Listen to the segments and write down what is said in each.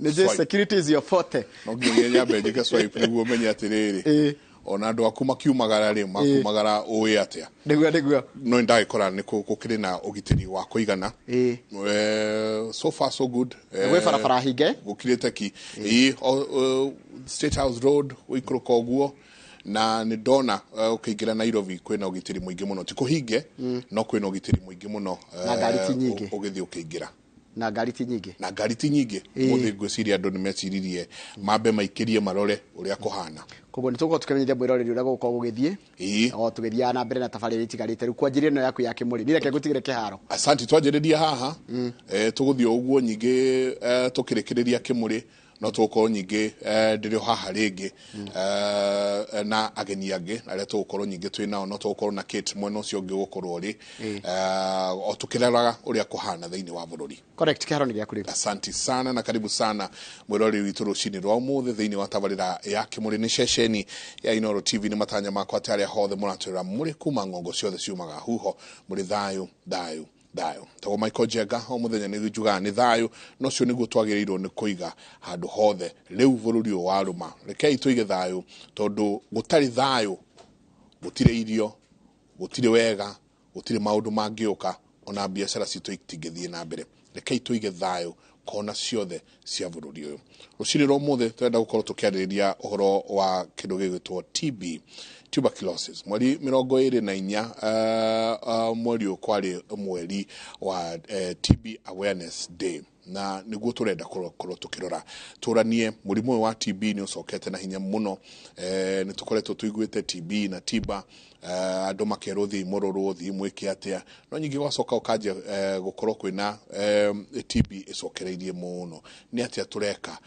Nĩ njũĩ Swipe. security is your forte. No nginya nyambe njĩke swipe nĩguo menye atĩrĩrĩ, ona andũ aku makiumagara rĩ, makumagara ũĩ atĩa? Nĩguo. No ndagĩkora nĩ gũkĩrĩ na ũgitĩri wa kũigana. So far so good. Gwĩ barabara hinge? Gũkirĩte ki. Ĩĩ, State House Road ũikũrũka ũguo na nĩ ndona ũkĩingĩra Nairobi kwĩna ũgitĩri mũingĩ mũno, ti kũhinge, no kwĩna ũgitĩri mũingĩ mũno. Na ngari ti nyingĩ. Ũgĩthiĩ ũkĩingĩra. Na ngari ti nyingĩ. Na ngari ti nyingĩ. Mũthĩ ngwĩciria andũ nĩ meciririe mambe maikĩrie marore ũrĩa kũhana. Koguo nĩ tũgũkorwo tũkĩmenyithia mwĩroreri ũrĩa gũgũkorwo gũgĩthiĩ o tũgĩthiaga na mbere na tabarĩra iria itigarĩte. Rĩu kwanjĩrĩria ĩno yaku ya Kĩmũrĩ, niĩ reke ngũtigĩre kĩharo. Asanti. Twanjĩrĩria haha, tũgũthiĩ o ũguo nyingĩ, tũkĩrĩkĩrĩria Kĩmũrĩ, no tũgũkorwo nyingĩ, ndĩrĩ o haha rĩngĩ, na ageni angĩ arĩa tũgũkorwo nyingĩ twĩ nao. No tũgũkorwo na Kate mwena ũcio ũngĩ ũgũkorwo ũrĩ o tũkĩroraga ũrĩa kũhana thĩinĩ wa bũrũri. Correct, kĩharo nĩ gĩaku rĩu. Asanti sana na karibu sana mwĩroreri witũ rũcinĩ rwa ũmũthĩ thĩinĩ wa tabarĩra ya Kĩmũrĩ nĩ ceceni ya Inooro TV. Nĩ matanya makwa atĩ arĩa hothe mũratwĩra mũrĩ kuma ng'ongo ciothe ciumaga huho mũrĩ thayũ, thayũ, thayũ. Tagwo Michael Njenga, o mũthenya nĩ njugaga nĩ thayũ, na ũcio nĩguo twagĩrĩirwo nĩ kũiga handũ hothe rĩu bũrũri ũyũ warũma. Rekei tũige thayũ, tondũ gũtarĩ thayũ gũtirĩ irio, gũtirĩ wega, gũtirĩ maũndũ mangĩũka, ona biacara citũ itingĩthiĩ na mbere. Rekei tũige thayũ kona ciothe cia bũrũri ũyũ. Rũcinĩ rwa ũmũthĩ tũrenda gũkorwo tũkĩarĩrĩria ũhoro wa kĩndũ gĩgwĩtwo TB, tuberculosis. Mweri 24, mweri ũyũ kwarĩ mweri wa TB Awareness Day, na nĩguo tũrenda gũkorwo tũkĩrora tũranie mũrimũ ũyũ wa TB nĩ ũcokete na hinya mũno. Nĩ tũkoretwo tũiguĩte TB na tiba, andũ makerwo thiĩ mũrorwo, thiĩ mwĩke atĩa, no nyingĩ gwacoka ũkanjia gũkorwo kwĩna TB ĩcokereirie mũno. Nĩ atĩa tũreka?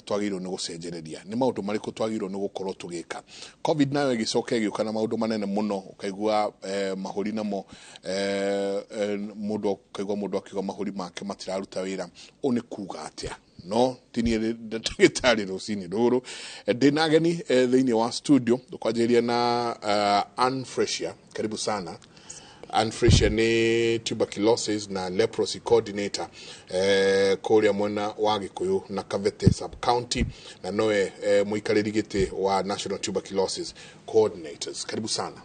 Twagĩrĩirwo nĩ gũcenjereria, nĩ maũndũ marĩkũ twagĩrĩirwo nĩ gũkorwo tũgĩka? COVID nayo ĩgĩcoka ĩgĩũka na maũndũ manene mũno, ũkaigua mahũri namo, mũndũ ũkaigua mũndũ akiuga mahũri make matiraruta wĩra. Ũũ nĩ kuga atĩa? No ti niĩ ndagĩtarĩ rũcinĩ rũrũ, ndĩna ageni thĩinĩ wa studio. Tũkwanjĩrĩria na Ann Freshia. Karibu sana, Ann Freshia. Nĩ tuberculosis na leprosy coordinator kũrĩa mwena wa Gĩkũyũ na Kabete sub county, na nowe mũikarĩri gĩtĩ wa National Tuberculosis Coordinators. Karibu sana.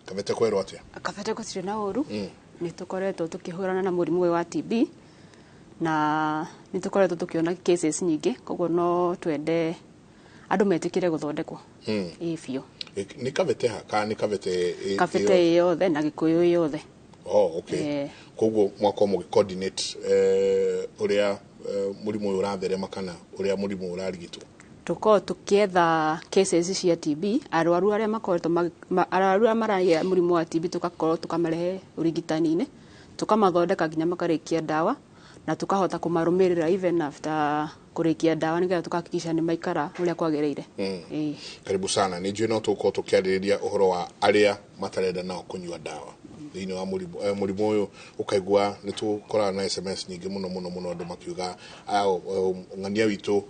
Kabete kwerwo atĩa? Kabete gũtirĩ na ũru. Nĩ tũkoretwo tũkĩhũrana na mũrimũ ũyũ wa TB na nĩ tũkoretwo tũkĩona cases nyingĩ, koguo no twende andũ metĩkĩre gũthondekwo ĩ biũ. Nĩ Kabete ha kana nĩ Kabete Kabete ĩ yothe na Gĩkũyũ ĩ yothe. Oh, okay. Koguo mwakorwo mũgĩ coordinate ũrĩa mũrimũ ũyũ ũratherema kana ũrĩa mũrimũ ũyũ ũrarigitwo? Tũkorwo tũkĩetha cases cia TB, arwaru arĩa makoretwo arwaru arĩa maragĩa mũrimũ wa TB, tũgakorwo tũkamarehe ũrigitani-inĩ, tũkamathondeka nginya makarĩkia ndawa, na tũkahota kũmarũmĩrĩra even after kũrĩkia ndawa, nĩgetha tũkahakikisha nĩ maikara ũrĩa kwagĩrĩire. Ĩĩ. Karibu sana. Nĩ njũĩ no tũgũkorwo tũkĩarĩrĩria ũhoro wa arĩa matarenda nao kũnyua ndawa thĩinĩ wa mũrimũ ũyũ. Ũkaigua nĩ tũkoraga na SMS nyingĩ mũno mũno mũno, andũ makiuga, "Ah, ng'ania witũ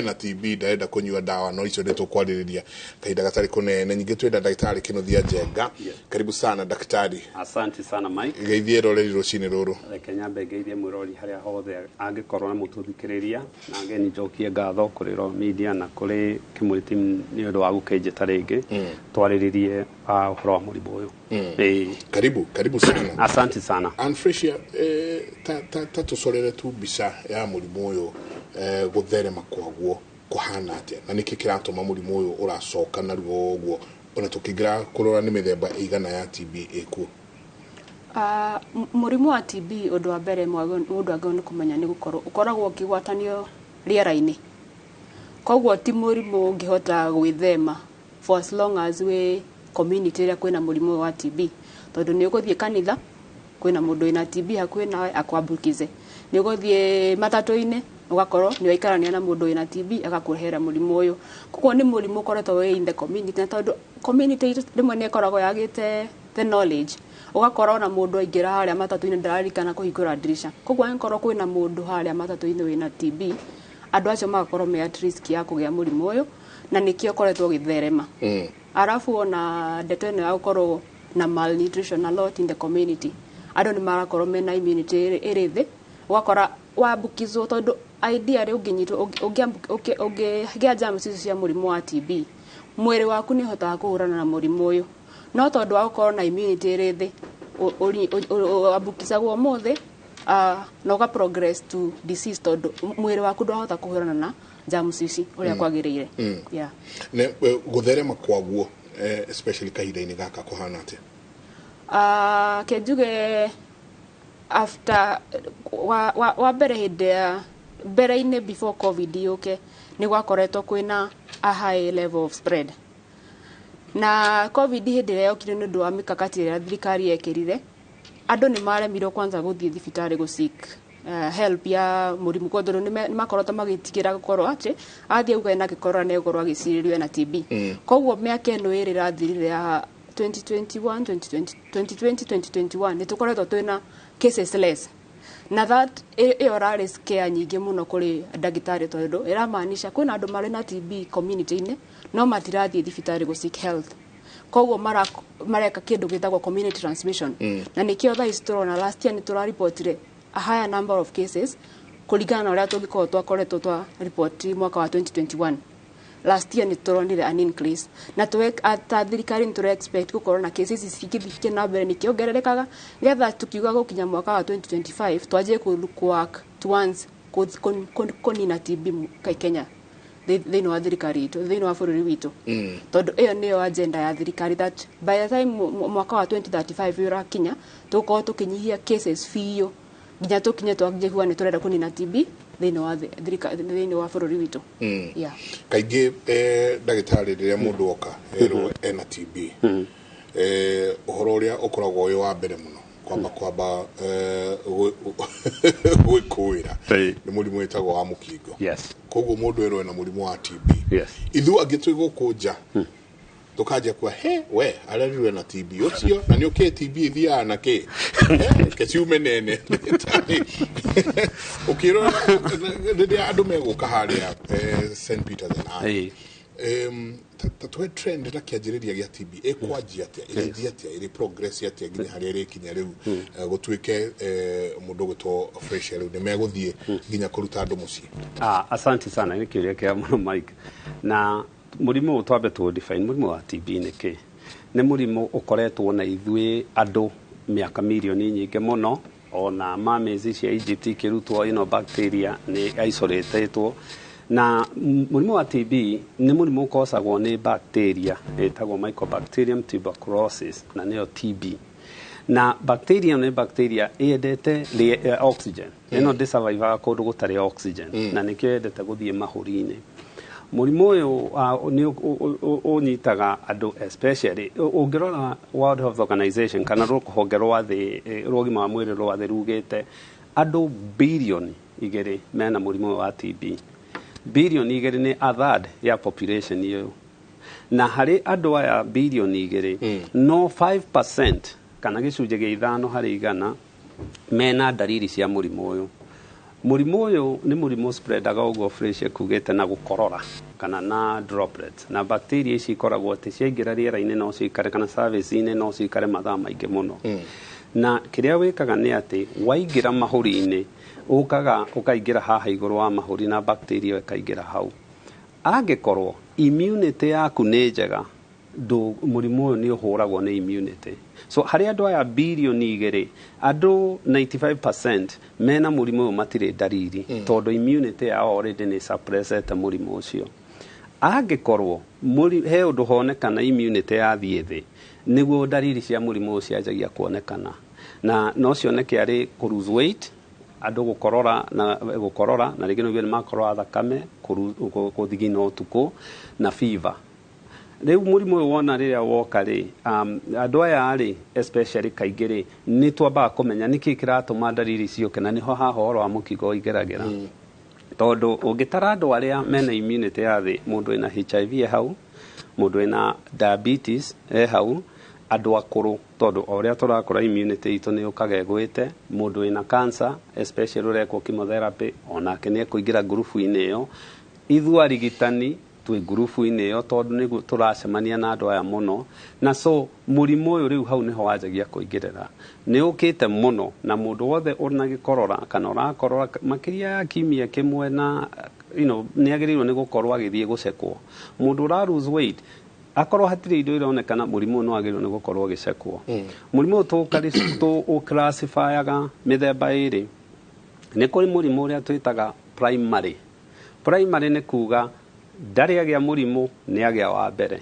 na TB ndarenda kũnyua ndawa." No icio nĩ tũkwarĩrĩria kahinda gatarĩ kũnene. Nyingĩ twĩna ndagĩtarĩ Kĩnuthia Njenga. Karibu sana, daktari. Asante sana, Mike. Geithie roreri rũcinĩ rũrũ. Reke nyambe ngeithie mwĩrori harĩa hothe angĩkorwo na mũtũthikĩrĩria, na ngeni njokie ngatho kũrĩ Royal Media na kũrĩ Kĩmũrĩ team nĩ ũndũ wa gũkĩnjĩta rĩngĩ twarĩrĩrie ũhoro wa mũrimũ ũyũ. Ĩĩ. Karibu, karibu sana. Asante sana. Anfresia, ta tũcorere tu mbica ya mũrimũ ũyũ, gũtherema kwaguo kũhana atĩa, na nĩkĩ kĩratũma mũrimũ ũyũ ũracoka narua ũguo, ona tũkĩingĩra kũrora nĩ mĩthemba ĩigana ya TB ĩkuo? Mũrimũ wa TB, ũndũ wa mbere mũndũ agĩrĩirwo nĩ kũmenya nĩ gũkorwo ũkoragwo ũkĩgwatanio rĩera-inĩ, koguo ti mũrimũ ũngĩhota gwĩthema for as long as wĩ community ĩrĩa kwĩna mũrimũ ũyũ wa TB, tondũ nĩ ũgũthiĩ kanitha kwĩna mũndũ wĩna TB hakuhĩ nawe akwambukize, nĩ ũgũthiĩ matatũ-inĩ ũgakorwo nĩ waikarania na mũndũ wĩna TB agakũrehera mũrimũ ũyũ. Koguo nĩ mũrimũ ũkoretwo wĩ in the community, na tondũ community itũ rĩmwe nĩ ĩkoragwo yagĩte the knowledge, ũgakora ona mũndũ aingĩra harĩa matatũ-inĩ ndararikana kũhingũra ndirisha. Koguo angĩkorwo kwĩna mũndũ harĩa matatũ-inĩ wĩna TB, andũ acio magakorwo me at risk ya kũgĩa mũrimũ ũyũ, na nĩkĩo ũkoretwo ũgĩtherema. Arabu ona ndeto ĩno ya gũkorwo na malnutrition a lot in the community, andũ nĩ marakorwo mena immunity ĩrĩ thĩ, ũgakora wambukizwo tondũ Ideally ũngĩnyitwo, ũngĩgĩa germs icio cia mũrimũ wa TB, mwĩrĩ waku nĩ ũhotaga kũhũrana na mũrimũ ũyũ, no tondũ wa gũkorwo na immunity ĩrĩ thĩ, ambukicagwo ũmũthĩ na ũga progress to disease, tondũ mwĩrĩ waku ndwahota kũhũrana na germs ici ũrĩa kwagĩrĩire. Yeah. Ne gũtherema kwaguo, especially kahinda-inĩ gaka, kũhana atĩa? Ke njuge after wa mbere, hĩndĩ ya mbere-inĩ, before COVID yũke, nĩ gwakoretwo kwĩna a high level of spread. Na COVID hĩndĩ ĩrĩa yokire, nĩ ũndũ wa mikakati ĩrĩa thirikari yekĩrire, andũ nĩ maremirwo kwanza gũthiĩ thibitarĩ gũ seek help ya mũrimũ, tondũ nĩ makoretwo magĩtigĩra gũkorwo atĩ athiĩ auga ena gĩkorora, nĩ egũkorwo agĩcirĩrio ena TB. Koguo mĩaka ĩno ĩrĩ ĩrathirire ya 2021, 2020, 2020, 2021, nĩ tũkoretwo twĩna cases less, na that ĩyo rarĩ scare nyingĩ mũno kũrĩ ndagĩtarĩ, tondũ ĩramaanisha kwĩna andũ marĩ na TB community-inĩ no matirathiĩ thibitarĩ gũ seek health. Koguo mareka kĩndũ gĩtagwo community transmission. Na nĩkĩo thaa ici tũrona last year nĩ tũraripotire a higher number of cases kũringana na ũrĩa tũngĩkorwo twakoretwo twa report mwaka wa 2021. Last year nĩ tũronire an increase, na tũwe ta thirikari nĩ tũre expect gũkorwo na cases ici igĩthiĩ na mbere nikĩongererekaga, getha tukiuga gũkinya mwaka wa 2025 twanjie kũ work towards kũnina TB Kenya, thĩinĩ wa thirikari itũ, thĩinĩ wa bũrũri witũ, tondũ ĩyo nĩyo agenda ya thirikari, that by the time mwaka wa 2035 ũrakinya, tũgũkorwo tũkĩnyihia cases biũ nginya tũkinye twanjie kuga nĩ tũrenda kũnina TB thĩinĩ wa thĩinĩ wa bũrũri witũ. Yeah. Kaingĩ, ndagĩtarĩ, rĩrĩa mũndũ oka erwo ena TB, ũhoro ũrĩa ũkoragwo wĩ wa mbere mũno kwamba gwĩkũĩra nĩ mũrimũ wĩtagwo wa mũkingo. Koguo mũndũ erwo ena mũrimũ wa TB, ithuĩ angĩ twĩ gũkũ nja tũkanjia kuga, "He, we arerirwo ena TB ũcio, na nĩ ũkĩ TB ĩthiaga na kĩ?" Ke ciume nene. Ndagĩtarĩ, ũkĩrora rĩrĩa andũ megũka harĩa St Peters and Ann, ta tũhe trend na kĩanjĩrĩria gĩa TB, ĩkwanjia atĩa, ĩrĩthiĩ atĩa, ĩrĩ progress atĩa nginya harĩa ĩrĩkinya rĩu, gũtuĩke mũndũ ũgwĩtwo fresh rĩu nĩ megũthiĩ nginya kũruta andũ mũciĩ? Ah, asante sana, nĩ kĩũria kĩa mũno, Mike. Na mũrimũ ũyũ, twambe tũ define mũrimũ wa TB nĩ kĩ. Nĩ mũrimũ ũkoretwo na ithuĩ andũ mĩaka mirioni nyingĩ mũno. Ona mummies cia Egypt ikĩrutwo ĩno bacteria nĩ isolatĩtwo. Na mũrimũ wa TB nĩ mũrimũ ũkosagwo nĩ bacteria ĩtagwo Mycobacterium tuberculosis, na nĩyo TB. Na bacteria nĩ bacteria yendete oxygen. Ĩno ndĩsurvivaga kũndũ gũtarĩ oxygen, na nĩkĩo yendete gũthiĩ mahũri-inĩ. Mũrimũ ũyũ nĩ ũnyitaga andũ, especially ũngĩrora World Health Organization kana rũhonge rwa thĩ rwa ũgima wa mwĩrĩ rwa thĩ rugĩte andũ 2 birioni mena mũrimũ ũyũ wa TB. 2 birioni nĩ a third ya population ĩyo. Na harĩ andũ aya 2 birioni, no 5% kana 5% mena ndariri cia mũrimũ ũyũ. Mũrimũ ũyũ nĩ mũrimũ spreadaga ũguo Fresh kugĩte na gũkorora kana na droplets. Na bacteria ici ikoragwo atĩ ciaingĩra rĩera-inĩ no cikare, kana surface-inĩ no cikare mathaa maingĩ mũno. Na kĩrĩa wĩkaga nĩ atĩ waingĩra mahũri-inĩ, ũkaga ũkaingĩra haha igũrũ wa mahũri, na bacteria ĩyo ĩkaingĩra hau. Angĩkorwo immunity yaku nĩ njega, mũrimũ ũyũ nĩ ũhũragwo nĩ immunity. So harĩ andũ aya 2 birioni, andũ 95% mena mũrimũ ũyũ matirĩ ndariri, tondũ immunity yao already nĩ suppressete mũrimũ ũcio. Angĩkorwo he ũndũ honekana immunity yathiĩ thĩ, nĩguo ndariri cia mũrimũ ũyũ cianjagia kuonekana, na no cioneke arĩ kũ lose weight, andũ gũkorora na gũkorora, na rĩngĩ nĩguo nĩ makorora thakame, gũthigina ũtukũ na fever. Rĩu mũrimũ ũyũ wona rĩrĩa woka rĩ, andũ aya rĩ, especially kaingĩ rĩ, nĩ twambaga kũmenya nĩkĩ kĩratũma ndariri ciũke, na nĩho haha ũhoro wa mũkingo ũingĩragĩra, tondũ ũngĩtara andũ arĩa mena immunity ya thĩ, mũndũ wĩna HIV e hau, mũndũ wĩna diabetes e hau, andũ akũrũ, tondũ o ũrĩa tũrakũra immunity itũ nĩ yũkaga ĩgwĩte, mũndũ wĩna cancer, especially ũrekwo chemotherapy, onake nĩ ekũingĩra ngurubu-inĩ ĩyo. Ithuĩ arigitani Twĩ ngurubu-inĩ ĩyo tondũ nĩguo tũracemania na andũ aya mũno, na so mũrimũ ũyũ rĩu hau nĩho wanjagia kũingĩrĩra. Nĩ ũkĩte mũno, na mũndũ wothe ũna gĩkorora kana ũrakorora makĩria ya kiumia kĩmwe na nĩ agĩrĩirwo nĩ gũkorwo agĩthiĩ gũcekwo. Mũndũ ũra lose weight, akorwo hatirĩ indo ironekana, mũrimũ ũyũ no agĩrĩirwo nĩ gũkorwo ũgĩcekwo. Mũrimũ ũyũ tũũclassifyaga mĩthemba ĩrĩ. Nĩ kũrĩ mũrimũ ũrĩa twĩtaga primary. Primary nĩ kuga ndarĩ agĩa mũrimũ, nĩ agĩa wa mbere.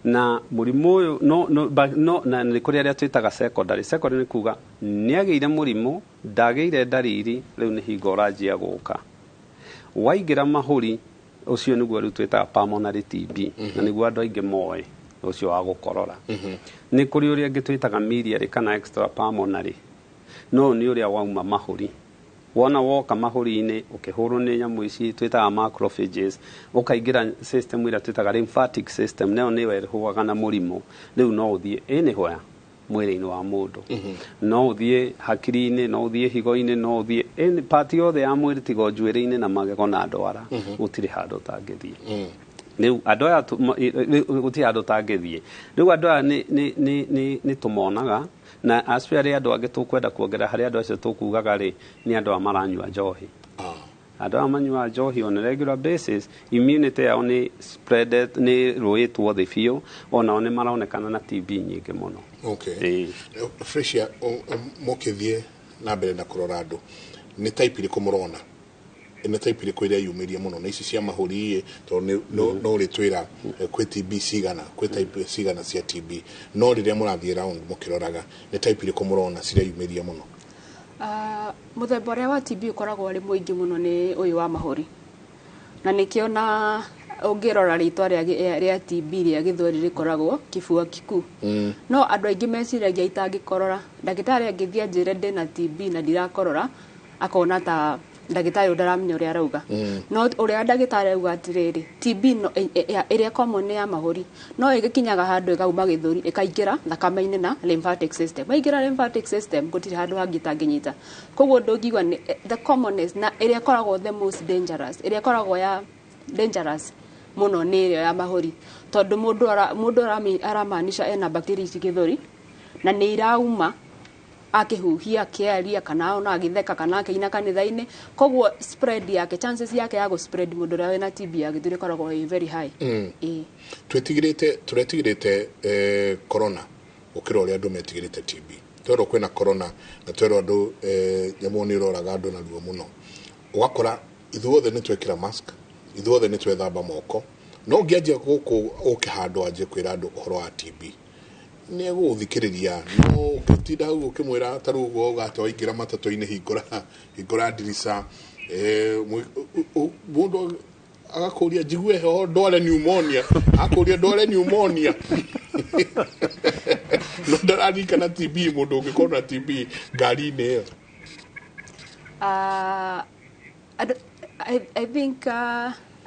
Na mũrimũ ũyũ no, no, ba, no, na nĩ kũrĩ arĩa twĩtaga secondary. Secondary nĩ kuga nĩ agĩire mũrimũ, ndagĩire ndariri, rĩu nĩ hingo ũranjia gũka. Waingĩra mahũri, ũcio nĩguo rĩu twĩtaga pulmonary TB, na nĩguo andũ aingĩ moĩ ũcio wa gũkorora. Nĩ kũrĩ ũrĩa ũngĩ twĩtaga miliary kana extra pulmonary, no nĩ ũrĩa wauma mahũri. Wona woka mahũri-inĩ ũkĩhũrwo nĩ nyamũ ici twĩtaga macrophages, ũkaingĩra system ĩrĩa twĩtaga lymphatic system, nayo nĩyo ĩhũaga na mũrimũ. Rĩu no ũthiĩ anywhere mwĩrĩ-inĩ wa mũndũ, no ũthiĩ hakiri-inĩ, no ũthiĩ higo-inĩ, no ũthiĩ any part yothe ya mwĩrĩ tiga o njuĩrĩ-inĩ na magego na ndwara. Gũtirĩ handũ ũtangĩthiĩ. Rĩu andũ aya gũtirĩ handũ ũtangĩthiĩ. Rĩu andũ aya nĩ tũmonaga, na especially andũ angĩ tũkwenda kuongerera harĩ andũ acio tũkugaga rĩ, nĩ andũ aya maranyua njohi. Andũ aya manyuaga njohi on a regular basis, immunity yao nĩ spreaded, nĩ rũĩtwo thĩ biũ, onao nĩ maronekana na TB nyingĩ mũno. Okay. Fresia, mũkĩthiĩ na mbere na kũrora andũ, nĩ type ĩrĩkũ mũrona? Nĩ type ĩrĩkũ ĩrĩa yumĩrie mũno? Na ici cia mahũri ĩ, tondũ no ũrĩtwĩra kwĩ TB cigana, kwĩ type cigana cia TB, no rĩrĩa mũrathiĩ round mũkĩroraga, nĩ type ĩrĩkũ mũrona cireyumĩria mũno? Mũthemba ũrĩa wa TB ũkoragwo ũrĩ mũingĩ mũno nĩ ũyũ wa mahũri, na nĩkĩo na ũngĩrora rĩtwa rĩa TB rĩa gĩthweri rĩkoragwo kifua kikuu. No andũ aingĩ meciragia itangĩkorora, ndagĩtarĩ angĩthiĩ anjĩre ndĩna TB na ndirakorora, akona ta ndagĩtarĩ ũyũ ndaramenya ũrĩa arauga. No ũrĩa ndagĩtarĩ auga atĩrĩrĩ, TB no, ĩrĩa common nĩ ya mahũri, no ĩgĩkinyaga handũ ĩkauma gĩthũri, ĩkaingĩra thakame-inĩ na lymphatic system. Waingĩra lymphatic system, gũtirĩ handũ hangĩ itangĩnyita. Koguo ndũngiuga nĩ the commonest na ĩrĩa ĩkoragwo the most dangerous, ĩrĩa ĩkoragwo ya dangerous mũno nĩ ĩrĩa ya mahũri, tondũ mũndũ aramaanisha ena bacteria ici gĩthũri na nĩ irauma akĩhuhia, akĩaria, kana ona agĩtheka, kana akĩina kanitha-inĩ. Koguo spread yake, chances yake ya gũ spread mũndũ ũrĩa wĩna TB ya gĩthũri ĩkoragwo ĩ very high. Ĩĩ. Twĩtigĩrĩte, tũretigĩrĩte corona gũkĩra ũrĩa andũ metigĩrĩte TB. Twerwo kwĩna corona na twerwo andũ nyamũ nĩ ĩroraga andũ na ruo mũno, ũgakora ithuothe nĩ twekĩra mask, ithuothe nĩ twethamba moko, no ũngĩanjia gũkũ ũke handũ anjie kwĩra andũ ũhoro wa TB, nĩ egũgũthikĩrĩria, no ũngĩtinda hau ũkĩmwĩra ta rĩu ũguo auga atĩ waingĩra matatũ-inĩ, hingũra ndirica, mũndũ agakũria njigue heho ndware pneumonia, akũria ndware pneumonia, no ndaririkana TB, mũndũ ũngĩkorwo na TB ngari-inĩ ĩyo. I think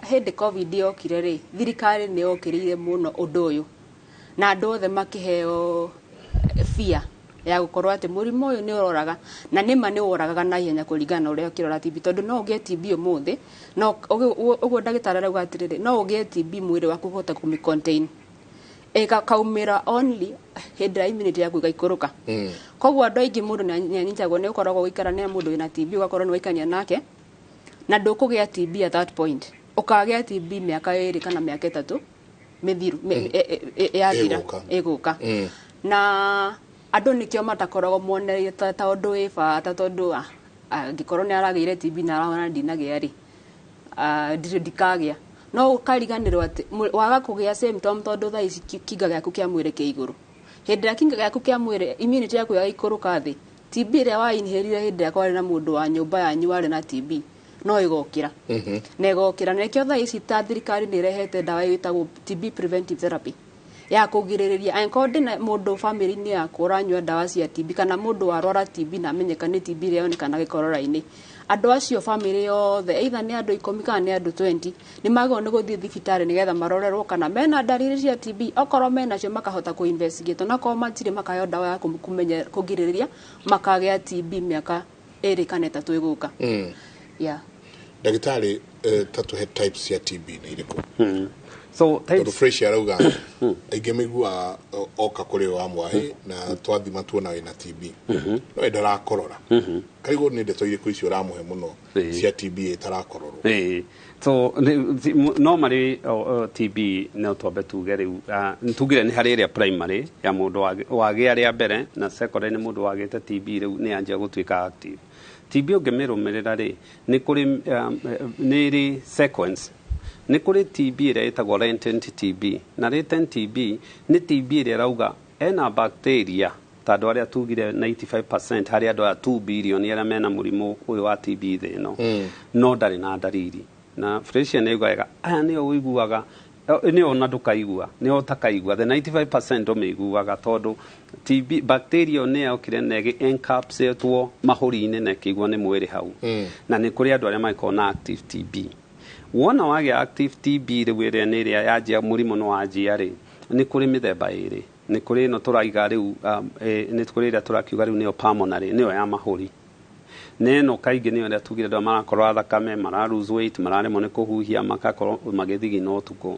hĩndĩ COVID yokire rĩ, thirikari nĩ yokĩrĩire mũno ũndũ ũyũ, na andũ othe makĩheo fear ya gũkorwo atĩ mũrimũ ũyũ nĩ ũroraga, na nĩma nĩ ũragaga na ihenya kũringana na ũrĩa ũkĩrora TB, tondũ no ũgĩe TB ũmũthĩ, no ũguo ndagĩtarĩ arauga atĩrĩrĩ, no ũgĩe TB mwĩrĩ waku ũhote kũmĩ contain, ĩkaumĩra only hĩndĩ ĩrĩa immunity yaku ĩgaikũrũka. Koguo andũ aingĩ mũndũ nĩ anyitagwo nĩ ũkoragwo ũgĩikarania na mũndũ wĩna TB, ũgakorwo nĩ waikania nake na ndũkũgĩa TB at that point, ũkagĩa TB mĩaka 2 kana mĩaka 3 mĩthiru yathira. Ĩgũka. Ĩgũka. Na andũ nĩkĩo matakoragwo monereirie ta ũndũ wĩ bata, tondũ angĩkorwo nĩ aragĩire TB na arona ndinagĩa rĩ, ndirĩ ndikagĩa. No ũkariganĩrwo atĩ waga kũgĩa symptom, tondũ thaa ici kinga gĩaku kĩa mwĩrĩ kĩ igũrũ. Hĩndĩ ĩrĩa kinga gĩaku kĩa mwĩrĩ, immunity yaku yagaikũrũka thĩ, TB ĩrĩa wa inhalire hĩndĩ ĩrĩa kwarĩ na mũndũ wa nyũmba yanyu warĩ na TB no ĩgokĩra. Na ĩgokĩra. Na nĩkĩo thaa ici ta thirikari nĩ ĩrehete ndawa ĩtagwo TB preventive therapy ya kũgirĩrĩria. Angĩkorwo ndĩna mũndũ family-inĩ yakwa ũranyua ndawa cia TB, kana mũndũ warwara TB na amenyeka nĩ TB ĩrĩa yonekana gĩkorora-inĩ, andũ acio family yothe, either nĩ andũ 10 kana nĩ andũ 20, nĩ magĩrĩirwo nĩ gũthiĩ thibitarĩ nĩgetha marorerwo kana mena ndariri cia TB. Okorwo menacio makahota kũ investigate, onakorwo matirĩ makaheo ndawa ya kũgirĩrĩria makagĩa TB mĩaka 2 kana 3 ĩgũka. Yeah. Ndagĩtarĩ, ta tũhe types cia TB nĩ irĩkũ? So tondũ types Fresh arauga aingĩ maiguaga oka kũrĩ wa mwaĩ na twathima tuona wĩna TB, no ndarakorora. Karigwo nĩ ndeto irĩkũ icio ũramũhe mũno cia TB ĩtarakororwo? Ĩĩ. So normally TB no twambe tuge rĩu, tugire nĩ harĩ ĩrĩa primary ya mũndũ wagĩa rĩa mbere, na secondary nĩ mũndũ wagĩte TB rĩu nĩ yanjia gũtuĩka active. TB ũngĩmĩrũmĩrĩra rĩ, nĩ kũrĩ nĩ ĩrĩ sequence. Nĩ kũrĩ TB ĩrĩa ĩtagwo latent TB, na latent TB nĩ TB ĩrĩa ĩrauga ena bacteria, ta andũ arĩa tugire 95% harĩ andũ aya 2 billion arĩa mena mũrimũ ũyũ wa TB thĩ ĩno, no ndarĩ na ndariri. Na Fresia nĩ wega, aya nĩo ũiguaga, nĩo ona ndũkaigua, nĩo ũtakaigua. The 95% ndũmĩiguaga tondũ TB bacteria ĩyo nĩ yokire na ĩgĩ encapsulatwo mahũri-inĩ na ĩkĩigwo nĩ mwĩrĩ hau. Na nĩ kũrĩ andũ arĩa mangĩkorwo na active TB. Wona wagĩa active TB rĩu, ĩrĩa nĩ ĩrĩa yanjia mũrimũ nĩ wanjia rĩ, nĩ kũrĩ mĩthemba ĩrĩ. Nĩ kũrĩ ĩno tũraiga rĩu, nĩ kũrĩ ĩrĩa tũrakiuga rĩu nĩyo pulmonary, nĩyo ya mahũri, na ĩno kaingĩ nĩyo ĩrĩa tugire andũ arĩa marakorora thakame, mara lose weight, mararemwo nĩ kũhuhia, magakorwo magĩthigina ũtukũ,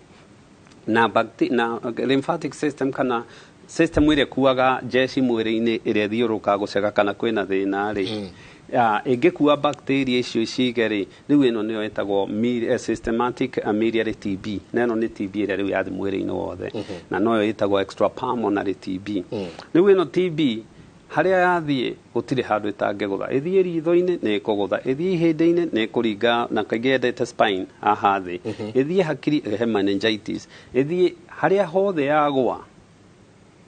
na na lymphatic system kana system ĩrĩa ĩkuaga njeci mwĩrĩ-inĩ ĩrĩa ĩthiũrũrũkaga gũceka kana kwĩna thĩna rĩ, ĩngĩkua bacteria icio icige rĩ, rĩu ĩno nĩyo ĩtagwo systematic miliary TB, na ĩno nĩ TB ĩrĩa rĩu yathi mwĩrĩ-inĩ wothe, na noyo ĩtagwo extrapulmonary TB. Rĩu ĩno TB harĩa yathiĩ gũtirĩ handũ ĩtangĩgũtha. Ĩthiĩ ritho-inĩ nĩ ĩkũgũtha, ĩthiĩ ihĩndĩ-inĩ nĩ ĩkũringa, na kaingĩ yendete spine haha thĩ, ĩthiĩ hakiri ĩrehe meningitis, ĩthiĩ harĩa hothe yagwa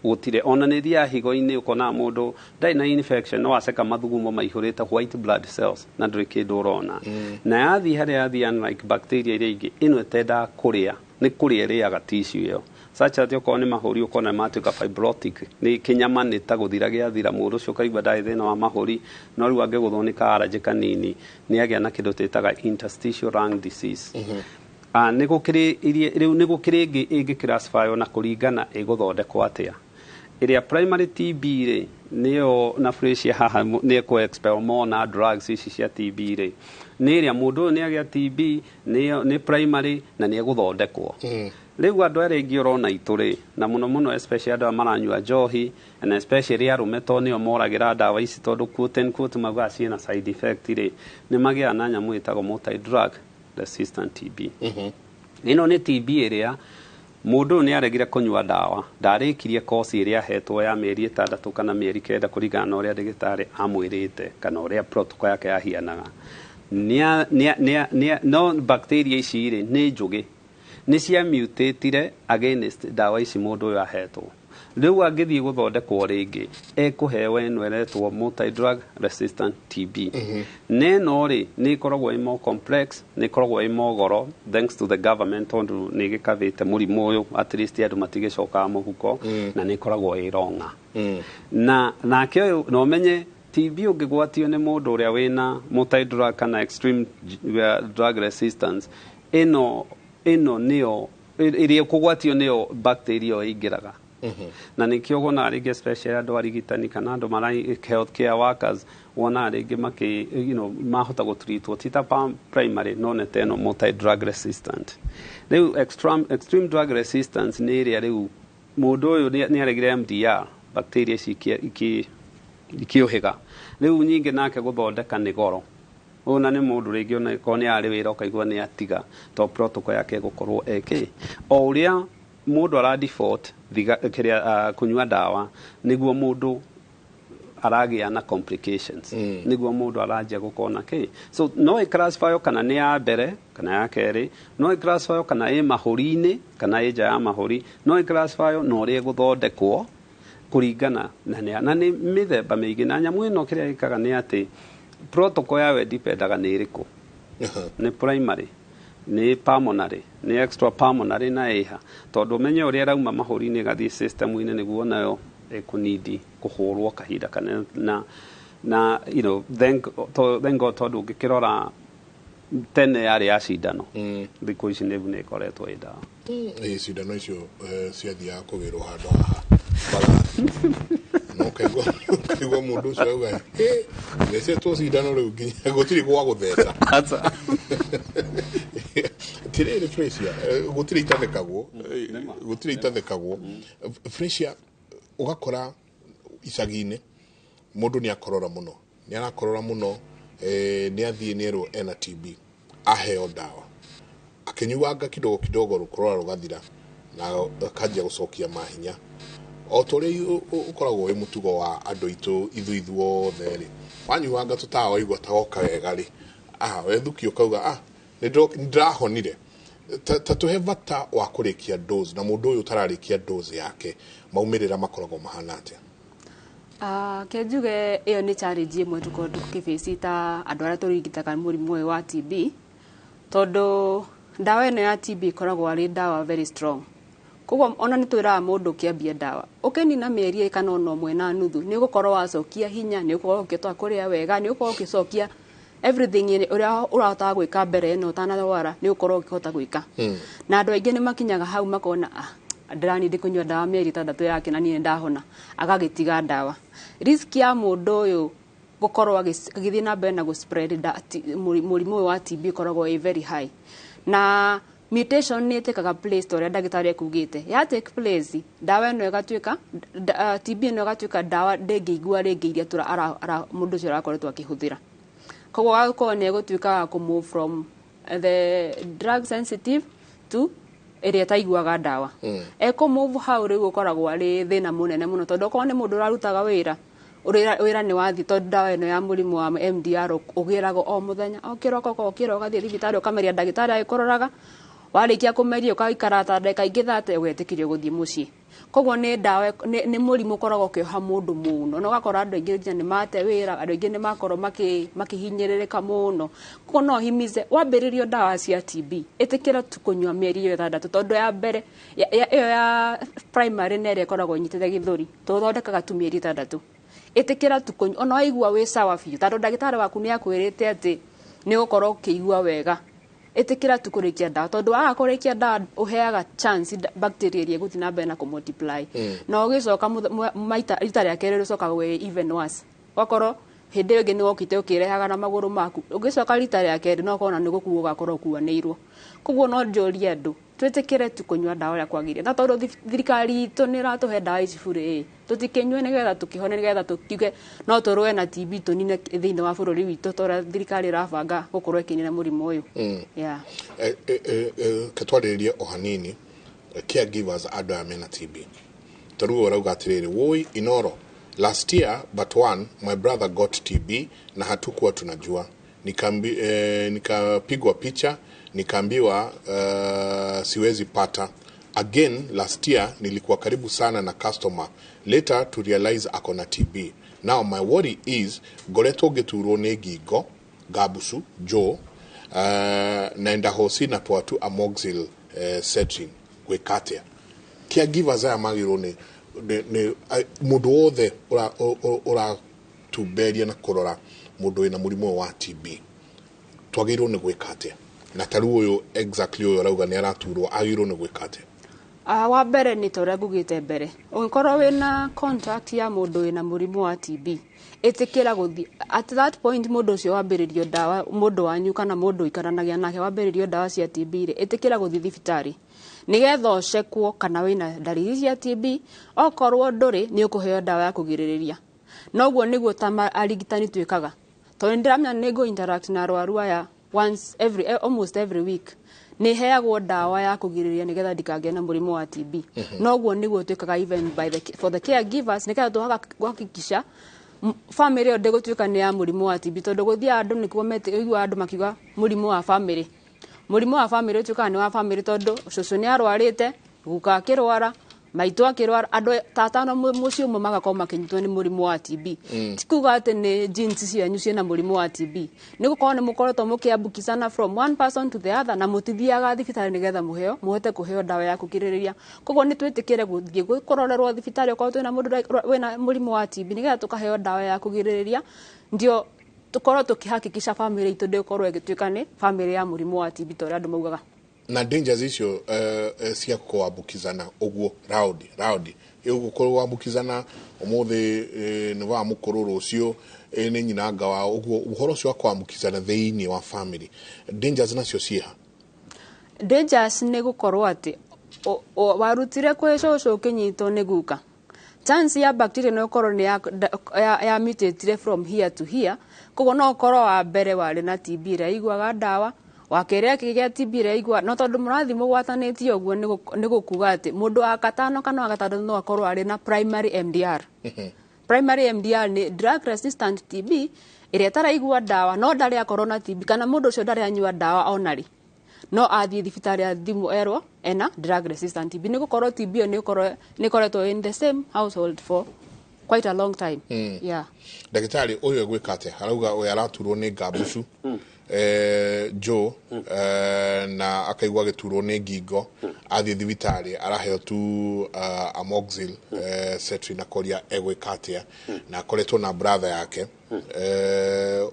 gũtirĩ. Ona nĩ ĩthiaga higo-inĩ, ũkona mũndũ ndarĩ na infection no aceka mathugumo maihũrĩte white blood cells na ndũrĩ kĩndũ ũrona. Na yathiĩ harĩa yathiĩ, unlike bacteria iria ingĩ, ĩno ĩtendaga kũrĩa, nĩ kũrĩa ĩrĩaga tissue ĩyo such that okorwo nĩ mahũri ũkona matuĩka fibrotic, nĩ kĩnyama nĩ ta gũthira gĩathira. Mũndũ ũcio ũkaigua ndarĩ thĩna wa mahũri, no rĩu angĩgũthwo nĩ ka allergy kanini nĩ agĩa na kĩndũ twĩtaga interstitial lung disease. Nĩ gũkĩrĩ rĩu nĩ gũkĩrĩ ĩngĩ ĩngĩ na kũringana ĩgũthondekwo atĩa. Ĩrĩa primary TB rĩ, nĩyo na Fresia haha nĩ ĩkũ expel more na drugs ici cia TB rĩ, nĩ ĩrĩa mũndũ ũyũ nĩ agĩa TB, nĩyo nĩ primary na nĩ egũthondekwo. Rĩu andũ arĩa aingĩ ũrona itũ rĩ, na mũno mũno especially andũ arĩa maranyua njohi, and especially arũme, tondũ nĩo moragĩra ndawa ici, tondũ quote and quote maugaga ciĩna side effect rĩ, nĩ magĩaga na nyamũ ĩtagwo multi drug resistant TB. Ĩno nĩ TB ĩrĩa mũndũ ũyũ nĩ aregire kũnyua ndawa, ndarĩkirie kosi ĩrĩa ahetwo ya mĩeri 6 kana mĩeri 9 kũringana na ũrĩa ndagĩtarĩ amwĩrĩte kana ũrĩa protocol yake yahianaga. No bacteria ici rĩ, nĩ njũgĩ, nĩ cia mutatire against ndawa ici mũndũ ũyũ ahetwo. Rĩu angĩthiĩ gũthondekwo rĩngĩ ekũheo ĩno ĩretwo multi drug resistant TB. Na ĩno rĩ, nĩ ĩkoragwo ĩ more complex, nĩ ĩkoragwo ĩ more goro, thanks to the government, tondũ nĩ ĩgĩkavĩte mũrimũ ũyũ, at least andũ matigĩcokaga mũhuko, na nĩ ĩkoragwo ĩ ronga. Na nake ũyũ na ũmenye TB ũngĩgwatio nĩ mũndũ ũrĩa wĩna multi drug kana extreme drug resistance, ĩno nĩyo ĩrĩa kũgwatio nĩyo bacteria ĩyo ĩingĩraga. Na nĩkĩo wonaga rĩngĩ especially andũ arigitani kana andũ mara health care workers, wonaga rĩngĩ makĩ mahota gũtreatwo ti ta primary no nĩ ta ĩno multi drug resistant. Rĩu extreme drug resistance nĩ ĩrĩa rĩu mũndũ ũyũ nĩ aregire MDR, bacteria ici ikĩũhĩga. Rĩu nyingĩ nake gũthondeka nĩ goro. Ona nĩ mũndũ rĩngĩ ona korwo nĩ arĩ wĩra ũkaigua nĩ atiga to protocol yake ĩgũkorwo ĩkĩ o ũrĩa mũndũ ara default kĩrĩa kũnyua ndawa, nĩguo mũndũ aragĩa na complications, nĩguo mũndũ aranjia gũkorwo na kĩ. So no ĩ classify kana nĩ ya mbere kana ya kerĩ, no ĩ classify kana ĩ mahũri-inĩ kana ĩ nja ya mahũri, no ĩ classify na ũrĩa ĩgũthondekwo kũringana na nĩ mĩthemba mĩingĩ. Na nyamũ ĩno kĩrĩa ĩkaga nĩ atĩ protocol yayo ĩdipendaga nĩ ĩrĩkũ, nĩ primary, nĩ pulmonary, nĩ extra pulmonary na ĩha, tondũ ũmenye ũrĩa ĩrauma mahũri-inĩ ĩgathiĩ system-inĩ nĩguo nayo ĩkũnidi kũhũrwo kahinda kanene. Na thank God, tondũ ũngĩkĩrora tene yarĩ ya cindano, thikũ ici nĩ ĩkoretwo ĩ ndawa. Ĩ cindano icio ciathiaga kũgĩrwo handũ haha mbagathi, no ũkaigua mũndũ ũcio auga, "Ĩ, thecetwo cindano rĩu nginya gũtirĩ gwa gũtheca." Aca. Tirĩrĩ Fresia, gũtirĩ itathekagwo, gũtirĩ itathekagwo. Fresia, ũgakora icagi-inĩ mũndũ nĩ akorora mũno, nĩ arakorora mũno, nĩ athiĩ nĩ erwo ena TB, aheo ndawa, akĩnyuanga kidogo kidogo rũkorora rũgathira na akanjia gũcokia mahinya o ta ũrĩa ũkoragwo wĩ mũtugo wa andũ aitũ ithuĩ ithuothe rĩ, wanyuanga tũtawa waigua ta woka wega rĩ, wethukia ũkauga nĩ ndĩrahonire. Ta tũhe bata wa kũrĩkia dose, na mũndũ ũyũ ũtararĩkia dose yake maumĩrĩra makoragwo mahana atĩa? Ke njuge ĩyo nĩ challenge ĩmwe tũkoragwo tũkĩface ta andũ arĩa tũrigitaga mũrimũ ũyũ wa TB, tondũ ndawa ĩno ya TB ĩkoragwo arĩ ndawa very strong. Koguo ona nĩ twĩraga mũndũ ũkĩambia ndawa ũkĩnina mĩeri kana ona ũmwe na nuthu nĩ ũgũkorwo wacokia hinya, nĩ ũgũkorwo ũkĩhota kũrĩa wega, nĩ ũgũkorwo ũgĩcokia everything ũrĩa ũrahotaga gwĩka mbere ĩno ũtanarwara, nĩ ũgũkorwo ũkĩhota gwĩka. Na andũ aingĩ nĩ makinyaga hau makona ndĩranindi kũnyua ndawa mĩeri 6 yake na niĩ ndahona, agagĩtiga ndawa. Risk ya mũndũ ũyũ gũkorwo agĩthiĩ na mbere na gũ-spread mũrimũ ũyũ wa TB ĩkoragwo ĩ very high. Na mutation nĩ ĩtĩkaga place ta ũrĩa ndagĩtarĩ ekugĩte. Ya take place, ndawa ĩno ĩgatuĩka, TB ĩno ĩgatuĩka ndawa ndĩngĩigua rĩngĩ iria mũndũ ũcio arakoretwo akĩhũthĩra. Koguo agakorwo nĩ egũtuĩka wa kũ move from the drug sensitive to ĩrĩa ĩtaiguaga ndawa. Ekũ move hau rĩu ũkoragwo arĩ thĩna mũnene mũno, tondũ okorwo nĩ mũndũ ũrarutaga wĩra, wĩra nĩ wathiĩ, tondũ ndawa ĩno ya mũrimũ wa MDR ũgĩragwo o mũthenya, o kĩroko ũkĩra ũgathiĩ thibitarĩ ũkameria ndagĩtarĩ agĩkũroraga, warĩkia kũmeria ũgaikara ta ndagĩka ingĩ 30 ũgetĩkĩrio gũthiĩ mũciĩ. Koguo nĩ ndawa, nĩ mũrimũ ũkoragwo ũkĩoha mũndũ mũno, na ũgakora andũ aingĩ nginya nĩ mate wĩra, andũ aingĩ nĩ makorwo makĩhinyĩrĩrĩka mũno. Koguo no himize wambĩrĩrio ndawa cia TB, ĩtĩkĩra tu kũnyua mĩeri ĩyo 6, tondũ ya mbere ĩyo ya primary nĩ ĩrĩa ĩkoragwo ĩnyitĩte gĩthũri, tũthondekaga tu mĩeri 6. Ĩtĩkĩra tu kũnyua ona waigua wĩ sawa biũ, tondũ ndagĩtarĩ waku nĩ akwĩrĩte atĩ nĩ ũgũkorwo ũkĩigua wega. Ĩtĩkĩra tu kũrĩkia ndawa, tondũ waga kũrĩkia ndawa ũheaga chance bacteria ĩrĩa ĩgũthiĩ na mbere na kũ-multiply. Na ũgĩcoka maita rita rĩa kerĩ rĩcokaga wĩ even worse, ũgakorwo hĩndĩ ĩyo ĩngĩ nĩ wokĩte ũkĩrehaga na magũrũ maku, ũgĩcoka rita rĩa kerĩ no ũkona nĩ gũkua ũgakorwo ũkuanĩirwo. Koguo no njũrie andũ twĩtĩkĩre tu kũnyua ndawa ũrĩa kwagĩrĩire, na tondũ thirikari itũ nĩ ĩratũhe ndawa ici bure ĩ, tũtikĩnyue nĩgetha tũkĩhone, nĩgetha tũkiuge no tũrũe na TB tũnine thĩinĩ wa bũrũri witũ, ta ũrĩa thirikari ĩrabanga gũkorwo ĩkĩnina mũrimũ ũyũ. Yeah. Ketwarĩrĩrie o hanini caregivers andũ aya mena TB. Ta rĩu ũrauga atĩrĩrĩ, woi Inoro, last year but one my brother got TB na hatukuwa tunajua, nikapigwa picha nikaambiwa siwezi pata again. Last year nilikuwa karibu sana na customer, later to realize ako na TB. Now my worry is ngoretwo ngĩturwo nĩ ngingo ngabucu jo, naenda hosi na twatu amoxil, cetrin, gwĩka atĩa? Caregivers aya magĩrĩirwo nĩ mũndũ wothe ũratumberia na kũrora mũndũ wĩna mũrimũ ũyũ wa TB, twagĩrĩirwo nĩ gwĩka atĩa? Na ta rĩu ũyũ exactly ũyũ arauga nĩ araturwo, agĩrĩirwo nĩ gwĩka atĩa? Wa mbere nĩ ta ũrĩa ngugĩte mbere, ũngĩkorwo wĩna contact ya mũndũ wĩna mũrimũ wa TB, ĩtĩkĩra gũthiĩ at that point. Mũndũ ũcio wambĩrĩrio ndawa, mũndũ wanyu kana mũndũ ũikaranagia nake wambĩrĩrio ndawa cia TB rĩ, ĩtĩkĩra gũthiĩ thibitarĩ nĩgetha ũcekwo kana wĩna ndariri cia TB. Okorwo ndũrĩ, nĩ ũkũheo ndawa ya kũgirĩrĩria. Noguo nĩguo ta arigitani twĩkaga, tondũ nĩndĩramenya nĩ ngũ interact na arwaru aya once every, almost every week, nĩ heagwo ndawa ya kũgirĩrĩria nĩgetha ndikagĩe na mũrimũ wa TB. Noguo nĩguo twĩkaga even by the, for the caregivers, nĩgetha tũhakikisha family ĩyo ndĩgũtuĩka nĩ ya mũrimũ wa TB, tondũ gũthiaga andũ nĩkuo ũiguaga andũ makiuga mũrimũ wa family. Mũrimũ wa family ũtuĩkaga nĩ wa family tondũ cũcũ nĩ arwarĩte, guka akĩrwara, maitũ akĩrwara, andũ ta atano mũciĩ ũmwe magakorwo makĩnyitwo nĩ mũrimũ wa TB. Ti kuga atĩ nĩ genes cianyu ciĩna mũrimũ wa TB, nĩ gũkorwo nĩ mũkoretwo mũkĩambukizana from one person to the other, na mũtithiaga thibitarĩ nĩgetha mũheo mũhote kũheo ndawa ya kũgirĩrĩria. Koguo nĩ twĩtĩkĩre gũthiĩ kũrorerwo thibitarĩ okorwo twĩna mũndũ wĩna mũrimũ wa TB, nĩgetha tũkaheo ndawa ya kũgirĩrĩria, ndio tũkorwo tũkĩhakikisha family itũ ndĩgũkorwo ĩgĩtuĩka nĩ family ya mũrimũ wa TB ta ũrĩa andũ maugaga. Na dangers icio cia kuambukizana uguo raundi raundi igukorwo wambukizana umuthi ni wa mukuru rucio ni nyinanga wa uguo uhoro ucio wa kuambukizana thiini wa family, dangers nacio ciha? Dangers nĩ gũkorwo atĩ warutire kwĩ cũcũ ũkĩnyitwo nĩ guka, chance ya bacteria no ĩkorwo nĩ ya mutatire from here to here. Koguo no ũkorwo wa mbere warĩ na TB ĩrĩa iguaga ndawa, wa kerĩ akĩgĩa TB ĩrĩa igua, no tondũ mũrathiĩ mũgwatanĩtie ũguo, nĩ gũkuga atĩ mũndũ wa katano kana wa gatandatũ no akorwo arĩ na primary MDR. Primary MDR nĩ drug resistant TB ĩrĩa ĩtaraigua ndawa, no ndarĩ akorwo na TB kana mũndũ ũcio ndarĩ anyua ndawa ona rĩ, no athiĩ thibitarĩ athimwo erwo ena drug resistant TB, nĩ gũkorwo TB ĩyo nĩ ĩkoretwo in the same household for quite a long time. Yeah. Ndagĩtarĩ ũyũ egwĩka atĩa? Arauga ũyũ araturwo nĩ ngambucu Joe, na akaigua agĩturwo nĩ ngingo, athiĩ thibitarĩ araheo tu amoxil, cetri na koria egwĩka atĩa, na akoretwo na brother yake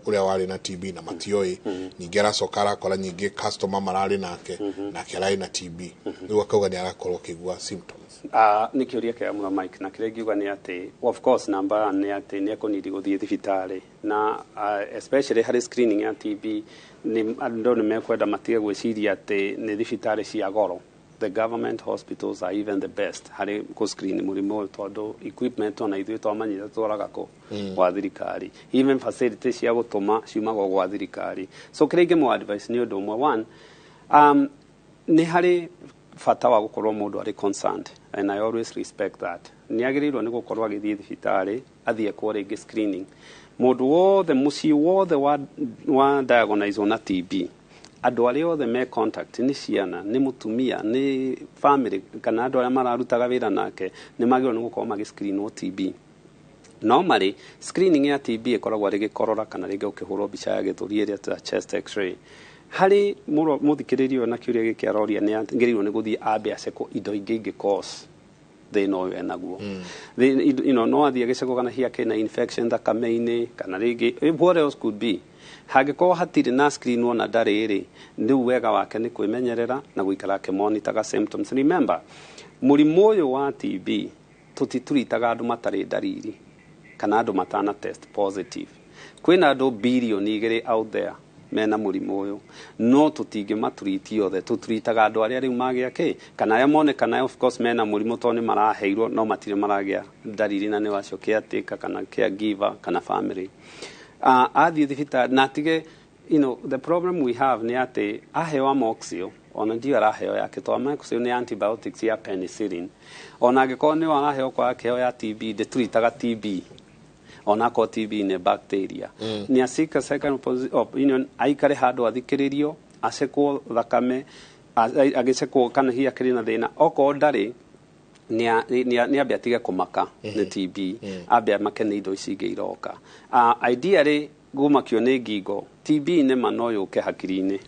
ũrĩa warĩ na TB na matioĩ. Ningĩ aracoka arakora nyingĩ customer mararĩ nake, nake ararĩ na TB. Rĩu akauga nĩ arakorwo akĩigua symptoms. Nĩ kĩũria kĩega mũno, Mike, na kĩrĩa ingiuga nĩ atĩ, of course, number one nĩ atĩ nĩ ekũnidi gũthiĩ thibitarĩ na especially harĩ screening ya TB, nĩ andũ nĩ mekwenda matige gwĩciria atĩ nĩ thibitarĩ cia goro. The government hospitals are even the best harĩ kũ screen mũrimũ ũyũ, tondũ equipment ona ithuĩ twamanyita twaraga kũ gwa thirikari, even facility cia gũtũma ciumagwo gwa thirikari. So kĩrĩa ingĩmũ advice nĩ ũndũ ũmwe. One, nĩ harĩ bata wa gũkorwo mũndũ arĩ concerned, and I always respect that. Nĩ agĩrĩirwo nĩ gũkorwo agĩthiĩ thibitarĩ, athiĩ ekwo rĩngĩ screening. Mũndũ wothe mũciĩ wothe wa diagnose na TB, andũ arĩa othe me contact, nĩ ciana, nĩ mũtumia, nĩ family kana andũ arĩa mararutaga wĩra nake, nĩ magĩrĩirwo nĩ gũkorwo magĩscreenwo TB. Normally screening ya TB ĩkoragwo arĩ gĩkorora kana rĩngĩ ũkĩhũrwo mbica ya gĩthũri ĩrĩa ta chest X-ray. Harĩ mũthikĩrĩria ũyũ na kĩũria gĩkĩ aroria, nĩ agĩrĩirwo nĩ gũthiĩ ambe acekwo indo ingĩ ingĩ cause thĩna ũyũ enaguo. No athiĩ agĩcekwo kana hihi akĩna infection thakame-inĩ kana rĩngĩ what else could be. Hangĩkorwo hatirĩ na screen wona ndarĩ rĩ, rĩu wega wake nĩ kwĩmenyerera na gũikara akĩmonitaga symptoms. Remember, mũrimũ ũyũ wa TB tũtituritaga andũ matarĩ ndariri kana andũ matana test positive. Kwĩna andũ 2 billion out there mena mũrimũ ũyũ, no tũtingĩmaturiti othe. Tũturitaga andũ arĩa rĩu magĩa kĩ kana arĩa monekana of course mena mũrimũ, tondũ nĩ maraheirwo no matirĩ maragĩa ndariri, na nĩ wacio caretaker kana caregiver kana family. Athiĩ thibitarĩ na atige. The problem we have nĩ atĩ aheo amoxil, ona ndio araheo yake, to amoxil nĩ antibiotics ya penicillin. Ona angĩkorwo nĩ araheo kwa akĩheo ya TB, ndĩturitaga TB, ona akorwo TB nĩ bacteria. Nĩ acika second opinion, aikare handũ athikĩrĩrio, acekwo thakame, agĩcekwo kana hihi akĩrĩ na thĩna. Okorwo ndarĩ, nĩ ambe atige kũmaka nĩ TB, ambe amake nĩ indo ici ingĩ iroka. Ideally gũmakio nĩ ngingo, TB nĩ ma no yũke hakiri-inĩ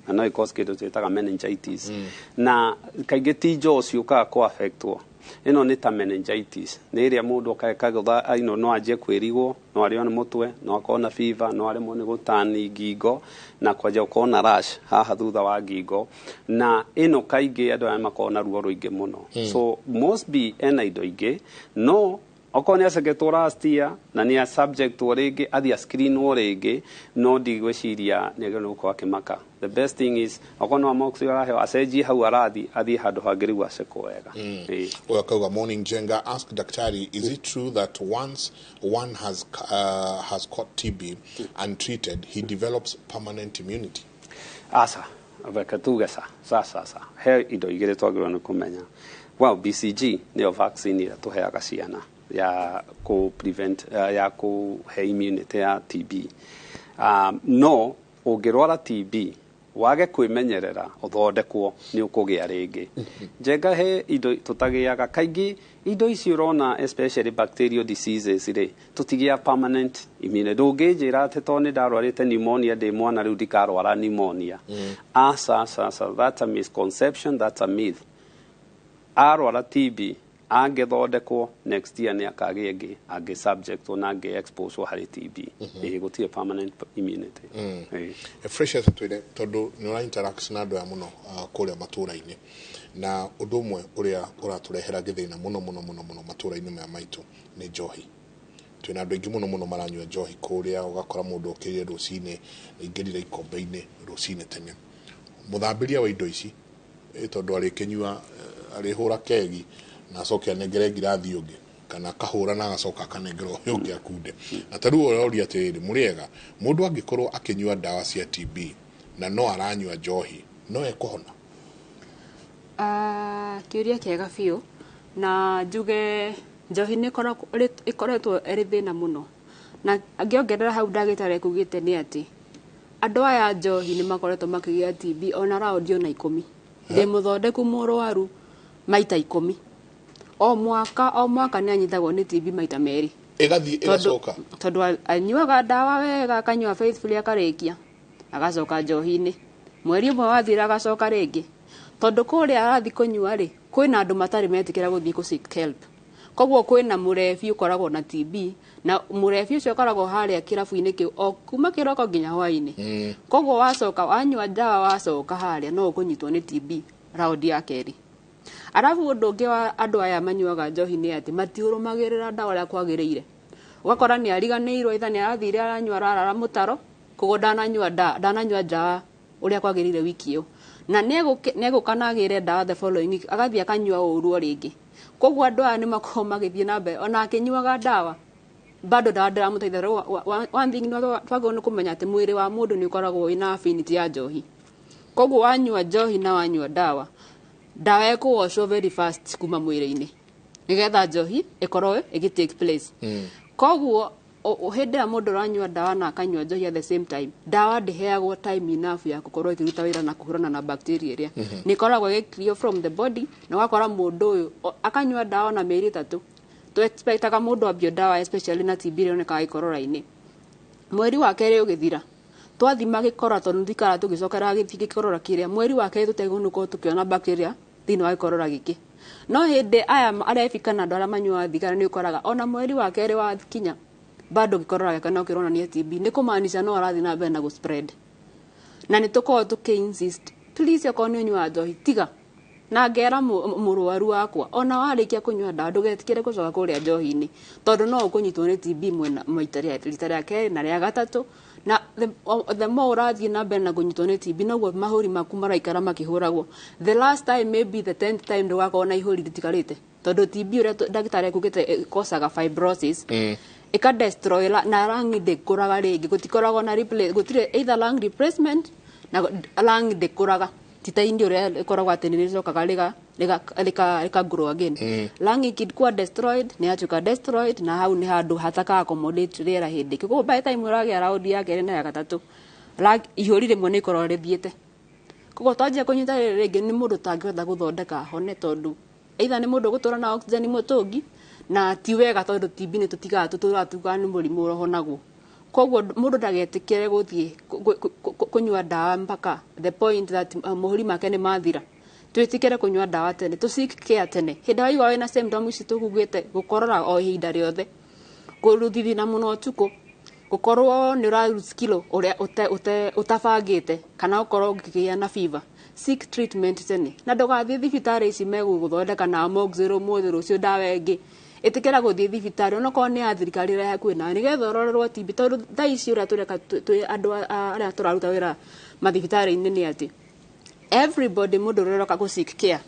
na no ĩcause kĩndũ twĩtaga meningitis, na kaingĩ ti jaw ciũkaga kũ affectwo. Ĩno nĩ ta meningitis, nĩ ĩrĩa mũndũ akagũtha, no anjie kwĩrigwo, no arĩo nĩ mũtwe, no akorwo na fever, no aremwo nĩ gũtani ngingo na kwanjia gũkorwo na rash haha thutha wa ngingo, na ĩno kaingĩ andũ aya makoragwo na ruo rũingĩ mũno. So must be ena indo ingĩ, no okorwo nĩ aceketwo last year na nĩ subjectwo rĩngĩ, athiĩ ascreenwo rĩngĩ, no ndigwĩciria nĩ agĩrĩirwo nĩ gũkorwo akĩmaka. The best thing is okorwo no amoxil araheo, acenjie hau arathiĩ, athiĩ handũ hangĩ rĩu acekwo wega. Ĩĩ. Ũyũ akauga, "Morning Njenga, ask daktari, is it true that once one has caught TB untreated, he develops permanent immunity?" Aca, reke tuge ca ca ca ca he indo igĩrĩ twagĩrĩirwo nĩ kũmenya. Well, BCG nĩyo vaccine ĩrĩa tũheaga ciana ya kũ prevent, ya kũhe immunity ya TB. No ũngĩrwara TB wage kwĩmenyerera ũthondekwo, nĩ ũkũgĩa rĩngĩ. Njenga, he indo tũtagĩaga kaingĩ, indo ici ũrona, especially bacterial diseases rĩ, tũtigĩa permanent immunity. Ndũngĩnjĩra atĩ tondũ nĩ ndarwarĩte pneumonia ndĩ mwana, rĩu ndikarwara pneumonia. Aca, aca, aca, that's a misconception, that's a myth. Arwara TB Angĩthondekwo next year nĩ akagĩa ĩngĩ, angĩ subject na angĩ expose harĩ TB. Ĩĩ, gũtirĩ permanent immunity. Ĩĩ. Fresh twĩre, tondũ nĩ ũra interact na andũ aya mũno kũrĩa matũũra-inĩ, na ũndũ ũmwe ũrĩa ũratũrehera gĩthĩna mũno mũno mũno mũno matũũra-inĩ maya maitũ nĩ njohi. Twĩna andũ aingĩ mũno mũno maranyua njohi kũrĩa, ũgakora mũndũ okĩrire rũcinĩ, aingĩrire ikombe-inĩ rũcinĩ tene. Mũthambĩria wa indo ici, tondũ arĩkĩnyua, arĩhũra kegi na acoke anengere ngirathi ũngĩ, kana akahũra na agacoka akanengera ũyũ ũngĩ akunde. Na ta rĩu ũroria atĩrĩrĩ, mũrĩega, mũndũ angĩkorwo akĩnyua ndawa cia TB na no aranyua njohi, no ekũhona? Kĩũria kĩega biũ, na njuge njohi nĩ ĩkoretwo ĩrĩ thĩna mũno, na angĩongerera hau ndagĩtarĩ ekugĩte nĩ atĩ andũ aya njohi nĩ makoretwo makĩgĩa TB ona raundi ona 10. Ndĩ mũthondeku mũrwaru maita 10 o mwaka, o mwaka nĩ anyitagwo nĩ TB maita 2. Ĩgathiĩ ĩgacoka. Tondũ anyuaga ndawa wega, akanyua faithfully, akarĩkia, agacoka njohi-inĩ, mweri ũmwe wathira agacoka rĩngĩ, tondũ kũrĩa arathiĩ kũnyua rĩ, kwĩna andũ matarĩ metĩkĩra gũthiĩ kũ seek help. Koguo kwĩna mũrebi ũkoragwo na TB, na mũrebi ũcio ũkoragwo harĩa kĩrabu-inĩ kĩu o kuma kĩroko nginya hwaĩ-inĩ. Koguo wacoka wanyua ndawa, wacoka harĩa no ũkũnyitwo nĩ TB raundi ya kerĩ. Arabu ũndũ ũngĩ wa andũ aya manyuaga njohi nĩ atĩ matiũrũmagĩrĩra ndawa ũrĩa kwagĩrĩire. Ũgakora nĩ ariganĩirwo, either nĩ arathire aranyua ararara mũtaro, koguo ndananyua ndawa ũrĩa kwagĩrĩire wiki ĩyo, na nĩegũka na agĩre ndawa the following week, agathiĩ akanyua ũru o rĩngĩ. Koguo andũ aya nĩ makoragwo magĩthiĩ na mbere ona akĩnyuaga ndawa, bado ndawa ndĩramũteithia. One thing twagĩrĩirwo nĩ kũmenya atĩ mwĩrĩ wa mũndũ nĩ ũkoragwo wĩna affinity ya njohi. Koguo wanyua njohi na wanyua ndawa, ndawa ĩkũwashwo very fast kuma mwĩrĩ-inĩ nĩgetha njohi ĩkorwo ĩgĩ take place. Koguo hĩndĩ ĩrĩa mũndũ ũranyua ndawa na akanyua njohi at the same time, ndawa ndĩheagwo time enough ya gũkorwo ĩkĩruta wĩra na kũhũrana na bacteria ĩrĩa. Nĩ ĩkoragwo ĩgĩ clear from the body, na ũgakora mũndũ ũyũ akanyua ndawa na mĩeri 3. Tũ expectaga mũndũ ambio ndawa, especially na TB ĩrĩa yonekaga gĩkorora-inĩ, mweri wa kerĩ ũgĩthira, twathima gĩkorora, tondũ nĩtũikaraga tũgĩcokera gĩkorora kĩrĩa, mweri wa kerĩ tũtegũkorwo tũkĩona bacteria thĩinĩ wa gĩkorora gĩkĩ. No hĩndĩ aya arebi kana andũ arĩa manyuaga thigara, nĩ ũkoraga ona mweri wa kerĩ wakinya bado gĩkorora gĩake no kĩronania TB, nĩ kũmaanisha no arathiĩ na mbere na gũ spread. Na nĩ tũkoragwo tũkĩ insist, please, okorwo nĩ ũnyuaga njohi, tiga. Na ngera mũrwaru wakwa, ona warĩkia kũnyua ndawa, ndũgetĩkĩre gũcoka kũrĩa njohi-inĩ, tondũ no ũkũnyitwo nĩ TB mwena maita rita rĩa kerĩ na rĩa gatatũ. Na the more ũrathiĩ na mbere na kũnyitwo nĩ TB, noguo mahũri maku maraikara makĩhũragwo. The last time, maybe the 10th time, ndũgakorwo na ihũri rĩtigarĩte, tondũ TB, ũrĩa ndagĩtarĩ ekugĩte, ĩkosaga fibrosis, ĩka destroy na lung ndĩkũraga rĩngĩ. Gũtikoragwo na replace, gũtirĩ either lung replacement, na lung ndĩkũraga, ti ta indi ũrĩa ĩkoragwo atĩ nĩ rĩcokaga rĩka grow again. Lung ikikuwa destroyed, nĩ yatuĩka destroyed, na hau nĩ handũ hataka accommodate rĩera hĩndĩ ĩngĩ. Koguo by the time ũragĩa raundi ya kerĩ na ya gatatũ, ihũri rĩmwe nĩ ikoragwo rĩthiĩte. Koguo twanjia kũnyita rĩrĩ rĩngĩ, nĩ mũndũ ũtangĩhota gũthondeka hone, tondũ either nĩ mũndũ ũgũtũra na oxygen mũtũngi, na ti wega, tondũ TB nĩ tũtigaga tũtũraga tugaga nĩ mũrimũ ũhonagwo. Koguo mũndũ ndagetĩkĩre gũthiĩ kũnyua ndawa mpaka the point that mahũri make nĩ mathira. Twĩtĩkĩre kũnyua ndawa tene, tũ seek care tene hĩndĩ waigua wĩna symptoms ici tũkugĩte: gũkorora o ihinda rĩothe, kũruthithina mũno ũtukũ, gũkorwo nĩ ũra lose kilo ũrĩa ũtabangĩte, kana ũkorwo ũkĩgĩa na fever. Seek treatment tene, na ndũgathiĩ thibitarĩ ici megũgũthondeka na amoxil ũmũthĩ, rũciũ ndawa ĩngĩ. Ĩtĩkĩra gũthiĩ thibitarĩ onokorwo nĩ ya thirikari ĩrĩa hakuhĩ nawe, nĩgetha ũrorerwo TB, tondũ thaa ici ũrĩa tũreka twĩ andũ arĩa tũraruta wĩra mathibitarĩ-inĩ nĩ atĩ everybody, mũndũ ũrĩa ũroka gũ seek care,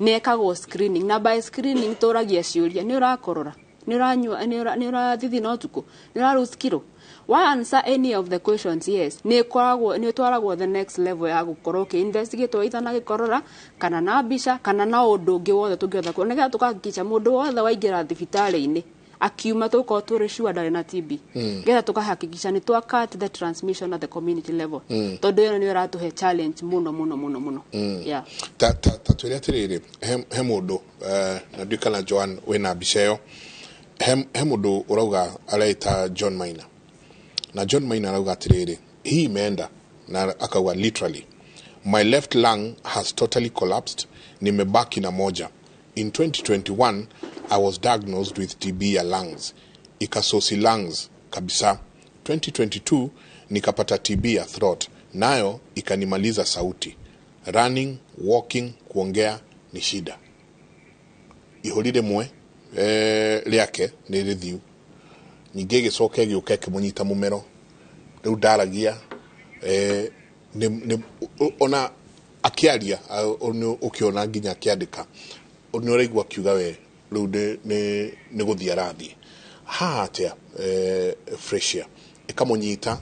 nĩ ekagwo screening. Na by screening tũragia ciũria: nĩ ũrakorora, nĩ ũranyua, nĩ ũrathithina ũtukũ, nĩ ũra lose kilo? Wa answer any of the questions yes, nĩ ĩkoragwo nĩ ũtwaragwo the next level ya gũkorwo ũkĩ investigate either na gĩkorora kana na mbica kana na ũndũ ũngĩ wothe tũngĩhota kuona, nĩgetha tũkahakikisha mũndũ wothe waingĩra thibitarĩ-inĩ, akiuma tũkorwo tũrĩ sure ndarĩ na TB, nĩgetha tũkahakikisha nĩ twa cut the transmission at the community level, tondũ ĩyo nĩyo ĩratũhe challenge mũno mũno mũno mũno, yeah. Ta twĩre atĩrĩrĩ, he mũndũ, na ndiũĩ kana Joan wĩna mbica ĩyo, he mũndũ ũrauga areita John Maina, na John Maina arauga atĩrĩrĩ, hii imeenda, na akauga literally, "My left lung has totally collapsed, nimebaki na moja. In 2021 I was diagnosed with TB ya lungs, ikasosi lungs kabisa. 2022 nikapata TB ya throat, nayo ikanimaliza sauti. Running, walking, kuongea ni shida. Ihũri rĩmwe rĩake nĩ rĩthiu, ningĩ ĩgĩcoka ĩgĩũka ĩkĩmũnyita mũmero, rĩu ndaragia, ona akĩaria ũkĩona nginya akĩandĩka nĩ ũraigua akiuga we rĩu nĩ gũthiĩ arathiĩ haha atĩa. Fresia ĩkamũnyita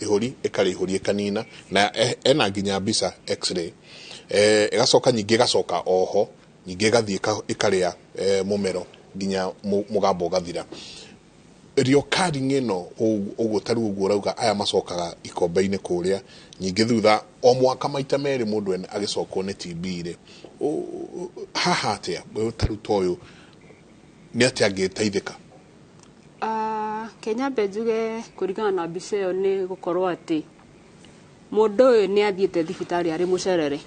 ihũri ĩkarĩa ihũri ĩkanina na ena nginya mbica x-ray, ĩgacoka nyingĩ ĩgacoka oho nyingĩ ĩgathiĩ ĩkarĩa mũmero nginya mũgambo ũgathira. Recurring ĩno ũguo tarĩu ũguo ũrauga aya macokaga ikombe-inĩ kũrĩa nyingĩ thutha o mwaka maita merĩ mũndũ agĩcokwo nĩ TB rĩ, haha atĩa tarĩu ta ũyũ nĩ atĩa angĩteithĩka? Kenya njuge kũringana na mbica ĩyo nĩ gũkorwo atĩ mũndũ ũyũ nĩ athiĩte thibitarĩ arĩ mũcerere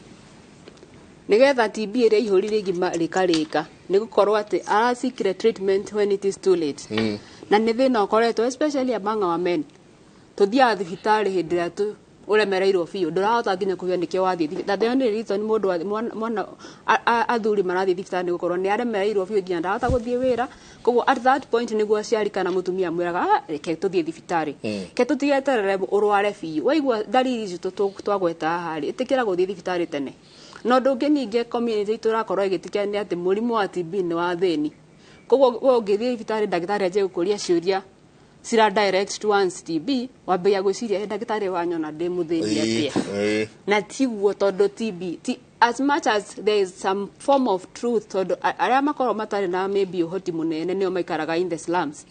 nĩgetha TB ĩrĩa ihũri rĩgima rĩkarĩka, nĩ gũkorwo atĩ araseekire treatment when it is too late. Na nĩ thĩna ũkoretwo especially among our men. Tũthiaga thibitarĩ hĩndĩ ĩrĩa tu ũremereirwo biũ, ndũrahota nginya kũgĩa nĩkĩo wathiĩ thibitarĩ. The only reason mũndũ mwana athuri marathiĩ thibitarĩ nĩ gũkorwo nĩ aremereirwo biũ nginya ndahota gũthiĩ wĩra. Koguo at that point nĩguo aciari kana mũtumia amwĩraga, reke tũthiĩ thibitarĩ, ke tũtigeterere ũrware biũ, waigua ndariri ici twagweta haha rĩ, ĩtĩkĩra gũthiĩ thibitarĩ tene. Na ũndũ ũngĩ ningĩ community itũ ĩrakorwo ĩgĩtĩkia nĩ atĩ mũrimũ wa TB nĩ wa thĩni. Koguo we ũngĩthiĩ thibitarĩ ndagĩtarĩ anjie gũkũria ciũria cira direct towards TB, wambĩrĩria gwĩciria ndagĩtarĩ wanyona ndĩ mũthĩni atĩa. Na tiguo, tondũ TB ti, as much as there is some form of truth, tondũ arĩa makorwo matarĩ na maybe ũhoti mũnene nĩo maikaraga in the slums,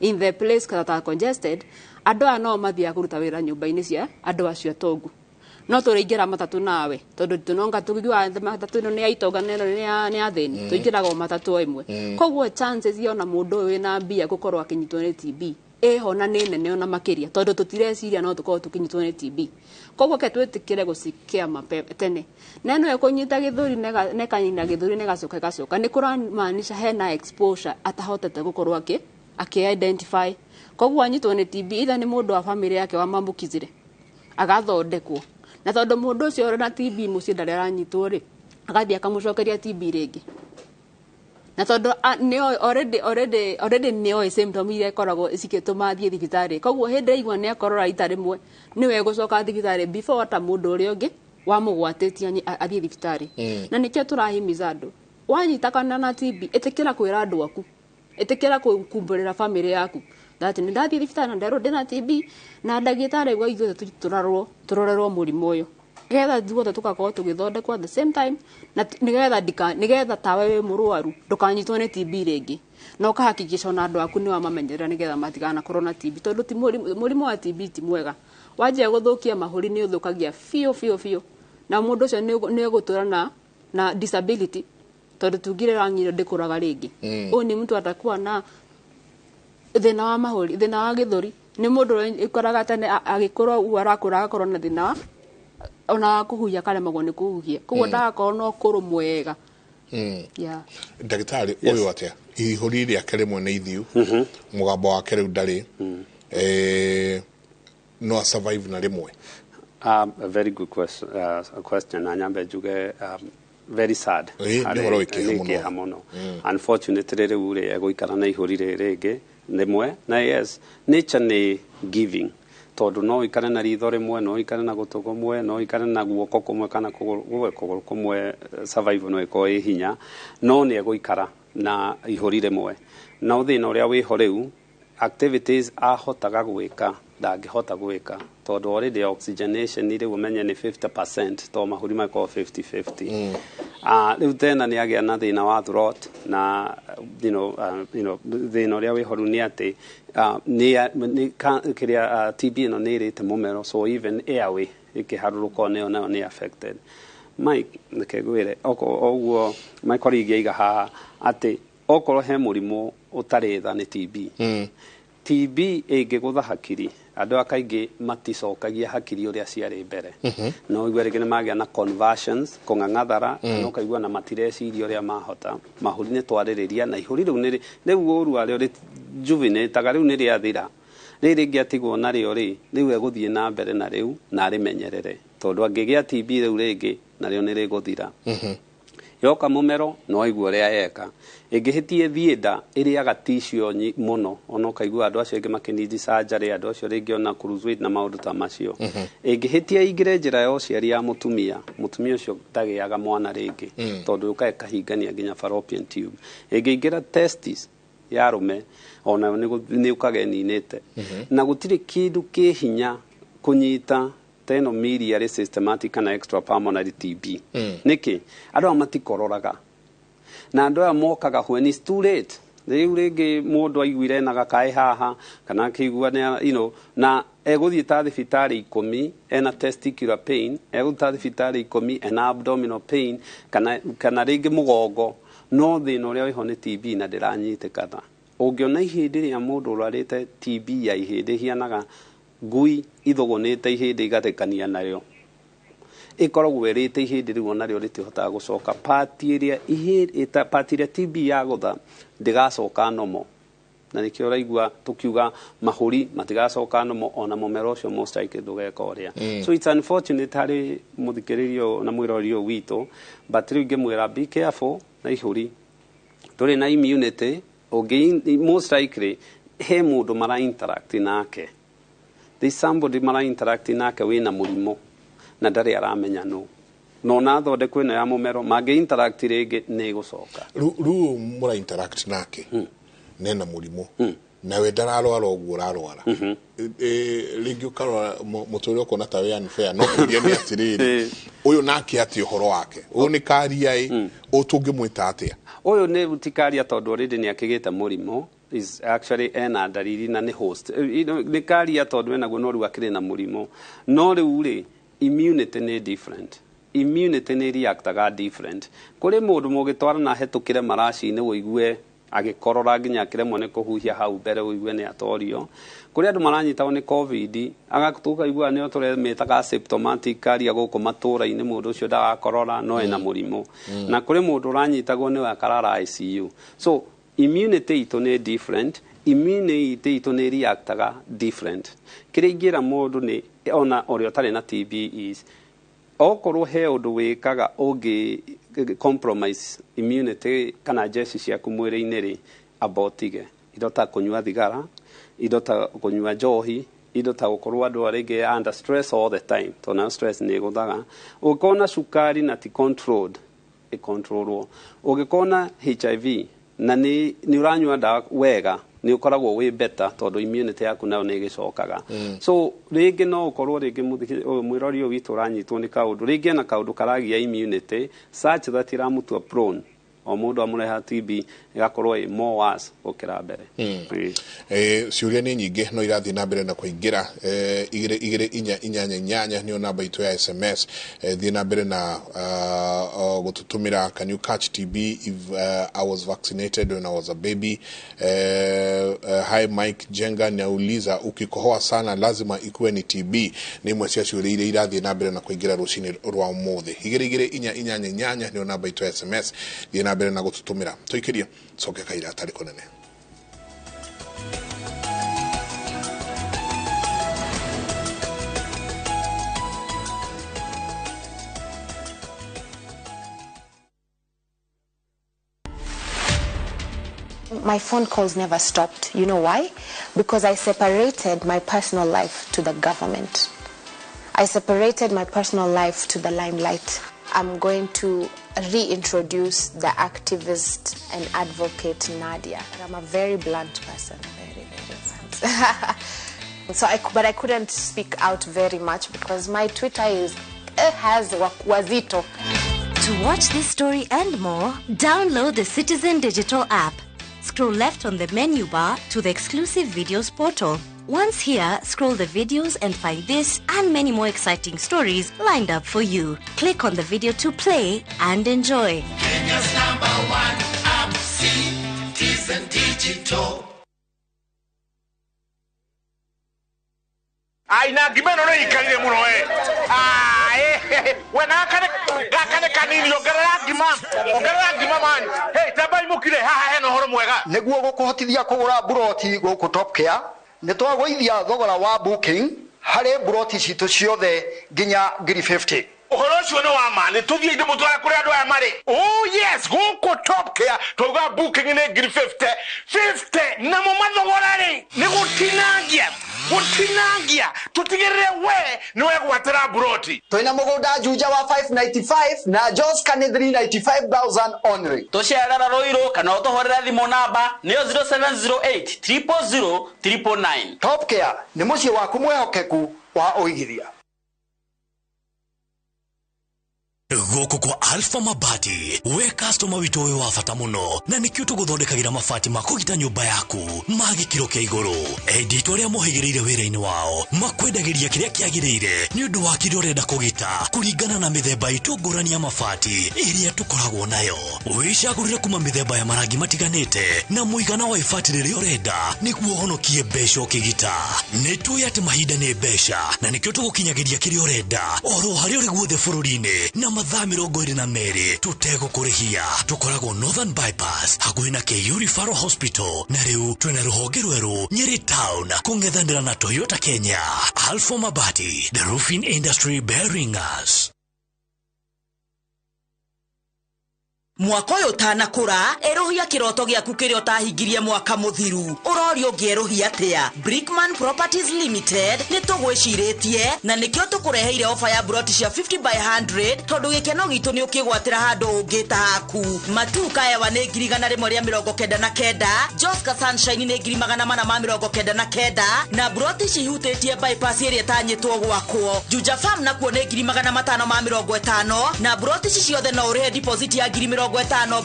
in the place that are congested, andũ aya no mathiaga kũruta wĩra nyũmba-inĩ cia andũ acio atongu. No tũrĩingĩra matatũ nawe tondũ tũnonga tũiguaga matatũ ĩno nĩ ya itonga na ĩno nĩ ya thĩni, tũingĩraga o matatũ o ĩmwe. Koguo chances ona mũndũ ũyũ wĩna mbia gũkorwo akĩnyitwo nĩ TB ĩho na nĩ nene ona makĩria, tondũ tũtireciria no tũkorwo tũkĩnyitwo nĩ TB. Koguo ke twĩtĩkĩre gũcikia mapema tene. Na ĩno ĩkũnyita gĩthũri na ĩkanyina gĩthũri na ĩgacoka ĩgacoka, nĩ kũramaanisha hena exposure atahotete gũkorwo akĩ identify. Koguo anyitwo nĩ TB either nĩ mũndũ wa family yake wamwambũkizire agathondekwo, na tondũ mũndũ ũcio ũrĩ na TB mũciĩ ndarĩ aranyitwo rĩ, agathiĩ akamũcokeria TB rĩngĩ. Na tondũ nĩoĩ already nĩoĩ symptom iria ikoragwo cikĩtũma athiĩ thibitarĩ, koguo hĩndĩ aigua nĩ akorora rita rĩmwe nĩwe egũcoka thibitarĩ before ta mũndũ ũrĩa ũngĩ wamũgwatĩtie athiĩ thibitarĩ. Na nĩkĩo tũrahimiza andũ, wanyita kana na TB ĩtĩkĩra kwĩra andũ aku, ĩtĩkĩra kumbũrĩra family yaku that nĩ ndathiĩ thibitarĩ na nderwo ndĩna TB na ndagĩtarĩ auga ithuothe tũrorerwo mũrimũ ũyũ, nĩgetha ithuothe tũgakorwo tũgĩthondekwo at the same time, na nĩgetha tawe wĩ mũrwaru ndũkanyitwo nĩ TB rĩngĩ, na ũkahakikisha ona andũ aku nĩ wamamenyerera nĩgetha matiganakorwo na TB, tondũ ti mũrimũ wa TB ti mwega, wanjia gũthũkia mahũri nĩ ũthũkagia biũ biũ biũ, na mũndũ ũcio nĩ egũtũra na disability, tondũ tugire rangi ĩyo ndĩkũraga rĩngĩ. Ũyũ nĩ mtu atakuwa na thĩna wa mahũri, thĩna wa gĩthũri, nĩ mũndũ ũkoraga tene agĩkũra ũguo arakũra agakorwo na thĩna wa ona wa kũhuhia akaremagwo nĩ kũhuhia, koguo ndagakorwo na ũkũrũ mwega. Ndagĩtarĩ ũyũ atĩa ihũri rĩake rĩmwe nĩ ithiu, mũgambo wake rĩu ndarĩ, no survive na rĩmwe? A very good question, na nyambe njuge very sad. Nĩ kĩeha mũno. Unfortunately rĩu rĩ egũikara na ihũri rĩrĩ rĩngĩ rĩmwe, na yes, nature nĩ giving, tondũ no ũikare na ritho rĩmwe, no ũikare na gũtũ kũmwe, no ũikare na guoko kũmwe kana kũgũrũ kũmwe, survival no ĩkorwo ĩ hinya, no nĩ egũikara na ihũri rĩmwe. Na thĩna ũrĩa wĩho rĩu, activities ahotaga gwĩka ndangĩhota gwĩka, tondũ already oxygenation rĩu ũmenye nĩ 50%, tondũ mahũri makorwo 50-50. Rĩu tena nĩ agĩa na thĩna wa throat, na thĩna ũrĩa wĩho rĩu nĩ atĩ kĩrĩa TB ĩno nĩ ĩrĩte mũmero, so even airway ĩkĩharũrũka nĩyo nayo nĩ affected. Mike, reke ngwĩre ũguo Michael ingĩaiga haha atĩ okorwo he mũrimũ ũtarĩ tha nĩ TB. TB ĩngĩgũtha hakiri, Andũ aya kaingĩ maticokagia hakiri ũrĩa ciarĩ mbere. No ũigue rĩngĩ nĩ magĩa na conversions, kũng'ang'athara, no ũkaigua na matireciria ũrĩa mahota. Mahũri nĩ twarĩrĩria na ihũri rĩu nĩ rĩu ũru warĩo juvenataga rĩu nĩ rĩathira. Rĩrĩ rĩngĩ atigwo narĩo rĩ, rĩu egũthiĩ na mbere na rĩu na arĩmenyerere, tondũ angĩgĩa TB rĩu rĩngĩ narĩo nĩ rĩgũthira. Yoka mũmero no aigua ũrĩa eka. Ĩngĩhĩtie thiĩ nda ĩrĩaga tissue mũno, ona ũkaigua andũ acio angĩ makĩnidi surgery, andũ acio rĩngĩ ona kũ lose weight na maũndũ ta macio. Ĩngĩhĩtia ĩingĩre njĩra ya ũciari ya mũtumia, mũtumia ũcio ndagĩaga mwana rĩngĩ, tondũ yũkaga ĩkahingania nginya fallopian tube. Ĩngĩingĩra testis ya arũme, onayo nĩ yũkaga ĩninĩte. Na gũtirĩ kĩndũ kĩ hinya kũnyita ta ĩno miliary systematic kana extrapulmonary TB. Nĩkĩ? Andũ aya matikororaga. Na andũ aya mokaga when it's too late. Rĩu rĩngĩ mũndũ aiguire ena gakaĩ haha kana akĩigua nĩ na egũthiĩ ta thibitarĩ 10 ena testicular pain, egũthiĩ ta thibitarĩ 10 ena abdominal pain kana rĩngĩ mũgongo, no thĩna ũrĩa wĩho nĩ TB na ndĩranyitĩkana. Ũngĩona ihĩndĩ rĩa mũndũ ũrwarĩte TB ya ihĩndĩ hianaga ngui ithũgũnĩte ihĩndĩ igathekania narĩo, ĩkoragwo ĩrĩte ihĩndĩ rĩu onarĩo rĩtihotaga gũcoka. Part ĩrĩa part ĩrĩa TB yagũtha ndĩgacoka nomo, na nĩkĩo ũraigua tũkiuga mahũri matigacoka nomo, ona mũmero ũcio most likely ndũgeka ũrĩa. So it's unfortunate harĩ mũthikĩrĩria na mwĩrori ũyũ witũ, but rĩu ingĩmwĩra be careful na ihũri. Tũrĩ na immunity, ũngĩ most likely he mũndũ mara interact nake. There's somebody mara interact nake wĩna mũrimũ na ndarĩ aramenya no. No na thondekwo ĩno ya mũmero mangĩ interact rĩngĩ nĩ ĩgũcoka. Rĩu mũra interact nake nena mũrimũ nawe ndararwara ũguo ũrarwara, rĩngĩ ũkarora mũtũrĩre ũkona ta wĩ unfair, no kũria nĩ atĩrĩrĩ, ũyũ nake atĩ ũhoro wake ũyũ nĩ karia ĩ, ũyũ tũngĩmwĩta atĩa? Ũyũ nĩ ti karia tondũ already nĩ akĩgĩte mũrimũ, is actually ena ndariri na nĩ host. Nĩ karia tondũ enaguo no rĩu akĩrĩ na mũrimũ. No rĩu rĩ, immunity nĩ different. Immunity nĩ reactaga different. Kũrĩ mũndũ mũgĩtwarana hetũkĩre maraci-inĩ ũigue agĩkorora nginya akĩremwo nĩ kũhuhia hau mbere ũigue nĩ atorio. Kũrĩ andũ maranyitagwo nĩ COVID, agatukaigua nĩo tũremĩtaga asymptomatic karia gũkũ matũra-inĩ, mũndũ ũcio ndagakorora no ena mũrimũ. Na kũrĩ mũndũ ũranyitagwo nĩwe akarara ICU. So immunity itũ nĩ different, immunity itũ nĩ reactaga different. Kĩrĩa ingĩra mũndũ nĩ ona ũrĩa ũtarĩ na TB is okorwo he ũndũ wĩkaga ũngĩ compromise immunity kana jeshi ciaku mwĩrĩ-inĩ rĩ, amba ũtige. Indo ta kũnyua thigara, indo ta kũnyua njohi, indo ta gũkorwo andũ arĩa under stress all the time, tondũ nayo stress nĩ ĩgũthaga. Ũngĩkorwo na cukari na ti controlled, ĩcontrolwo. Ũngĩkorwo na HIV na nĩ ũranyua ndawa wega, nĩ ũkoragwo wĩ better tondũ immunity yaku nayo nĩ ĩgĩcokaga. So rĩngĩ no ũkorwo rĩngĩ mwĩrori ũyũ witũ ũranyitwo nĩ kaũndũ, rĩngĩ ena kaũndũ karagia immunity such that ĩramũtua prone, o mũndũ amũreha TB ĩgakorwo ĩ more worse gũkĩra mbere. Ciũria nĩ nyingĩ no irathiĩ na mbere na kũingĩra. 2 2 4 8 8 nĩyo namba itũ ya SMS. Thiĩ na mbere na gũtũtũmĩra. Can you catch TB if I was vaccinated when I was a baby? Hi Mike Jenga nauliza, ukikohoa sana lazima ikuwe ni TB? Nĩ imwe cia ciũria iria irathiĩ na mbere na kũingĩra rũcinĩ rwa ũmũthĩ. 2 2 4 8 8 nĩyo namba itũ ya SMS. Thiĩ na mbere na gũtũtũmĩra. Tũikĩrie coke kaira atarĩ kũnene. My phone calls never stopped. You know why? Because I separated my personal life to the government. I separated my personal life to the limelight. I'm going to reintroduce the activist and advocate Nadia. I'm a very blunt person, very, very blunt. But I couldn't speak out very much because my Twitter has wazito. To watch this story and more, download the Citizen Digital app. Scroll left on the menu bar to the exclusive videos portal. Once here, scroll the videos and find this and many more exciting stories lined up for you. Click on the video to play and enjoy. Kenya's #1 app, Citizen Digital. Hanini, ongerera ngima. Ongerera ngima man. Hey, tambai mukire haha hena ũhoro mwega. Nĩguo gũkũhotithia kũgũra mburoti gũkũ Top Care, nĩ twagũithia thogora wa booking harĩ mburoti citũ ciothe nginya 50,000. Ũhoro ũcio nĩ wa ma, nĩ tũthiĩ ndĩmũtware kũrĩa andũ aya marĩ. Oh yes, gũkũ Top Care twauga booking nĩ 50,000. 50 namo mathogora rĩ nĩ gũtinangia. Gũtinangia tũtigĩrĩre we nĩ wegwatĩra mburoti. Twĩna mũgũnda Juja wa 595 na Joska nĩ 395,000 only. Tũcerera Ruiru kana ũtũhũrĩre thimũ namba nĩyo 0708 000 999. Top Care nĩ mũciĩ waku mwĩhokeku wa ũigithia. Gũkũ kwa Alpha Mabati, we customer witũ wĩ wa bata mũno, na nĩkĩo tũgũthondekagĩra mabati ma kũgita nyũmba yaku ma gĩkĩro kĩa igũrũ. Endi itũ arĩa mohĩgĩrĩire wĩra-inĩ wao makwendagĩria kĩrĩa kĩagĩrĩire nĩ ũndũ wa kĩrĩa ũrenda kũgita kũringana na mĩthemba itũ ngũrani ya mabati ĩrĩa tũkoragwo nayo. Wĩcagũrĩre kuma mĩthemba ya marangi matiganĩte na mũigana wa ibati rĩrĩa ũrenda nĩguo ũhonokie mbeca ũkĩgita. Nĩ tũĩ atĩ mahinda nĩ mbeca na nĩkĩo tũgũkinyagĩria kĩrĩa ũrenda oro harĩa ũrĩ guothe bũrũri-inĩ na mathaa 22 tũtegũkũrĩhia. Tũkoragwo Northern Bypass hakuhĩ na KU Referral Hospital, na rĩu twĩna rũhonge rwerũ Nyeri Town kũng'ethanĩra na Toyota Kenya. Alpha Mabati, the roofing industry bearing us. Mwaka ũyũ ũtanakũra, erũhia kĩroto gĩaku kĩrĩa ũtahingirie mwaka mũthiru. Ũrorio ũngĩerũhia atĩa? Brickman Properties Limited nĩ tũgwĩcirĩtie na nĩkĩo tũkũreheire ofa ya broti cia 50 by 100 tondũ gĩkeno gitũ nĩ ũkĩgwatĩra handũ ũngĩta haku. Matuka Ewa nĩ 199,000, Joska Sunshine nĩ 499,000 na broti cihutĩtie bypass ĩrĩa ĩtanyĩtwo gwakwo. Juja Farm nakuo nĩ 550,000 na broti ici ciothe no ũrĩhe deposit ya 50,000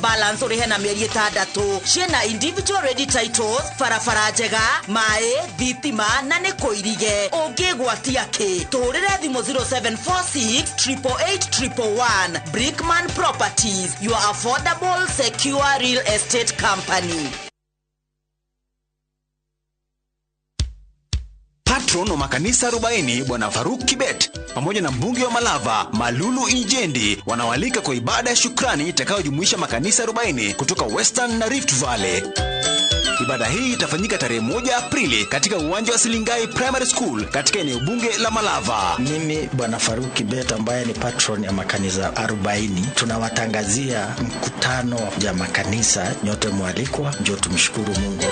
balance ũrĩhe na mĩeri 6. Ciĩna individual ready titles, barabara njega, maĩ, thitima na nĩ kũirige. Ũngĩgwatia kĩ? Tũhũrĩre thimũ 0746 888 111. Brickman Properties, your affordable, secure real estate company. Patron wa makanisa 40 Bwana Faruk Kibet pamoja na mbunge wa Malava Malulu Injendi wanawalika kwa ibada ya shukrani itakayojumuisha makanisa 40 kutoka Western na Rift Valley. Ibada hii itafanyika tarehe 1 Aprili katika uwanja wa Silingai Primary School katika eneo bunge la Malava. Mimi Bwana Faruk Kibet ambaye ni patron ya makanisa 40, tunawatangazia mkutano wa makanisa, nyote mwalikwa, njoo tumshukuru Mungu.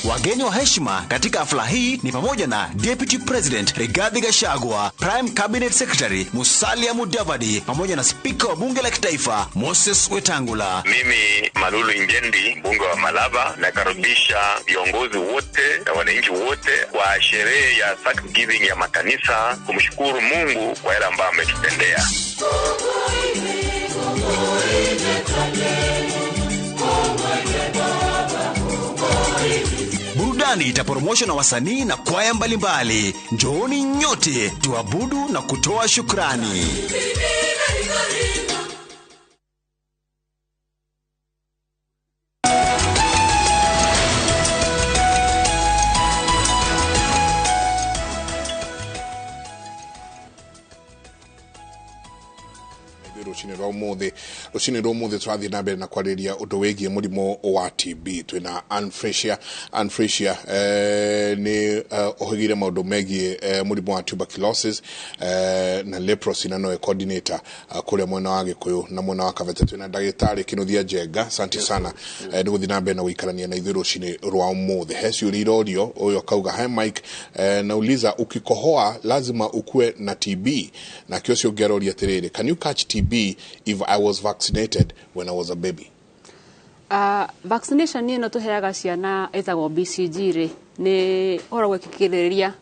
Wageni wa heshima katika hafla hii ni pamoja na Deputy President Rigathi Gachagua, Prime Cabinet Secretary Musalia Mudavadi pamoja na Spika wa Bunge la Kitaifa Moses Wetangula. Mimi Malulu Injendi, mbunge wa Malava, nakaribisha viongozi wote na wananchi wote kwa sherehe ya Thanksgiving ya makanisa kumshukuru Mungu kwa yale ambayo ametutendea. Burudani itaporomoshwa na wasanii na kwaya mbalimbali. Njooni nyote tuabudu na kutoa shukrani. Rucini rwa umuthi turathie na mbere na kwariria undu wigie murimu wa TB. Twina Ann Fraser. Ann Fraser ni uhigire maundu megie murimu wa tuberculosis na leprosy na noe coordinator kuria mwena wa Gikuyu na mwena wa Kabete. Twina ndagitari Kinuthia Njenga, asante sana ni guthie na mbere na guikarania na ithuĩ rucini rwa umuthi. He ciũria irorio uyu akauga, hi Mike, nauliza ukikohoa lazima ukue na TB? Na kio cio ngeroria atiriri, can you catch TB if I was vaccinated when I was a baby? Vaccination ĩno tũheaga ciana ĩtagwo BCG rĩ, nĩ ũhoro gwĩkĩrĩria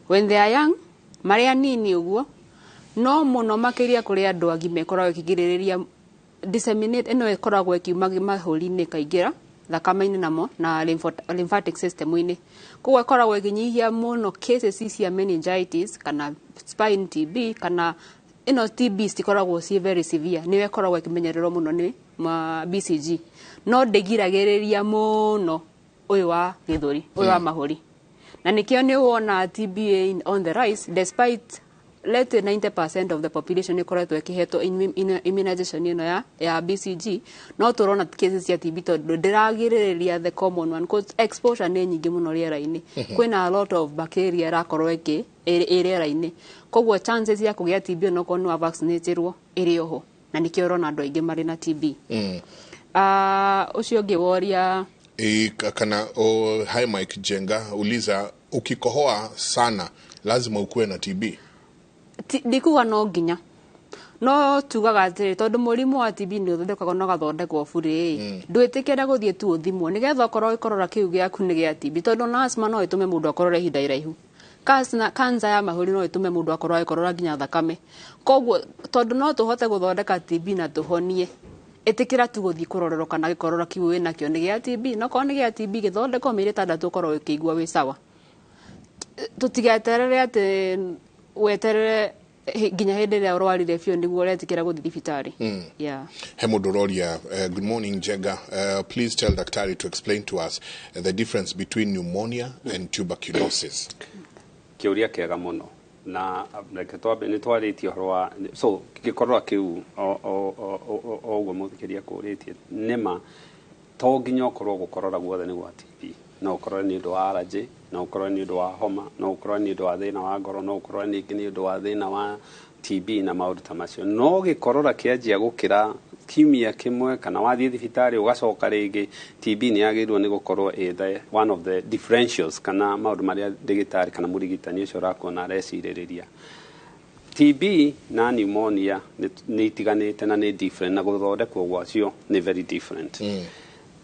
when they are young, marĩ anini ũguo, no mũno makĩria kũrĩ andũ agima ĩkoragwo ĩkĩgirĩrĩria disseminate ĩno ĩkoragwo ĩkiuma mahũri-inĩ ĩkaingĩra thakame-inĩ namo na lymphatic system-inĩ. Koguo ĩkoragwo ĩkĩnyihia mũno cases cia meningitis kana spine TB kana ĩno TB citikoragwo ciĩ very severe, nĩyo ĩkoragwo ĩkĩmenyererwo mũno nĩ BCG. No ndĩgiragĩrĩria mũno ũyũ wa gĩthũri, ũyũ wa mahũri. Na nĩkĩo nĩ wona TB on the rise despite let 90% of the population ĩkoretwo ĩkĩhetwo immunization ĩno ya BCG, no tũrona cases cia TB tondũ ndĩragirĩrĩria the common one, 'cause exposure nĩ nyingĩ mũno rĩera-inĩ. Kwĩna a lot of bacteria ĩrakorwo ĩkĩ ĩ rĩera-inĩ, koguo chances ya kũgĩa TB onokorwo nĩ wa vaccinatirwo ĩrĩ oho, na nĩkĩo ũrona andũ aingĩ marĩ na TB. Ũcio ũngĩ woria? Kana oh, hi Mike Jenga uliza, ukikohoa sana lazima ukuwe na TB? Ndikuga no nginya, no tugaga atĩrĩ, tondũ mũrimũ wa TB nĩ ũthondekagwo na ũgathondekwo burĩ, ndwĩtĩkĩre gũthiĩ tu ũthimwo nĩgetha ũkorwo ũkĩrora kĩu gĩaku nĩ gĩa TB, tondũ na asthma no ĩtũme mũndũ akorore ihinda iraihu. Cancer ya mahũri no ĩtũme mũndũ akorwo agĩkorora nginya thakame. Koguo tondũ no tũhote gũthondeka TB na tũhonie, ĩtĩkĩra tu gũthiĩ kũrorerwo kana gĩkorora kĩu wĩnakĩo nĩ gĩa TB. No korwo nĩ gĩa TB, gĩthondekwo, mĩeri 6 ũkorwo ũkĩigua wĩ sawa. Tũtigeterere atĩ weterere nginya hĩndĩ ĩrĩa ũrwarire biũ nĩguo ũretĩkĩra gũthiĩ thibitarĩ. Yeah. He mũndũ ũroria, good morning Jenga, please tell daktari to explain to us the difference between pneumonia and tuberculosis. Kĩũria kĩega mũno, na reke twambe nĩ twarĩtie ũhoro wa so gĩkorora kĩu o ũguo mũthikĩria kũrĩtie. Nĩma to nginya ũkorwo gũkorora guothe nĩ gwa TB. No ũkorore nĩ ũndũ wa allergy, no ũkorore nĩ ũndũ wa homa, no ũkorore nĩ ũndũ wa thĩna wa ngoro, no ũkorore ningĩ nĩ ũndũ wa thĩna wa TB na maũndũ ta macio. No gĩkorora kĩanjia gũkĩra kiumia kĩmwe kana wathiĩ thibitarĩ ũgacoka rĩngĩ, TB nĩ yagĩrĩirwo nĩ gũkorwo ĩ the one of the differentials kana maũndũ marĩa ndagĩtarĩ kana mũrigitani ũcio ũrakuona arecirĩrĩria. TB na pneumonia nĩ itiganĩte na nĩ different, na gũthondekwo gwacio nĩ very different.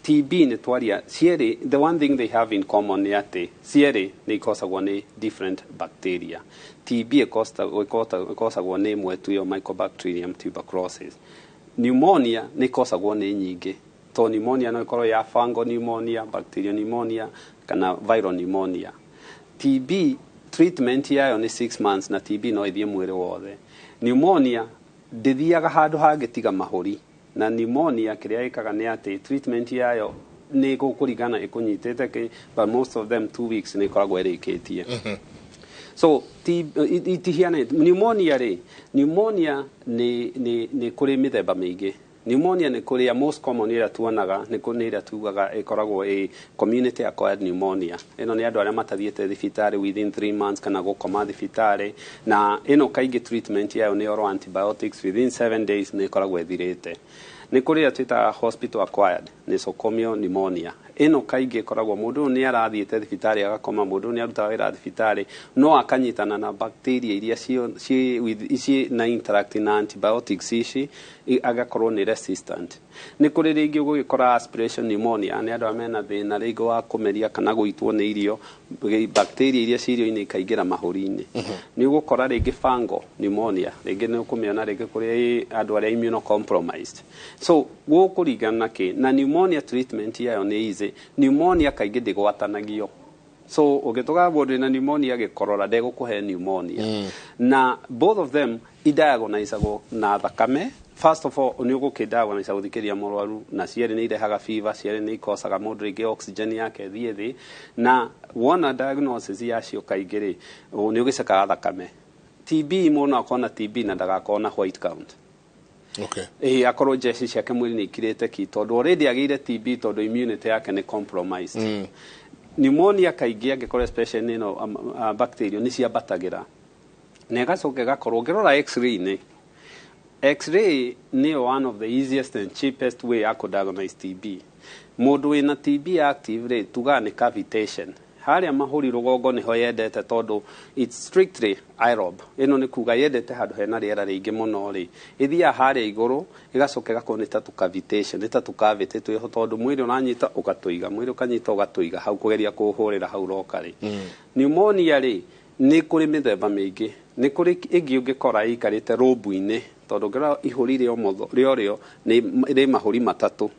TB nĩ twaria cierĩ, the one thing they have in common nĩ atĩ cierĩ nĩ ikosagwo nĩ different bacteria. TB ĩkosagwo nĩ ĩmwe tu, ĩyo Mycobacterium tuberculosis. Pneumonia nĩ ĩkosagwo nĩ nyingĩ, to pneumonia no ĩkorwo ya fungal pneumonia, bacterial pneumonia kana viral pneumonia. TB treatment yayo nĩ 6 months, na TB no ĩthiĩ mwĩrĩ wothe. Pneumonia ndĩthiaga handũ hangĩ tiga mahũri, na pneumonia kĩrĩa ĩkaga nĩ atĩ treatment yayo nĩ gũkũringana ĩkũnyitĩte kĩ, but most of them 2 weeks nĩ ĩkoragwo ĩrĩkĩtie. So itihiana. Pneumonia rĩ, pneumonia nĩ kũrĩ mĩthemba mĩingĩ. Pneumonia nĩ kũrĩ ya most common ĩrĩa tuonaga nĩ ĩrĩa tugaga ĩkoragwo ĩ community acquired pneumonia. Ĩno nĩ andũ arĩa matathiĩte thibitarĩ within 3 months kana gũkoma thibitarĩ, na ĩno kaingĩ treatment yayo nĩ oral antibiotics, within 7 days nĩ ĩkoragwo ĩthirĩte. Nĩ kũrĩ ĩrĩa twĩtaga hospital acquired nosocomial pneumonia. Ĩno kaingĩ ĩkoragwo mũndũ ũyũ nĩ arathiĩte thibitarĩ agakoma, mũndũ ũyũ nĩ arutaga wĩra thibitarĩ, no akanyitana na bacteria iria ciĩ na interact na antibiotics ici, agakorwo nĩ resistant. Nĩ kũrĩ rĩngĩ ũgũgĩkora aspiration pneumonia, nĩ andũ arĩa mena thĩna rĩngĩ wa kũmeria kana gũitwo nĩ irio, bacteria iria ci irio-inĩ ikaingĩra mahũri-inĩ. Nĩ ũgũkora rĩngĩ fungal pneumonia, rĩngĩ nĩ ũkũmĩona rĩngĩ kũrĩ andũ arĩa immunocompromised. So gũkũringana na kĩ, na pneumonia treatment yayo nĩ easy. Pneumonia kaingĩ ndĩgwatanagio, so ũngĩtũga mũndũ wĩna pneumonia gĩkorora, ndegũkũhe pneumonia. Na both of them idiagnosagwo na thakame. First of all, nĩ ũgũkĩdiagnose gũthikĩria mũrwaru, na cierĩ nĩ irehaga fever, cierĩ nĩ ikosaga mũndũ rĩngĩ oxygen yake ĩthiĩ thĩ, na wona diagnosis yacio kaingĩ rĩ, nĩ ũgĩcekaga thakame. TB, mũndũ no akorwo na TB na ndagakorwo na white count. Ĩĩ, akorwo jeshi ciake mwĩrĩ nĩ ikirĩte ki, tondũ already agĩire TB tondũ immunity yake nĩ compromised. Pneumonia kaingĩ angĩkorwo especially nĩ ĩno bacteria nĩ ciambatagĩra na ĩgacoka ĩgakorwo ũngĩrora x-ray-inĩ. X-ray nĩyo one of the easiest and cheapest way ya kũdiagnose TB. Mũndũ wĩna TB active rĩ, tugaga nĩ cavitation harĩa mahũri rũgongo nĩho yendete, tondũ it's strictly aerobe. Ĩno nĩ kuga yendete handũ hena rĩera rĩingĩ mũno rĩ, ĩthiaga harĩa igũrũ, ĩgacoka ĩgakorwo nĩ ta tũcavitation, nĩ ta tũcavity twĩho, tondũ mwĩrĩ ũranyita ũgatũiga, mwĩrĩ ũkanyita ũgatũiga hau kũgeria kũhũrĩra hau roka rĩ. Pneumonia rĩ, nĩ kũrĩ mĩthemba mĩingĩ. Nĩ kũrĩ ĩngĩ ũngĩkora ĩikarĩte rũmbu-inĩ, tondũ ũngĩrora ihũri rĩa rĩorĩo nĩ rĩ mahũri matatũ,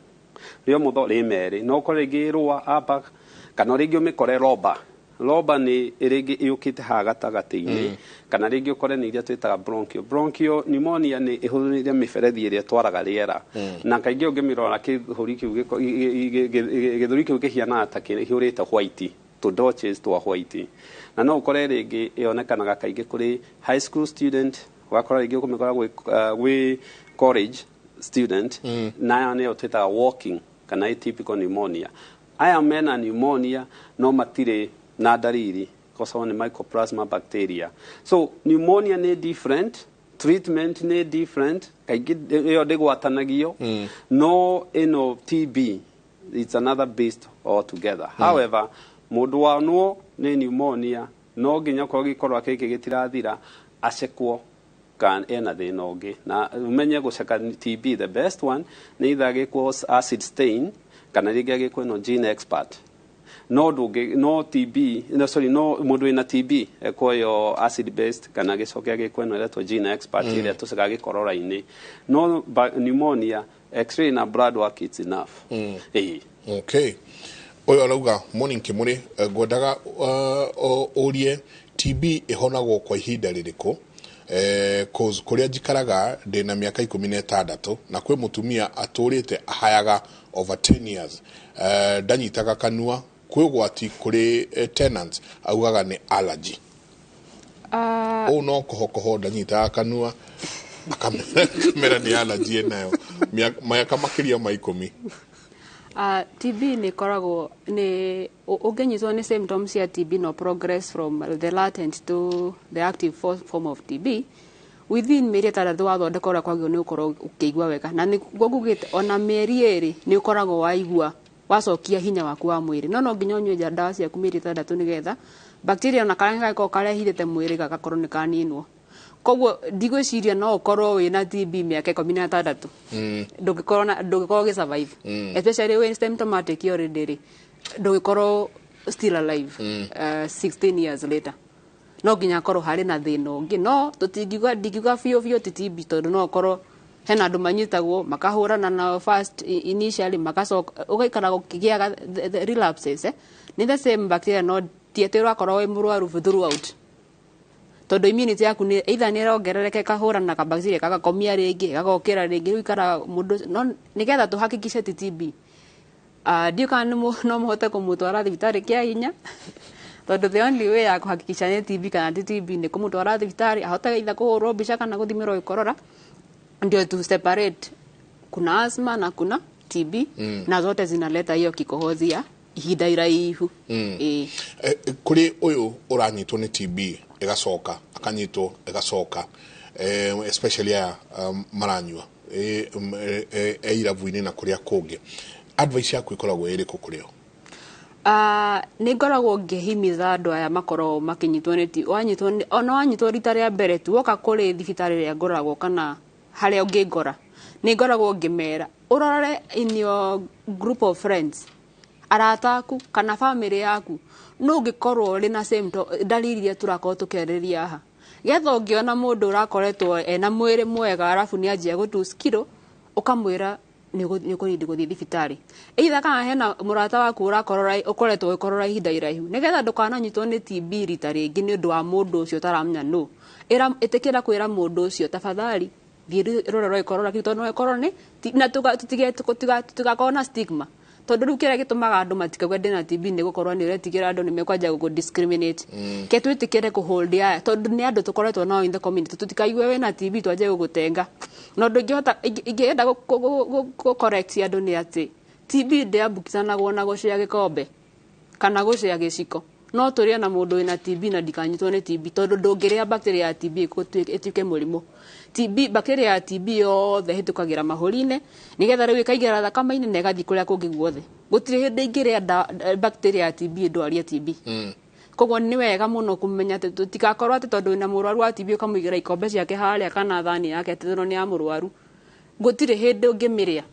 rĩa ũmotho rĩ merĩ, no ũkore rĩngĩ rũa upper, kana rĩngĩ ũmĩkore lobar. Lobar nĩ rĩngĩ yũkĩte haha gatagatĩ-inĩ, kana rĩngĩ ũkore nĩ iria twĩtaga bronchial pneumonia, nĩ ĩhũthĩrire mĩberethi ĩrĩa ĩtwaraga rĩera, na kaingĩ ũngĩmĩrora kĩhũri kĩu gĩthũri kĩu kĩhianaga ta kĩihũrĩte white. Tũ dots twa white, na no ũkore rĩngĩ ĩonekanaga kaingĩ kũrĩ high school student, ũgakora rĩngĩ ũkũmĩkora gwĩ college student. Nayo nĩyo twĩtaga walking kana atypical pneumonia. Aya mena pneumonia no matirĩ na ndariri kwa sababu nĩ mycoplasma bacteria. So pneumonia nĩ different, treatment nĩ different, kaingĩ ĩyo ndĩgwatanagio. No ĩno TB, it's another beast altogether. However, mũndũ wanwo nĩ pneumonia no nginya korwo gĩkorwo gĩkĩ gĩtirathira, acekwo kana ena thĩna ũngĩ, na ũmenye gũceka TB, the best one nĩ either agĩkwo acid stain kana rĩngĩ agĩkwo ĩno gene expert. No ndũngĩ no TB, no, sorry, no mũndũ wĩna TB ekwo ĩyo acid based kana gĩcoke agĩkwo ĩno ĩretwo gene expert, ĩrĩa tũcekaga gĩkorora-inĩ. No pneumonia, x-ray na blood work, it's enough. Ĩĩ. Okay, ũyũ arauga, "Morning Kĩmũrĩ, ngwendaga ũrie TB ĩhonagwo kwa ihinda rĩrĩkũ? Cause kũrĩa njikaraga ndĩna mĩaka 16 na kwĩ mũtumia atũrĩte ahayaga over 10 years, ndanyitaga kanua, kwĩ ũgwati kũrĩ tenants, augaga nĩ allergy." Ũũ no kohokoho, ndanyitaga kanua, akamera nĩ allergy ĩnayo mĩaka makĩria ma 10. TB nĩ ĩkoragwo nĩ ũngĩnyitwo nĩ symptoms cia TB no progress from the latent to the active form of TB within mĩeri 6. Wathondeka ũrĩa kwagĩrĩirwo, nĩ ũkorwo ũkĩigua wega, na nĩguo ngugĩte ona mĩeri 2 nĩ ũkoragwo waigua wacokia hinya waku wa mwĩrĩ. No nginya ũnyue ndawa ciaku mĩeri 6 nĩgetha bacteria ona karĩa gangĩkorwo karehithĩte mwĩrĩ gagakorwo nĩ kaninwo. Koguo ndigwĩciria no ũkorwo wĩna TB mĩaka 16, ndũngĩkorwo na ndũngĩkorwo ũgĩ survive, especially wĩ symptomatic already rĩ, ndũngĩkorwo still alive 16 years later. No nginya akorwo harĩ na thĩna ũngĩ. No tũtingiuga, ndingiuga biũ biũ ti TB, tondũ no ũkorwo hena andũ manyitagwo makahũrana nao first initially, magacoka ũgaikara ũkĩgĩaga the relapses, eh? Nĩ the same bacteria, no ti atĩ ũrakorwo wĩ mũrwaru throughout, tondũ immunity yaku nĩ either nĩ ĩrongerereka ĩkahũrana na bacteria, gagakomia rĩngĩ, gagokĩra rĩngĩ. Rĩu ikara mũndũ no nĩgetha tũhakikishe ti TB. Ndiũ kana no mũhote kũmũtwara thibitarĩ kĩa hinya, tondũ the only way ya kũhakikisha nĩ TB kana ti TB nĩ kũmũtwara thibitarĩ ahote either kũhũrwo mbica kana gũthimĩrwo gĩkorora, ndio tu separate kuna asthma na kuna TB. Na zote zinaleta hiyo kikohozi ya ihinda iraihu. Ĩĩ. Kũrĩ ũyũ ũranyitwo nĩ TB ĩgacoka, akanyitwo ĩgacoka, especially aya maranyua irabu-inĩ na kũrĩa kũngĩ, advice yaku ĩkoragwo ĩrĩkũ kũrĩ o? Nĩ ngoragwo ngĩhimiza andũ aya makoragwo makĩnyitwo nĩ ti wanyitwo ona wanyitwo rita rĩa mbere tu, woka kũrĩ thibitarĩ ĩrĩa ngoragwo kana harĩa ũngĩngora, nĩ ngoragwo ngĩmera ũrore in your group of friends, arata aku kana family yaku, no ũngĩkorwo ũrĩ na symptom, ndariri iria tũrakorwo tũkĩarĩrĩria haha, getha ũngĩona mũndũ ũrakoretwo ena mwĩrĩ mwega arabu nĩ anjia gũtus kiro, ũkamwĩra nĩ ũkũnindi gũthiĩ thibitarĩ, either kana hena mũrata waku ũrakorora, ũkoretwo ũgĩkorora ihinda iraihu, nĩgetha ndũkananyitwo nĩ TB rita rĩngĩ nĩ ũndũ wa mũndũ ũcio ũtaramenya nũ. Ĩra ĩtĩkĩra kwĩra mũndũ ũcio, "Tafadhali thiĩ rũrore gĩkorora kĩu," tondũ no ĩkorwo nĩ na tũtigakorwo na stigma, tondũ rĩu kĩrĩa gĩtũmaga andũ matikauge ndĩna TB nĩ gũkorwo nĩ ũretigĩra andũ nĩ mekwanjia gũkũ discriminate. Ke twĩtĩkĩre kũ hold aya, tondũ nĩ andũ tũkoretwo nao in the community, tũtikaigue wĩna TB twanjie gũgũtenga. Na ũndũ ingĩhota ingĩenda gũ correct andũ nĩ atĩ TB ndĩambukizanagwo na gũcĩa gĩkombe kana gũcĩa gĩciko. No tũrĩe na mũndũ wĩna TB na ndikanyitwo nĩ TB, tondũ ndũngĩrĩa bacteria ya TB ĩtuĩke mũrimũ. TB, bacteria ya TB yothe ĩhĩtũkagĩra mahũri-inĩ nĩgetha rĩu ĩkaingĩra thakame-inĩ na ĩgathiĩ kũrĩa kũngĩ guothe. Gũtirĩ hĩndĩ ingĩrĩa bacteria ya TB ndwarie TB. Koguo nĩ wega mũno kũmenya atĩ tũtigakorwo atĩ tondũ wĩna mũrwaru wa TB ũkamũigĩra ikombe ciake harĩa kana thani yake atĩ tondũ nĩ ya mũrwaru. Gũtirĩ hĩndĩ ũngĩmĩrĩa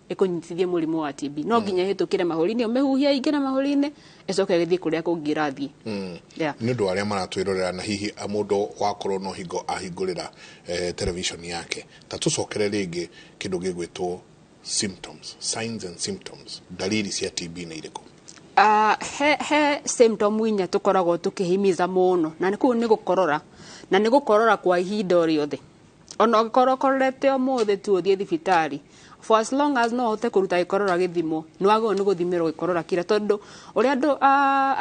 ĩkũnyitithie mũrimũ wa TB. No nginya ĩhĩtũkĩre mahũri-inĩ, ũmĩhuhie ĩingĩre mahũri-inĩ, ĩcoke ĩgĩthiĩ kũrĩa kũngĩ ĩrathiĩ. Yeah. Nĩ ũndũ wa arĩa maratwĩrorera na hihi mũndũ wakorwo no hingo ahingũrĩra television yake, ta tũcokere rĩngĩ kĩndũ gĩgwĩtwo symptoms, signs and symptoms, dalili cia TB nĩ irĩkũ? He symptom inya tũkoragwo tũkĩhimiza mũno, na nĩ kũu nĩ gũkorora, na nĩ gũkorora kwa ihinda o rĩothe. Ona ũngĩkorwo ũkororete ũmũthĩ tu, ũthiĩ thibitarĩ. For as long as no ũhote kũruta gĩkorora gĩthimo, nĩ wagĩrĩirwo nĩ gũthimĩrwo gĩkorora kĩrĩa, tondũ ũrĩa andũ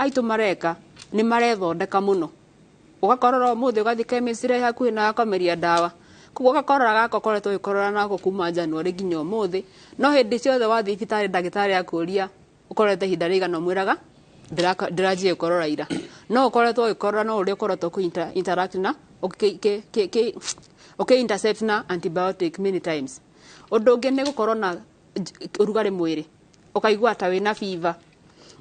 aitũ mareka nĩ marethondeka mũno. Ũgakorora ũmũthĩ, ũgathiĩ chemist ĩrĩa ĩ hakuhĩ na ũkameria ndawa. Koguo gakorora gaka ũkoretwo ũgĩkorora nako kuma January nginya ũmũthĩ, no hĩndĩ ciothe wathiĩ thibitarĩ ndagĩtarĩ akũria ũkorete ihinda rĩigana, ũmwĩraga ndĩranjia gũkorora ira. No ũkoretwo ũgĩkorora no ũrĩa ũkoretwo ũkĩ interact na ũkĩ intercept na antibiotic many times. Ũndũ ũngĩ nĩ gũkorwo na ũrugarĩ mwĩrĩ, ũkaigua ta wĩna fever,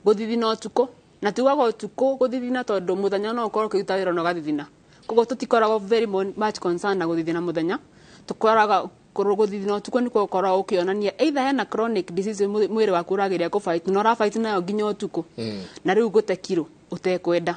gũthithina ũtukũ. Na tugaga ũtukũ gũthithina tondũ mũthenya no ũkorwo ũkĩruta wĩra na ũgathithina. Koguo tũtikoragwo very much concerned na gũthithina mũthenya, tũkoraga gũthithina ũtukũ nĩkuo ũkoragwo ũkĩonania either hena chronic disease mwĩrĩ waku ũrageria kũ-fight na ũra-fight nayo nginya ũtukũ, na rĩu gũte kiro ũtekwenda.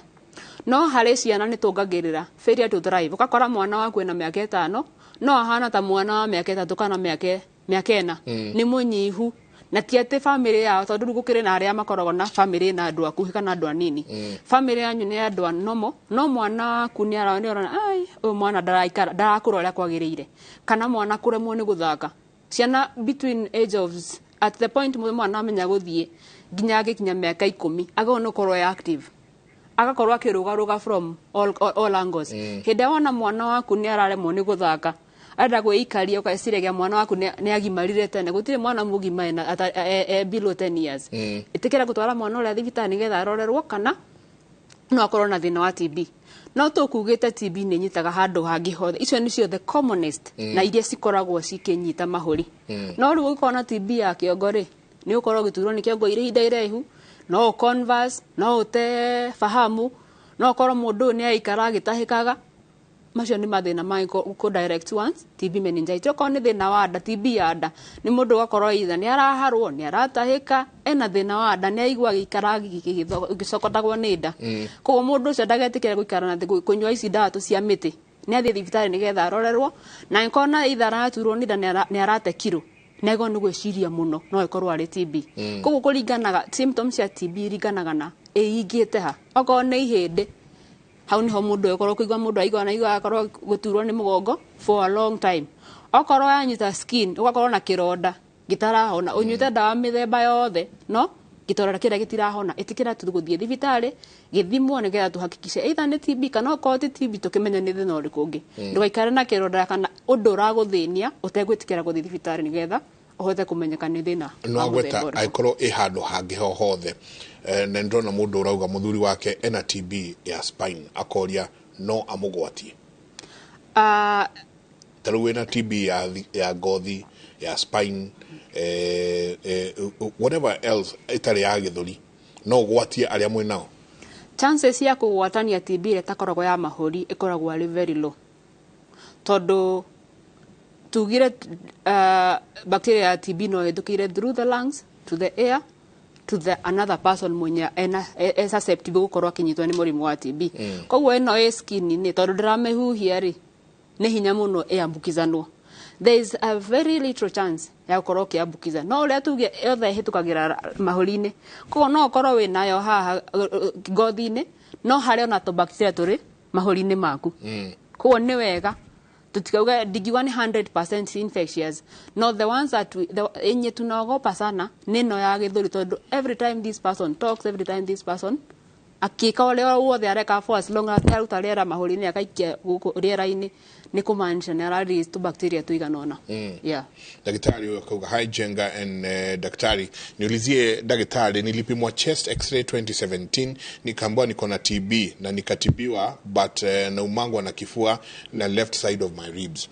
No harĩ ciana nĩ tũngagĩrĩra failure to thrive. Ũgakora mwana waku ena mĩaka 5 no ahana ta mwana wa mĩaka 3 kana mĩaka 4. Nĩ mũnyihu. Na ti atĩ bamĩrĩ yao, tondũ rĩu gũkĩrĩ na arĩa makoragwo na bamĩrĩ na andũ akuhĩ kana andũ anini. Bamĩrĩ yanyu nĩ andũ a normal, no mwana waku nĩ arona ai ũyũ mwana ndaraikara, ndarakũra ũrĩa kwagĩrĩire, kana mwana kũremwo nĩ gũthaka. Ciana between age of at the point mwana amenya gũthiĩ nginya agĩkinya mĩaka 10 agĩrĩirwo nĩ gũkorwo e active, agakorwo akĩrũgarũga from all angles. Hĩndĩ ĩrĩa wona mwana waku nĩ araremwo nĩ gũthaka, arenda kwĩikaria, ũgeciragia mwana waku nĩ agimarire tene. Gũtirĩ mwana mũgima ena below 10 years. Ĩtĩkĩra gũtwara mwana ũrĩa thibitarĩ nĩgetha arorerwo kana no akorwo na thĩna wa TB. No tũkugĩte TB nĩ ĩnyitaga handũ hangĩ hothe. Icio nĩcio the commonest na iria cikoragwo cikĩnyita mahũri. No rĩu ũngĩkorwo na TB ya kĩongo rĩ, nĩ ũkorwo ũgĩturwo nĩ kĩongo ihinda iraihu, no ũ-converse, no ũte fahamu, no ũkorwo mũndũ ũyũ nĩ aikara agĩtahĩkaga. Macio nĩ mathĩna ma kũ direct ones TB meningitis. Okorwo nĩ thĩna wa nda, TB ya nda nĩ mũndũ ũgakorwo either nĩ araharwo, nĩ aratahĩka, ena thĩna wa nda, nĩ aigua agĩikara agĩcokotagwo nĩ nda. Koguo mũndũ ũcio ndagetĩkĩre gũikara na kũnyua ici ndawa tu cia mĩtĩ, nĩ athiĩ thibitarĩ nĩgetha arorerwo. Na angĩkorwo na either araturwo nĩ nda, nĩ arate kiro, nĩ agĩrĩirwo nĩ gwĩciria mũno no ĩkorwo arĩ TB. Koguo kũringanaga symptoms cia TB iringanaga na ĩingĩte ha. Okorwo nĩ ihĩndĩ, hau niho mũndũ ũyũ ũkorwo kũigua mũndũ aigua na aigua akorwo gũturwo nĩ mũgongo for a long time. Okorwo yanyita skin, ũgakorwo na kĩronda gĩtarahona, ũnyuĩte ndawa mĩthemba yothe no gĩtonda kĩrĩa gĩtirahona. Ĩtĩkĩra tu gũthiĩ thibitarĩ gĩthimwo nĩgetha tũhakikice either nĩ TB kana okorwo ti TB tũkĩmenye nĩ thĩna ũrĩkũ ũngĩ. Ndũgaikare na kĩronda kana ũndũ ũragũthĩnia ũtegwĩtĩkĩra gũthiĩ thibitarĩ nĩgetha ũhote kũmenyeka nĩ thĩna no wa agweta mũthemba ũrĩkũ. Angĩkorwo ĩ handũ hangĩ ho hothe. Na ndĩrona mũndũ ũrauga mũthuri wake ena TB ya spine, akoria no amũgwatie? Ta rĩu wĩna TB ya ngothi, ya spine, whatever else ĩtarĩ ya gĩthũri, no ũgwatie arĩa mwĩ nao? Chances cia kũgwatania TB ĩrĩa ĩtakoragwo ya mahũri ĩkoragwo arĩ very low, tondũ tugire bacteria ya TB no ĩhĩtũkĩire through the lungs to the air to the another person mwenye ena e susceptible gũkorwo akĩnyitwo nĩ mũrimũ wa TB. Koguo ĩno ĩ skin-inĩ, tondũ ndĩramĩhuhia rĩ, nĩ hinya mũno ĩambukizanwo. There is a very little chance ya gũkorwo ũkĩambukiza. No ũrĩa tuge yothe ĩhĩtũkagĩra mahũri-inĩ, koguo no ũkorwo wĩnayo haha ngothi-inĩ, no harĩ ona tũbacteria tũrĩ mahũri-inĩ maku. Koguo nĩ wega tutikauga, ndingiuga nĩ 100% infectious, no the ones that yenye tunaogopa sana nĩ ĩno ya gĩthũri, tondũ every time this person talks, every time this person akĩka ũrĩa wothe areka, for as long as aruta rĩera mahũri-inĩ akaikia gũkũ rĩera-inĩ, nĩ kũmaanisha nĩ ara release tũbacteria tũigana ũna. Yeah. Daktari huyo akauga, "Hi Jenga and daktari, niulizie daktari, nilipimwa chest x-ray 2017 nikaambiwa niko na TB na nikatibiwa, but naumangwa na kifua na left side of my ribs.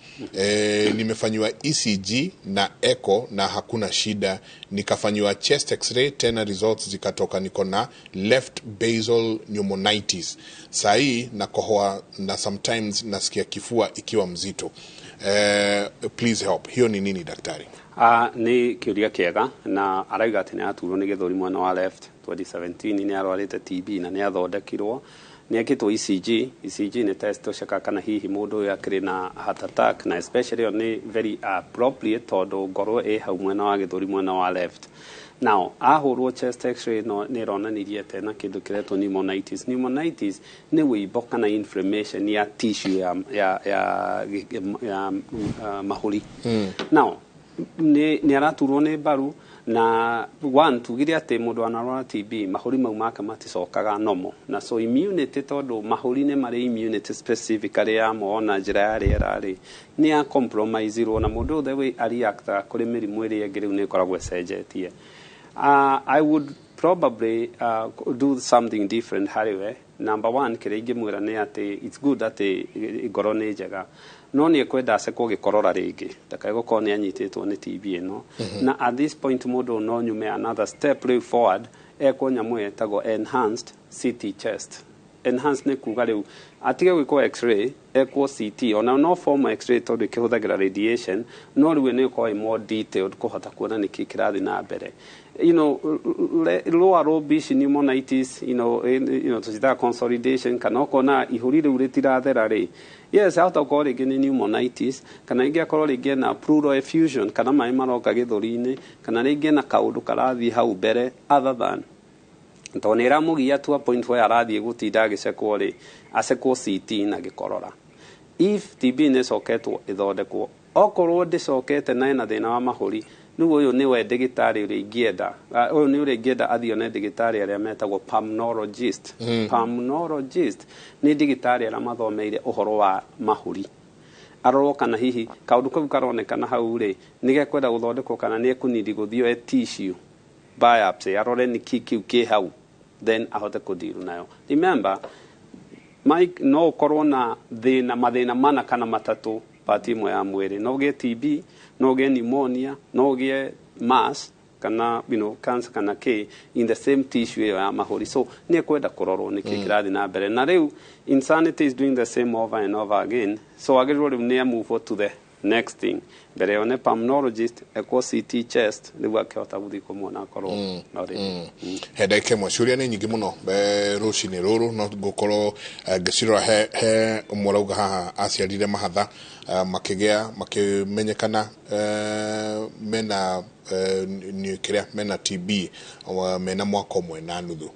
Nimefanyiwa ECG na echo na hakuna shida. Nikafanyiwa chest x-ray tena, results zikatoka niko na left basal pneumonitis. Sahii nakohoa na sometimes nasikia kifua ikiwa mzito. Please help. Hiyo ni nini, daktari?" Nĩ kĩũria kĩega, na arauga atĩ nĩ aturwo nĩ gĩthũri mwena wa left 2017, nĩ arwarĩte TB na nĩ athondekirwo, nĩ ekĩtwo ECG. ECG nĩ test ũceka kana hihi mũndũ ũyũ akĩrĩ na heart attack, na especially ĩyo nĩ very appropriate tondũ ngoro ĩ hau mwena wa gĩthũri mwena wa left. Now ahũrwo chest x-ray no nĩ ĩronanirie atĩ ena kĩndũ kĩretwo pneumonitis. Pneumonitis nĩ wĩimbo kana inflammation ya tissue ya mahũri. Now Nĩ araturwo nĩ mbaru na one tugire atĩ mũndũ anarwara TB mahũri mau make maticokaga normal, na so immunity, tondũ mahũri nĩ marĩ immunity specifically yamo ona njĩra ya rĩera rĩ, nĩ ya compromise-irwo, na mũndũ the way areactaga kũrĩ mĩrimũ ĩrĩa ĩngĩ rĩu nĩ ĩkoragwo ĩcenjetie. I would probably do something different harĩ we. Number one, kĩrĩa ingĩmwĩra nĩ atĩ it's good atĩ ngoro nĩ njega, no nĩ ekwenda acekwo gĩkorora rĩngĩ ndakae gũkorwo nĩ anyitĩtwo nĩ TB ĩno. Na at this point mũndũ no nyume another step rĩu forward, ekwo nyamũ ĩtagwo enhanced CT chest. Enhanced nĩ kuga rĩu atige gwĩkwo X-ray, ekwo CT, ona no form X-ray tondũ ĩkĩhũthagĩra radiation, no rĩu nĩ ĩkorwo ĩ more detailed kũhota kuona nĩkĩ kĩrathiĩ na mbere, lower lobe ici, pneumonitis, tũcitaga consolidation, kana ũkona ihũri rĩu rĩtirathera rĩ, yes, ahota gũkorwo rĩngĩ nĩ pneumonitis, kana rĩngĩ akorwo rĩngĩ ena pleural effusion, kana maĩ maroka gĩthũri-inĩ, kana rĩngĩ ena kaũndũ karathiĩ hau mbere other than tondũ nĩ ĩramũgia to a point where arathiĩ gũtinda agĩcekwo rĩ, acekwo CT na gĩkorora if TB nĩ ĩcoketwo ĩthondekwo. Okorwo ndĩcokete na ena thĩna wa mahũri, rĩu ũyũ nĩwe ndĩgĩtarĩ ũrĩa ingĩenda, ũyũ nĩ ũrĩa ingĩenda athiĩ one ndĩgĩtarĩ arĩa metagwo pulmonologist. Pulmonologist nĩ ndĩgĩtarĩ arĩa mathomeire ũhoro wa mahũri, arorwo kana hihi kaũndũ kau karonekana hau rĩ, nĩ gekwenda gũthondekwo, kana nĩ ekũnidi gũthiĩ oe tissue biopsy, arore nĩ kĩ kĩu kĩ hau, then ahote kũdeal nayo. Remember Mike, no ũkorwo na thĩna, mathĩna mana kana matatũ part ĩmwe ya mwĩrĩ. No ũgĩe TB, no ũgĩe pneumonia, no ũgĩe mass kana cancer kana k in the same tissue ĩyo ya mahũri. So nĩ ekwenda kũrorwo nĩkĩ kĩrathiĩ na mbere. Na rĩu insanity is doing the same over and over again, so agĩrĩirwo rĩu nĩ move to the next thing mbere yone pulmonologist, ekwo CT chest, nĩguo akĩhota gũthiĩ kũmuona akorwo no rĩngĩ. He ndagĩka ĩmwe, ciũria nĩ nyingĩ mũno rũcinĩ rũrũ, no ngũkorwo ngĩcirora. He ũmwe ũrauga haha aciarire mahatha, makĩgĩa makĩmenyekana mena nĩ kĩrĩa mena TB mena mwaka 1.5.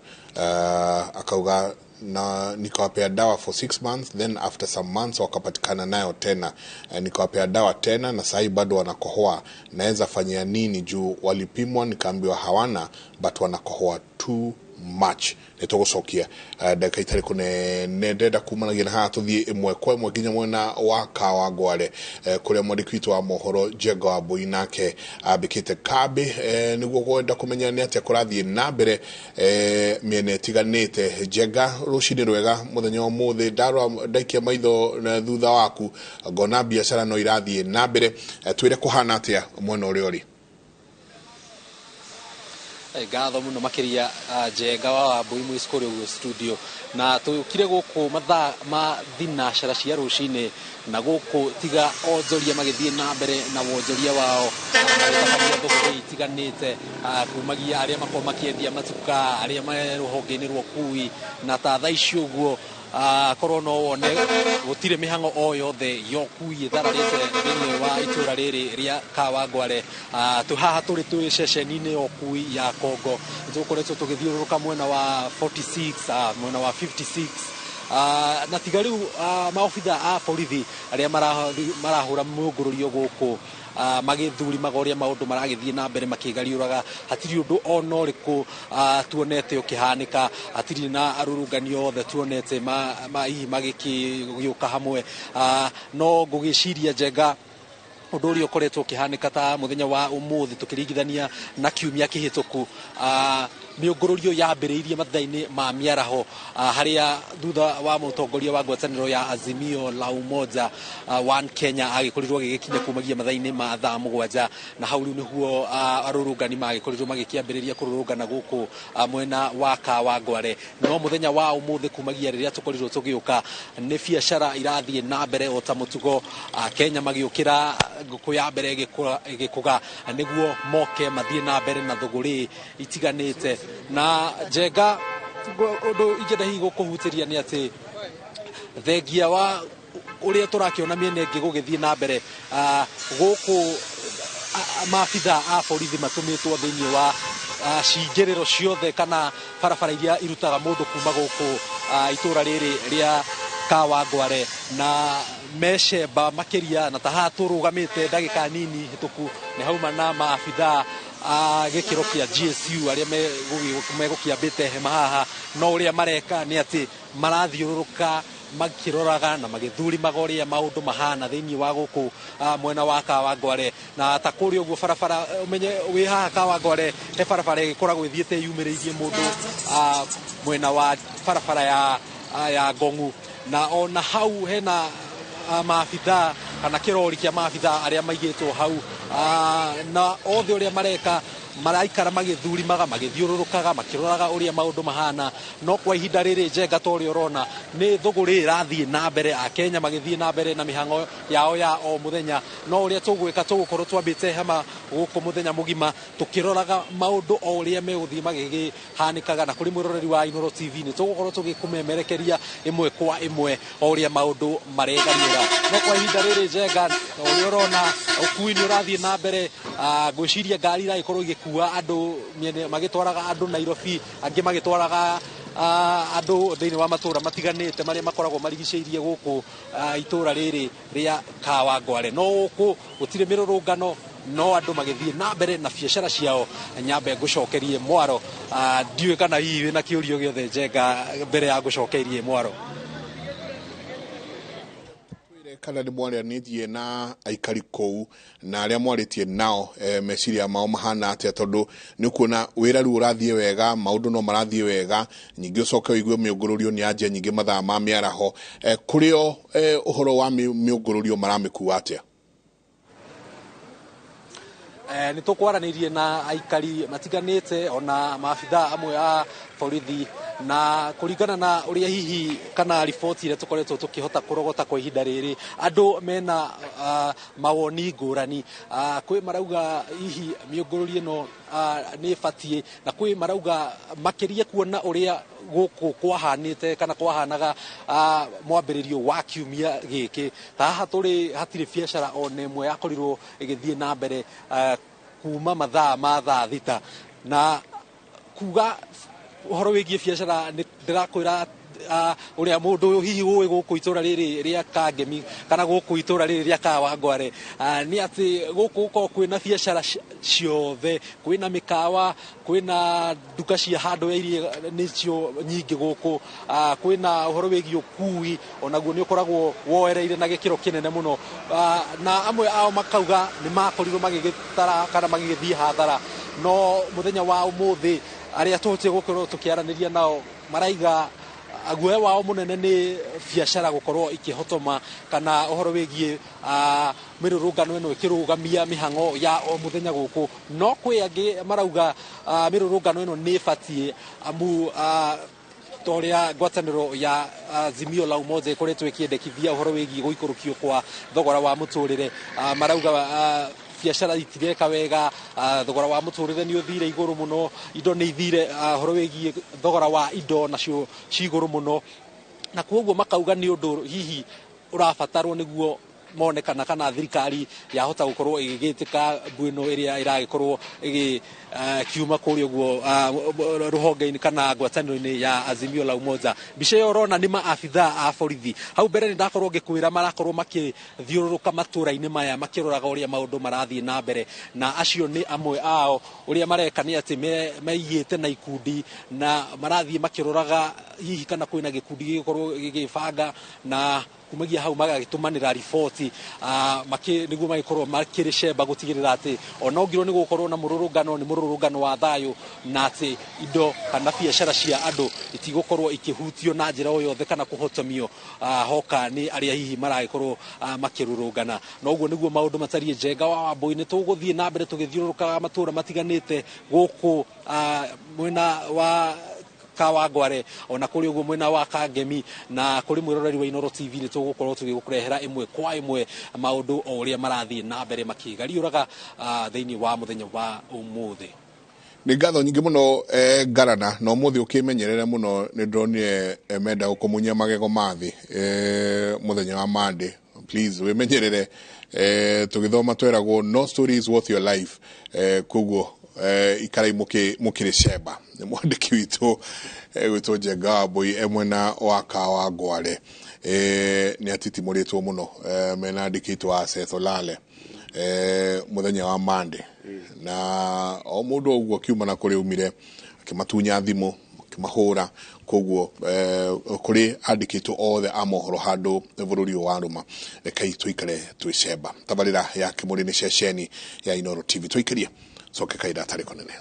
Akauga na nikawapea dawa for 6 months, then after some months wakapatikana nayo tena. Nikawapea dawa tena na sahii bado wanakohoa. Naweza fanyia nini juu walipimwa nikaambiwa hawana, but wanakohoa too much? Nĩ tũgũcokia ndagĩka itarĩ kũnene. Ndĩrenda kumanagia na haha tũthiĩ ĩmwe kwa ĩmwe nginya mwena wa Kawangware, kũrĩa mwandĩki witũ wa mohoro Njenga wa Mbui nake ambĩkĩte kambĩ, nĩguo kwenda kũmenya nĩ atĩa kũrathiĩ na mbere mĩena ĩtiganĩte. Njenga, rũcinĩ rwega. Mũthenya wa ũmũthĩ ndarora, ndaikia maitho na thutha waku, ngona biacara no irathiĩ na mbere. Twĩre kũhana atĩa mwena ũrĩa ũrĩ. Ngatho muno makiria, Njenga wa Wambui mwĩ kũrĩa ũguo studio. Na tũkire gũkũ mathaa ma thinacara cia rũcinĩ, na gũkũ tiga onjoria magĩthiĩ na mbere na wonjoria wao, magĩtabania thũgũrĩ itiganĩte, kumagia arĩa makoragwo makĩendia matuka, arĩa me rũhonge-inĩ rwa ũkui. Na ta thaa ici ũguo, korwo no wone gũtirĩ mĩhang'o o yothe ya ũkui ĩthararĩte thĩinĩ wa itũra rĩrĩ rĩa Kawangware. Tũ haha tũrĩ twĩ ceceni-inĩ ya ũkui ya Kongo, nĩtũkoretwo tũgĩthiũrũrũka mwena wa 46, mwena wa 56, na tiga rĩu maobitha a borithi arĩa marahũra mũngũrũrio gũkũ, magĩthurimaga ũrĩa maũndũ maragĩthiĩ na mbere makĩgariũraga, hatirĩ ũndũ ona ũrĩkũ tuonete ũkĩhanĩka. Hatirĩ na arũrũngani othe tuonete hihi magĩkĩgĩũka hamwe. No ngũgĩciria, Njenga, ũndũ ũrĩa ũkoretwo ũkĩhanĩka ta mũthenya wa ũmũthĩ tũkĩringithania na kiumia kĩhĩtũku, mĩũngũrũrio yambĩrĩirie mathaa-inĩ ma mĩaraho, harĩa thutha wa mũtongoria wa ngwatanĩro ya Azimio la Umoja One Kenya agĩkorirwo agĩgĩkinya kumagia mathaa-inĩ ma thaa 7, na hau rĩu nĩguo arũrũngani magĩkorirwo magĩkĩambĩrĩria kũrũrũngana gũkũ mwena wa Kawangware. No mũthenya wa ũmũthĩ, kumagia rĩrĩa tũkorirwo tũgĩũka, nĩ biacara irathiĩ na mbere o ta mũtugo. Kenya magĩũkĩra ngũkũ ya mbere ĩgĩkũga nĩguo moke mathiĩ na mbere na thũgũrĩ itiganĩte. Na Njenga, ũndũ ingĩenda hihi gũkũhutĩria nĩ atĩ thengia wa ũrĩa tũrakĩona mĩena ĩngĩ gũgĩthiĩ na mbere, gũkũ maabitha a borithi matũmĩtwo thĩinĩ wa cingĩrĩro ciothe kana barabara iria irutaga mũndũ kuma gũkũ itũra rĩrĩ rĩa Kawangware na mecemba makiria na ta haha tũrũgamĩte ndagĩka nini hĩtũku nĩ hauma na maabithaa a gĩkĩro kĩa GSU arĩa megũkĩambĩte hema haha no ũrĩa mareka nĩ atĩ marathiũrũrũka makiroraga na magĩthurimaga ũrĩa maũndũ mahana thĩinĩ wa gũkũ mwena wa Kawangware na ta kũrĩa ũguo barabara ũmenye wĩ haha Kawangware he barabara ĩgĩkoragwo ĩthiĩte yumĩrĩirie mũndũ mwena wa barabara ya Ngongu na ona hau hena maabithaa kana kĩrori kĩa maabithaa arĩa maigĩtwo hau na othe ũrĩa mareka maraikara magĩthurimaga magĩthiũrũrũkaga makĩroraga ũrĩa maũndũ mahana no kwa ihinda rĩrĩ Njenga ta ũrĩa ũrona nĩ thũgũrĩ ĩrathiĩ na mbere Akenya magĩthiĩ na mbere na mĩhang'o yao ya o mũthenya no ũrĩa tũgwĩka tũgũkorwo twambĩte hema gũkũ mũthenya mũgima tũkĩroraga maũndũ o ũrĩa megũthiĩ magĩhanĩkaga na kũrĩ mwĩroreri wa Inooro TV nĩ tũgũkorwo tũgĩkũmemerekeria ĩmwe kwa ĩmwe o ũrĩa maũndũ mareganĩra no kwa ihinda rĩrĩ Njenga ũrĩa ũrona ũkui nĩ ũrathiĩ na mbere ngwĩciria ngari iragĩkorwo igĩkua andũ magĩtwaraga andũ Nairobi angĩ magĩtwaraga andũ thĩinĩ wa matũra matiganĩte marĩa makoragwo marigicĩirie gũkũ itũra rĩrĩ rĩa Kawangware no gũkũ gũtirĩ mĩrũrũngano no andũ magĩthiĩ na mbere na biacara ciao nyambe ngũcokerie mwaro ndiũĩ kana hihi wĩna kĩũrio gĩothe Njenga mbere ya ngũcokerie mwaro kana nĩ mwaranĩtie na aikari kũu na arĩa mwarĩtie nao meciria mao mahana atĩa tondũ nĩ ũkuona wĩra rĩu ũrathiĩ wega maũndũ no marathiĩ wega nyingĩ ũcoke ũigue mĩũngũrũrio nĩ yanjia nyingĩ mathaa ma mĩaraho kũrĩo ũhoro wa mĩũngũrũrio maramĩkua atĩa? Nĩ tũkwaranĩirie na aikari matiganĩte ona maabithaa amwe a borithi na kũringana na ũrĩa hihi kana riboti iria tũkoretwo tũkĩhota kũrogota kwa ihinda rĩrĩ andũ mena mawoni ngũrani kwĩ marauga hihi mĩũngũrũrio ĩno nĩ ĩbatiĩ na kwĩ marauga makĩria kuona ũrĩa gũkũ kwahanĩte kana kwahanaga mwambĩrĩrio wa kiumia gĩkĩ ta haha tũrĩ hatirĩ biacara ona ĩmwe yakorirwo ĩgĩthiĩ na mbere kuma mathaa ma thaa thita na kuga ũhoro wĩgiĩ biacara nĩ ndĩrakwĩra ũrĩa mũndũ ũyũ hihi ũĩ gũkũ itũra rĩrĩ rĩa Kangemi kana gũkũ itũra rĩrĩ rĩa Kawangware nĩ atĩ gũkũ gũkoragwo kwĩna biacara ciothe kwĩna mĩkawa kwĩna nduka cia handũ ya irio nĩcio nyingĩ gũkũ kwĩna ũhoro wĩgiĩ ũkui onaguo nĩ ũkoragwo woereire na gĩkĩro kĩnene mũno na amwe ao makauga nĩ makorirwo magĩgĩtara kana magĩgĩthiĩ hathara no mũthenya wa ũmũthĩ arĩa tũhotire gũkorwo tũkĩaranĩria nao maraiga guoya wao mũnene nĩ biacara gũkorwo ikĩhotoma kana ũhoro wĩgiĩ mĩrũrũngano ĩno ĩkĩrũgamia mĩhang'o ya o mũthenya gũkũ no kwĩ angĩ marauga mĩrũrũngano ĩno nĩ ĩbatiĩ amu ta ũrĩa ngwatanĩro ya Azimio la Umoja ĩkoretwo ĩkĩendekithia ũhoro wĩgiĩ gũikũrũkio kwa thogora wa mũtũrĩre marauga biacara itireka wega thogora wa mũtũrĩre nĩ ũthire igũrũ mũno indo nĩ ithire ũhoro wĩgiĩ thogora wa indo nacio ci igũrũ mũno na koguo makauga nĩ ũndũ hihi ũrabatarwo nĩguo monekana kana thirikari yahota gũkorwo ĩgĩgĩtĩka mbu ĩno ĩrĩa ĩragĩkorwo ĩgĩkiuma kũrĩa ũguo rũhonge-inĩ kana ngwatanĩro-inĩ ya Azimio la Umoja. Mbica ĩyo ũrona nĩ maabithaa a borithi hau mbere nĩ ndakorwo ngĩkwĩra marakorwo makĩthiũrũrũka matũra-inĩ maya makĩroraga ũrĩa maũndũ marathiĩ na mbere na acio nĩ amwe ao ũrĩa mareka nĩ atĩ meigĩte na ikundi na marathiĩ makĩroraga hihi kana kwĩna gĩkundi gĩgũkorwo gĩgĩbanga na kumagia hau magagĩtũmanĩra riboti nĩguo magĩkorwo makĩrĩ cemba gũtigĩrĩra atĩ ona ũngĩrwo nĩ gũkorwo na mũrũrũngano nĩ mũrũrũngano wa thayũ na atĩ indo kana biacara cia andũ itigũkorwo ikĩhutio na njĩra o yothe kana kũhotomio hoka nĩ arĩa hihi maragĩkorwo makĩrũrũngana na ũguo nĩguo maũndũ matariĩ. Njenga wa Wambui nĩ tũgũthiĩ na mbere tũgĩthiũrũrũkaga matũra matiganĩte gũkũ mwena wa Kawangware ona kũrĩ ũguo mwena wa Kangemi na kũrĩ mwĩroreri wa Inooro TV nĩ tũgũkorwo tũgĩgũkũrehera ĩmwe kwa ĩmwe maũndũ o ũrĩa marathiĩ na mbere makĩgariũraga thĩinĩ wa mũthenya wa ũmũthĩ. Nĩ ngatho nyingĩ mũno Ngarana na ũmũthĩ ũkĩmenyerere mũno nĩ ndĩronire menda gũkũmunya magego ma thĩ mũthenya wa Monday. Please wĩmenyerere tũgĩthoma tweragwo no story is worth your life koguo ikarai mũkĩrĩ cemba. Nĩ mwandĩki witũ gwĩtwo Njenga Wambui e mwena wa Kawangware. Nĩ atitimũrĩtwo mũno mena andĩkĩtwo a Seth Olale mũthenya wa Monday na o mũndũ ũguo akiuma na kũrĩa umire akĩmatunya thimũ akĩmahũra koguo kũrĩ andĩkĩtwo othe a mohoro handũ bũrũri ũyũ wa rũma. Rekei tũikare twĩcemba tabarĩra ya Kĩmũrĩ nĩ ceceni ya Inooro TV tũikĩrie coke kaida tarĩ kũnene.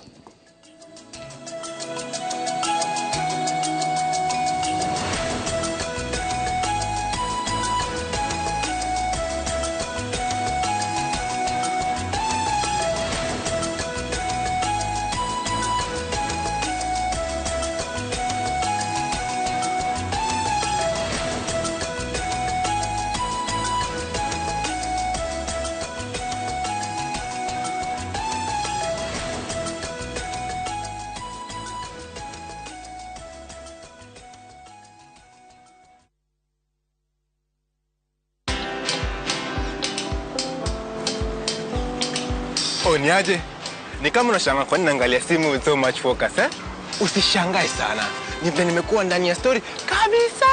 Niaje? Ni kama unashangaa kwa nini naangalia simu with so much focus, eh? Usishangae sana. Ni vile nimekuwa ndani ya story kabisa.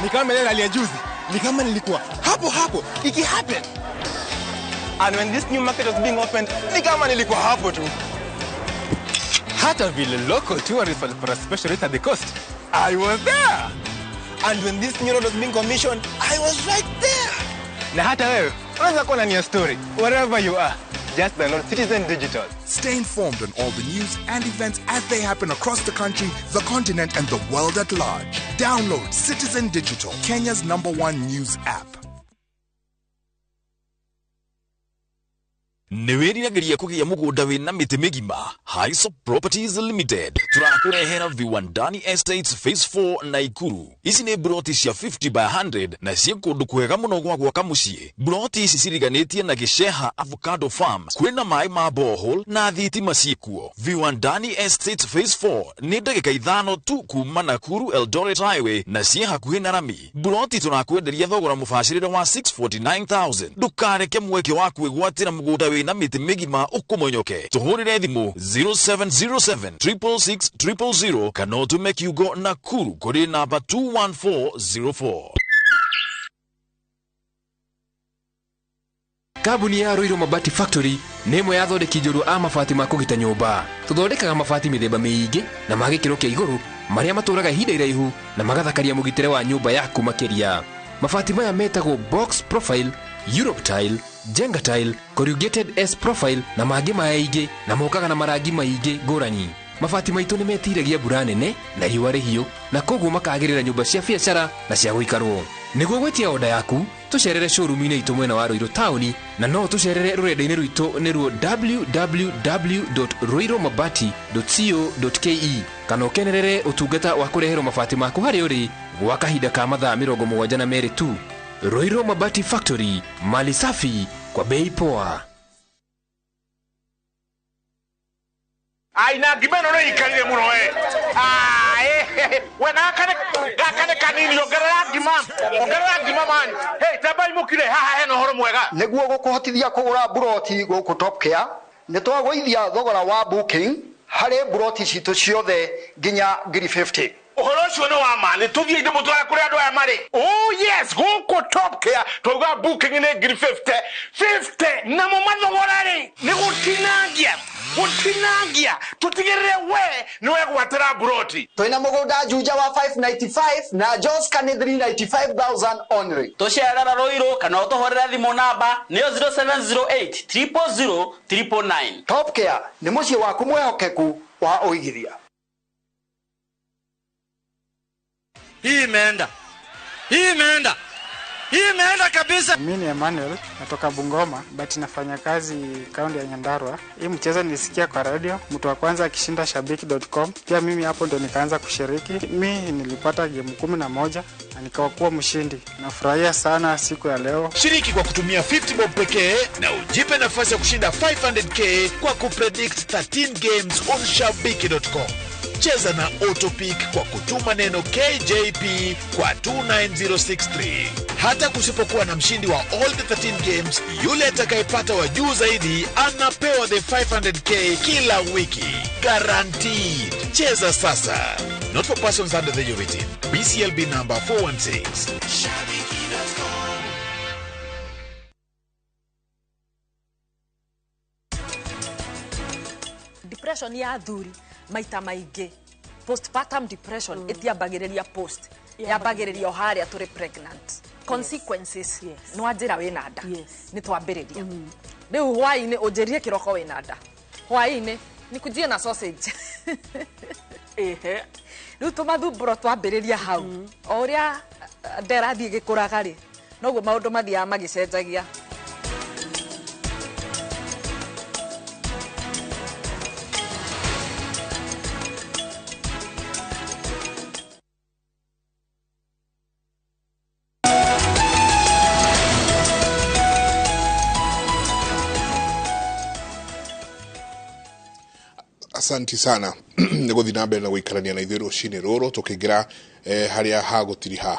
Ni kama ile hali ya juzi. Ni kama nilikuwa hapo hapo iki happen. And when this new market was being opened, ni kama nilikuwa hapo tu. Hata vile local tourists walipata special rate at the coast, I was there. And when this new road was being commissioned, I was right there. Na hata wewe unaweza kuwa ndani ya story wherever you are. Just download Citizen Digital. Stay informed on all the news and events as they happen across the country, the continent, and the world at large. Download Citizen Digital, Kenya's #1 news app. Nĩ wĩriragĩria kũgĩa mũgũnda wĩna mĩtĩ mĩgima? Hisop Properties Limited tũrakũrehera Viwandani Estates Phase 4 Naikuru. Ici nĩ broti cia 50 by 100 na ciĩ kũndũ kwega mũno gwa gwaka mũciĩ. Broti ici ciriganĩtie na Gĩceha Avocado Farm, kwĩna maĩ ma borehole na thitima ciĩkuo. Viwandani Estates Phase 4 nĩ ndagĩka 5 tu kuma Nakuru Eldoret Highway na ciĩ hakuhĩ na rami. Broti tũrakwenderia thogora mũbacĩrĩre wa 649,000. Ndũkareke mweke wa kwĩgwatĩra mũgũnda wĩna mĩtĩ mĩgima ũkũmonyoke. Tũhũrĩre thimũ 0707 666 000 kana ũtũme kiugo Nakuru kũrĩ namba 21404. Kambuni ya Ruiru Mabati Factory nĩ ĩmwe ya athondeki njorua a mabati ma kũgita nyũmba. Tũthondekaga mabati mĩthemba mĩingĩ na ma gĩkĩro kĩa igũrũ marĩa matũraga ihinda iraihu na magathakaria mũgitĩre wa nyũmba yaku makĩria. Mabati maya metagwo box profile, Europe tile, Jenga tile, corrugated S profile na mangĩ maingĩ na mokaga na marangi maingĩ ngũrani. Mabati maitũ nĩ metiragia mbura nene na riũa rĩhiũ na koguo makagĩrĩra nyũmba cia biacara na cia gũikarwo. Nĩguo gwĩtia oda yaku, tũcerere showroom-inĩ itũ mwena wa Ruiru taũni na no tũcerere rũrenda-inĩ rwitũ nĩruo www.ruirumabati.co.ke kana ũkenerere ũtungata wa kũreherwo mabati maku harĩa ũrĩ gwa kahinda ka mathaa 72 tu. Ruiru Mabati Factory, mali safi kwa bei poa. Ai na ngima no ikarire muno we. We gakane kanini ongerera ngima man. Hey tabai mukire haha hena horo mwega. Nĩguo gũkũhotithia kũgũra buroti gũkũ Top Care, nĩ twagũithia thogora wa booking harĩ buroti citũ ciothe nginya 50,000. Ũhoro ũcio nĩ wa ma, nĩ tũthiĩ ndĩmũtware kũrĩa andũ aya marĩ. Oh yes, gũkũ Top Care twauga booking nĩ 50,000 50 namo mathogora rĩ nĩ gũtinangia tũtigĩrĩre we nĩ wegwatĩra buroti. Twĩna mũgũnda Juja wa 595 na Joska nĩ 395,000 only. Tũcerera Ruiru kana ũtũhũrĩre thimũ namba nĩyo 0708 000 999. Top Care nĩ mũciĩ waku mwĩhokeku wa ũigithia. Hii imeenda. Hii imeenda. Hii imeenda kabisa. Mimi ni Emmanuel, natoka Bungoma, but nafanya kazi kaunti ya Nyandarua. Hii mchezo nilisikia kwa radio, mtu wa kwanza akishinda shabiki.com. Pia mimi hapo ndo nikaanza kushiriki. Mimi nilipata game 11 na nikawa mshindi. Nafurahia sana siku ya leo. Shiriki kwa kutumia 50 bob pekee na ujipe nafasi ya kushinda 500k kwa kupredict 13 games on shabiki.com. Cheza na Autopick kwa kutuma neno KJP kwa 29063. Hata kusipokuwa na mshindi wa all the 13 games, yule atakayepata wa juu zaidi anapewa the 500k kila wiki. Guaranteed. Cheza sasa. Not for persons under the age of 18. BCLB number 416. Shabiki.com. Depression ya athuri maita maingĩ, postpartum depression, ĩtiambagĩrĩria post, yambagĩrĩria o harĩa tũrĩ pregnant. Consequences nĩ wanjĩra wĩna nda, nĩ twambĩrĩria rĩu hwaĩ-inĩ, ũnjĩrire kĩroko wĩna nda, hwaĩ-inĩ nikujie na sausage. Ehe, rĩu tũmathumbũro twambĩrĩria hau. O ũrĩa nda ĩrathiĩ ĩgĩkũraga rĩ, noguo maũndũ mathiaga magĩcenjagia. Asanti sana nä gå thiä na mbere na gå ikarania na ithuä rå cinä rå rå tå kä ingä ra harä a hagå tiriha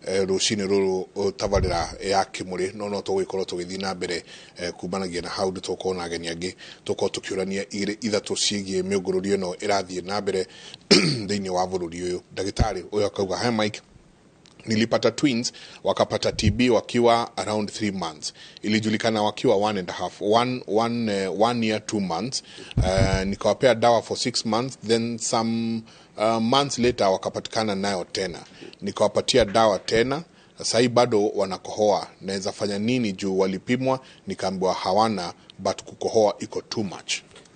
rå cinä rå rå tabarä ra ya kä må rä no no tå gå korwo tå gä thiä na mbere kumanagia na hau nä tåkorwo na ageni angä tåkorwo tå kä å rania igä ithatå ciägiä mä å ngå rå ri ä no ä rathiä na mbere thä inä wa bå rå ri å yå. Ndagätarä å yå akauga, "Hi Mike, nilipata twins, wakapata TB wakiwa around 3 months. Ilijulikana wakiwa one and a half, 1 year 2 months. Nikawapea dawa for 6 months, then some months later wakapatikana nayo tena, nikawapatia dawa tena. Sahii bado wanakohoa. Naweza fanya nini juu walipimwa nikaambiwa hawana, but kukohoa iko too much?"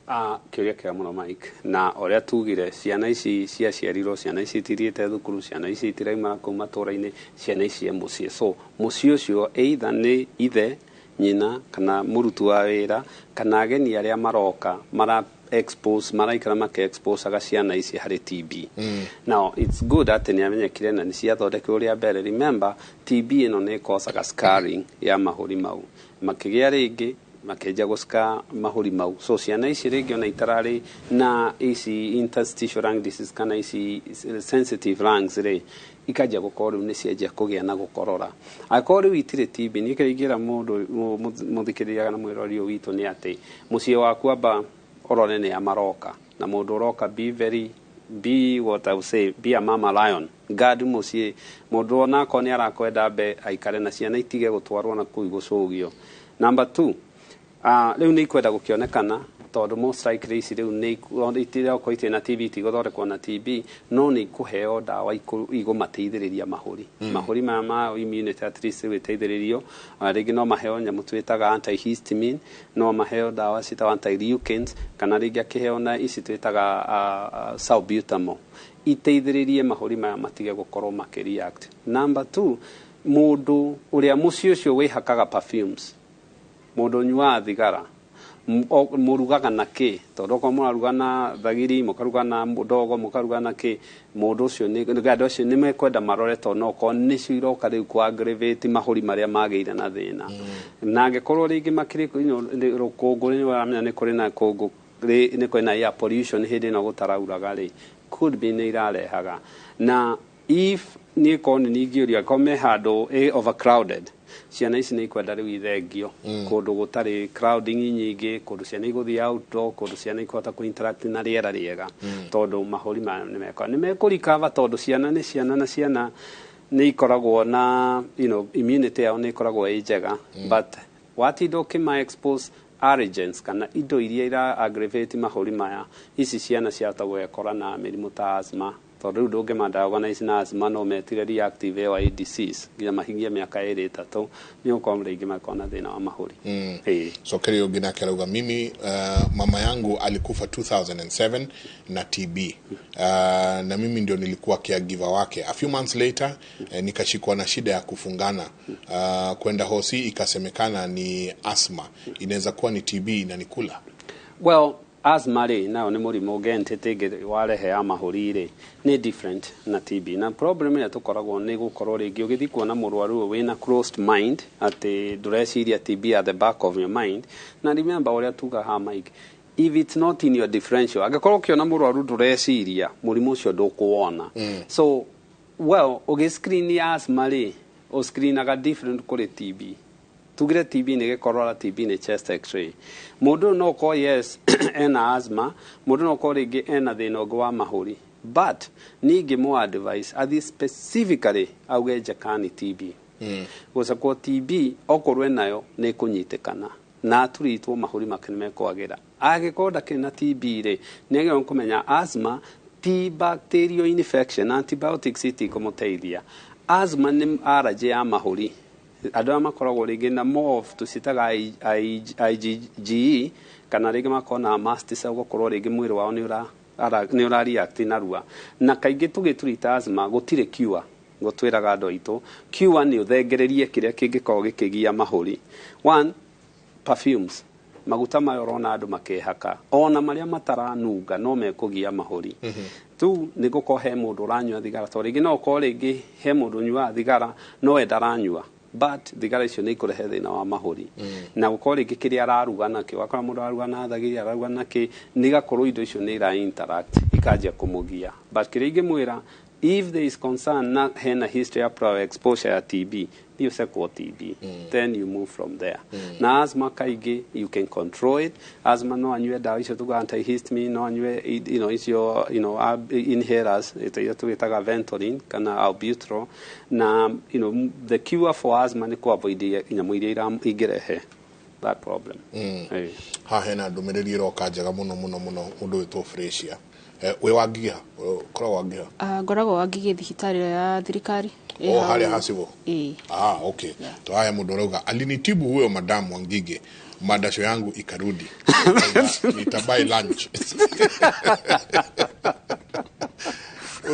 Ah, kĩũria kĩega mũno, Mike. Na ũrĩa tugire, ciana ici ciaciarirwo, ciana ici itithiĩte thukuru, ciana ici itiraimara kũu matũra-inĩ, ciana ici e mũciĩ. So mũciĩ ũcio either nĩ ithe, nyina, kana mũruti wa wĩra, kana ageni arĩa maroka mara expose, maraikara make exposaga ciana ici harĩ TB. Now it's good atĩ nĩ amenyekire na nĩ ciathondekirwo rĩa mbere. Remember, TB ĩno nĩ ĩkosaga scarring ya mahũri mau, makĩgĩa rĩngĩ makĩanjia gũscar mahũri mau. So ciana ici rĩngĩ ona itararĩ na ici interstitial lung disease kana ici sensitive lungs rĩ, ikanjia gũkorwo rĩu nĩ cianjia kũgĩa na gũkorora angĩkorwo rĩu itirĩ TB. Niĩ kĩrĩa ingĩra mũndũ mũthikĩrĩria kana mwĩrori ũyũ witũ nĩ atĩ mũciĩ waku amba ũrore nĩ a maroka, na mũndũ ũroka, be very, be what I would say, be a mama lion, guard mũciĩ. Mũndũ onakorwo nĩ arakwenda ambe aikare na ciana itige gũtwarwo na kũu gũcũgio. Number two, rĩu nĩ ikwenda gũkĩonekana tondũ most likely ici rĩu nĩ itirokorwo itirĩ na TB, itigũthondekwo na TB, no nĩ ikũheo ndawa igũmateithĩrĩria mahũri. Mahũri maya ma immunity at least rĩu ĩteithĩrĩrio. Rĩngĩ no maheo nyamũ twĩtaga antihistamine, no maheo ndawa ciĩtagwo antileukins, kana rĩngĩ akĩheo na ici twĩtaga salbutamol, iteithĩrĩrie mahũri maya matige gũkorwo makĩreact. Number two, mũndũ ũrĩa mũciĩ ũcio wĩhakaga perfumes, mũndũ ũnyuaga thigara, mũrugaga na kĩ, tondũ okorwo mũraruga na thagiri, mũkaruga na ndogo, mũkaruga na kĩ, mũndũ ũcio nĩ andũ acio nĩ mekwenda marore, tondũ no okorwo nĩcio iroka rĩu kũ aggravate mahũri marĩa magĩire na thĩna. Na angĩkorwo rĩngĩ makĩrĩ rũkũngũ, nĩ ũramenya nĩ kũrĩ na kũngũ, nĩ kũrĩ na air pollution hĩndĩ ĩno gũtarauraga rĩ, could be nĩ irarehaga. Na if niĩ korwo nĩ ningĩũria, korwo me handũ overcrowded, ciana ici nĩ ikwenda rĩu ithengio kũndũ gũtarĩ crowding nyingĩ, kũndũ ciana igũthiĩ outdoor, kũndũ ciana ikũhota kũ interact na rĩera rĩega, tondũ mahũri maya nĩ mekwa nĩ mekũrikava, tondũ ciana nĩ ciana, na ciana nĩ ikoragwo na immunity yao nĩ ĩkoragwo ĩ njega. But watinda ũkĩma expose allergens kana indo iria ira aggravate mahũri maya, ici ciana ciahota gwekora na mĩrimũ ta asthma, tondũ rĩu ndũngĩma diagnose na asthma no metire reactive airway disease nginya mahingie mĩaka 2 3 nĩ ũkorwo rĩngĩ makorwo na thĩna wa mahũri. Ĩĩ. Sokeri ũngĩ nake arauga, "Mimi mama yangu alikufa 2007 na TB, na mimi ndio nilikuwa caregiver wake. A few months later nikashikwa na shida ya kufungana. Kwenda hosi ikasemekana ni asthma. Inaweza kuwa ni TB inanikula?" Well, asthma rĩ, nayo nĩ mũrimũ ũngĩ, entity ĩngĩ warehe ya mahũri rĩ, nĩ different na TB. Na problem ĩrĩa tũkoragwo nĩ gũkorwo rĩngĩ ũgĩthiĩ kuona mũrwaru ũyũ wĩna closed mind, atĩ ndũreciria TB at the back of your mind. Na remember ũrĩa tuga ha, Mike, if it's not in your differential, angĩkorwo ũkĩona mũrwaru ndũreciria mũrimũ ũcio, ndũkũwona. So well, ũgĩ-screen ya asthma rĩ, ũscreenaga different kũrĩ TB. Tugire TB nĩ gĩkorora, TB nĩ chest x-ray. Mũndũ ũyũ no ũkorwo, yes, ena asthma, mũndũ no ũkorwo rĩngĩ ena thĩna ũngĩ wa mahũri. But niĩ ingĩmũ advice athiĩ specifically auge njakani TB, gũcakwo TB okorwo enayo nĩ ĩkũnyitĩkana na aturitwo mahũri make nĩ mekwagĩra. Angĩkorwo ndakĩrĩ na TB rĩ, nĩ agĩrĩirwo kũmenya asthma ti bacterial infection, antibiotics itikũmũteithia. Asthma nĩ allergy ya mahũri. Andũ arĩa makoragwo rĩngĩ na more of tũcitaga IgE, kana rĩngĩ makorwo na mast cell, gũkorwo rĩngĩ mwĩrĩ wao nĩ ũra react narua. Na kaingĩ tũgĩturita asthma gũtirĩ cure. Gũtwĩraga andũ aitũ cure nĩ ũthengererie kĩrĩa kĩngĩkorwo gĩkĩgia mahũri. One, perfumes, maguta maya ũrona andũ makĩhaka, ona marĩa mataranunga no mekũgia mahũri. Tu nĩ gũkorwo he mũndũ ũranyua thigara, tondũ rĩngĩ no ũkorwo rĩngĩ he mũndũ ũnyuaga thigara no we ndaranyua, but thigara icio nĩ ikũrehe thĩna wa mahũri. Na gũkorwo rĩngĩ kĩrĩa araruga nakĩo, wakora mũndũ araruga na thagiri, araruga nakĩ, nĩ igakorwo indo icio nĩ ira interact ikanjia kũmũgia. But kĩrĩa ingĩmwĩra, if there is concern na hena history ya prior exposure ya TB, thiĩ ũcekwo TB, then you move from there. Na asthma kaingĩ you can control it. Asthma no anyue ndawa icio tuga antihistamine, no anyue icio inhalers iria tũgĩtaga Ventolin kana albuterol. Na the cure for asthma nĩ kũ avoid nyamũ iria ingĩrehe that problem. Haha hena ndũmĩrĩri ĩroka njega mũno mũno mũno, mũndũ wĩtwo Fresia. Wĩ Wangiha, ũkoragwo Wangiha? Ngoragwo Wangigĩ thibitarĩ ĩrĩa ya thirikari. O harĩa hacibwo? Ĩĩ. Ah, okay. To haya mũndũ arauga alinitibu huyo madam Wangige, madasho yangu ikarudi. Nitabuy lunch.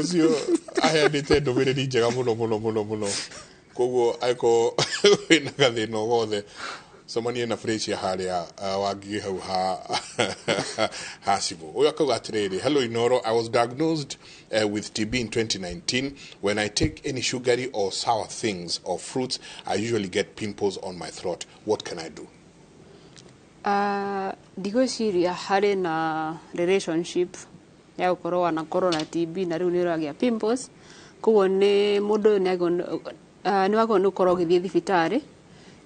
Ũcio aheanĩte ndũmĩrĩri njega mũno mũno mũno mũno. Koguo angĩkorwo wĩna gathĩna o gothe, cemanie na Fresia harĩa Wangigĩ hau ha cibũ. Ũyũ akauga atĩrĩrĩ, hello Inoro, I was diagnosed with TB in 2019. When I take any sugary or sour things or fruits, I usually get pimples on my throat. What can I do? Ndigwĩciria harĩ na relationship ya gũkorwo wanakorwo na TB na rĩu nĩ ũragĩa pimples. Koguo nĩ mũndũ ũyũ nĩ wagĩrĩirwo nĩ gũkorwo ũgĩthiĩ thibitarĩ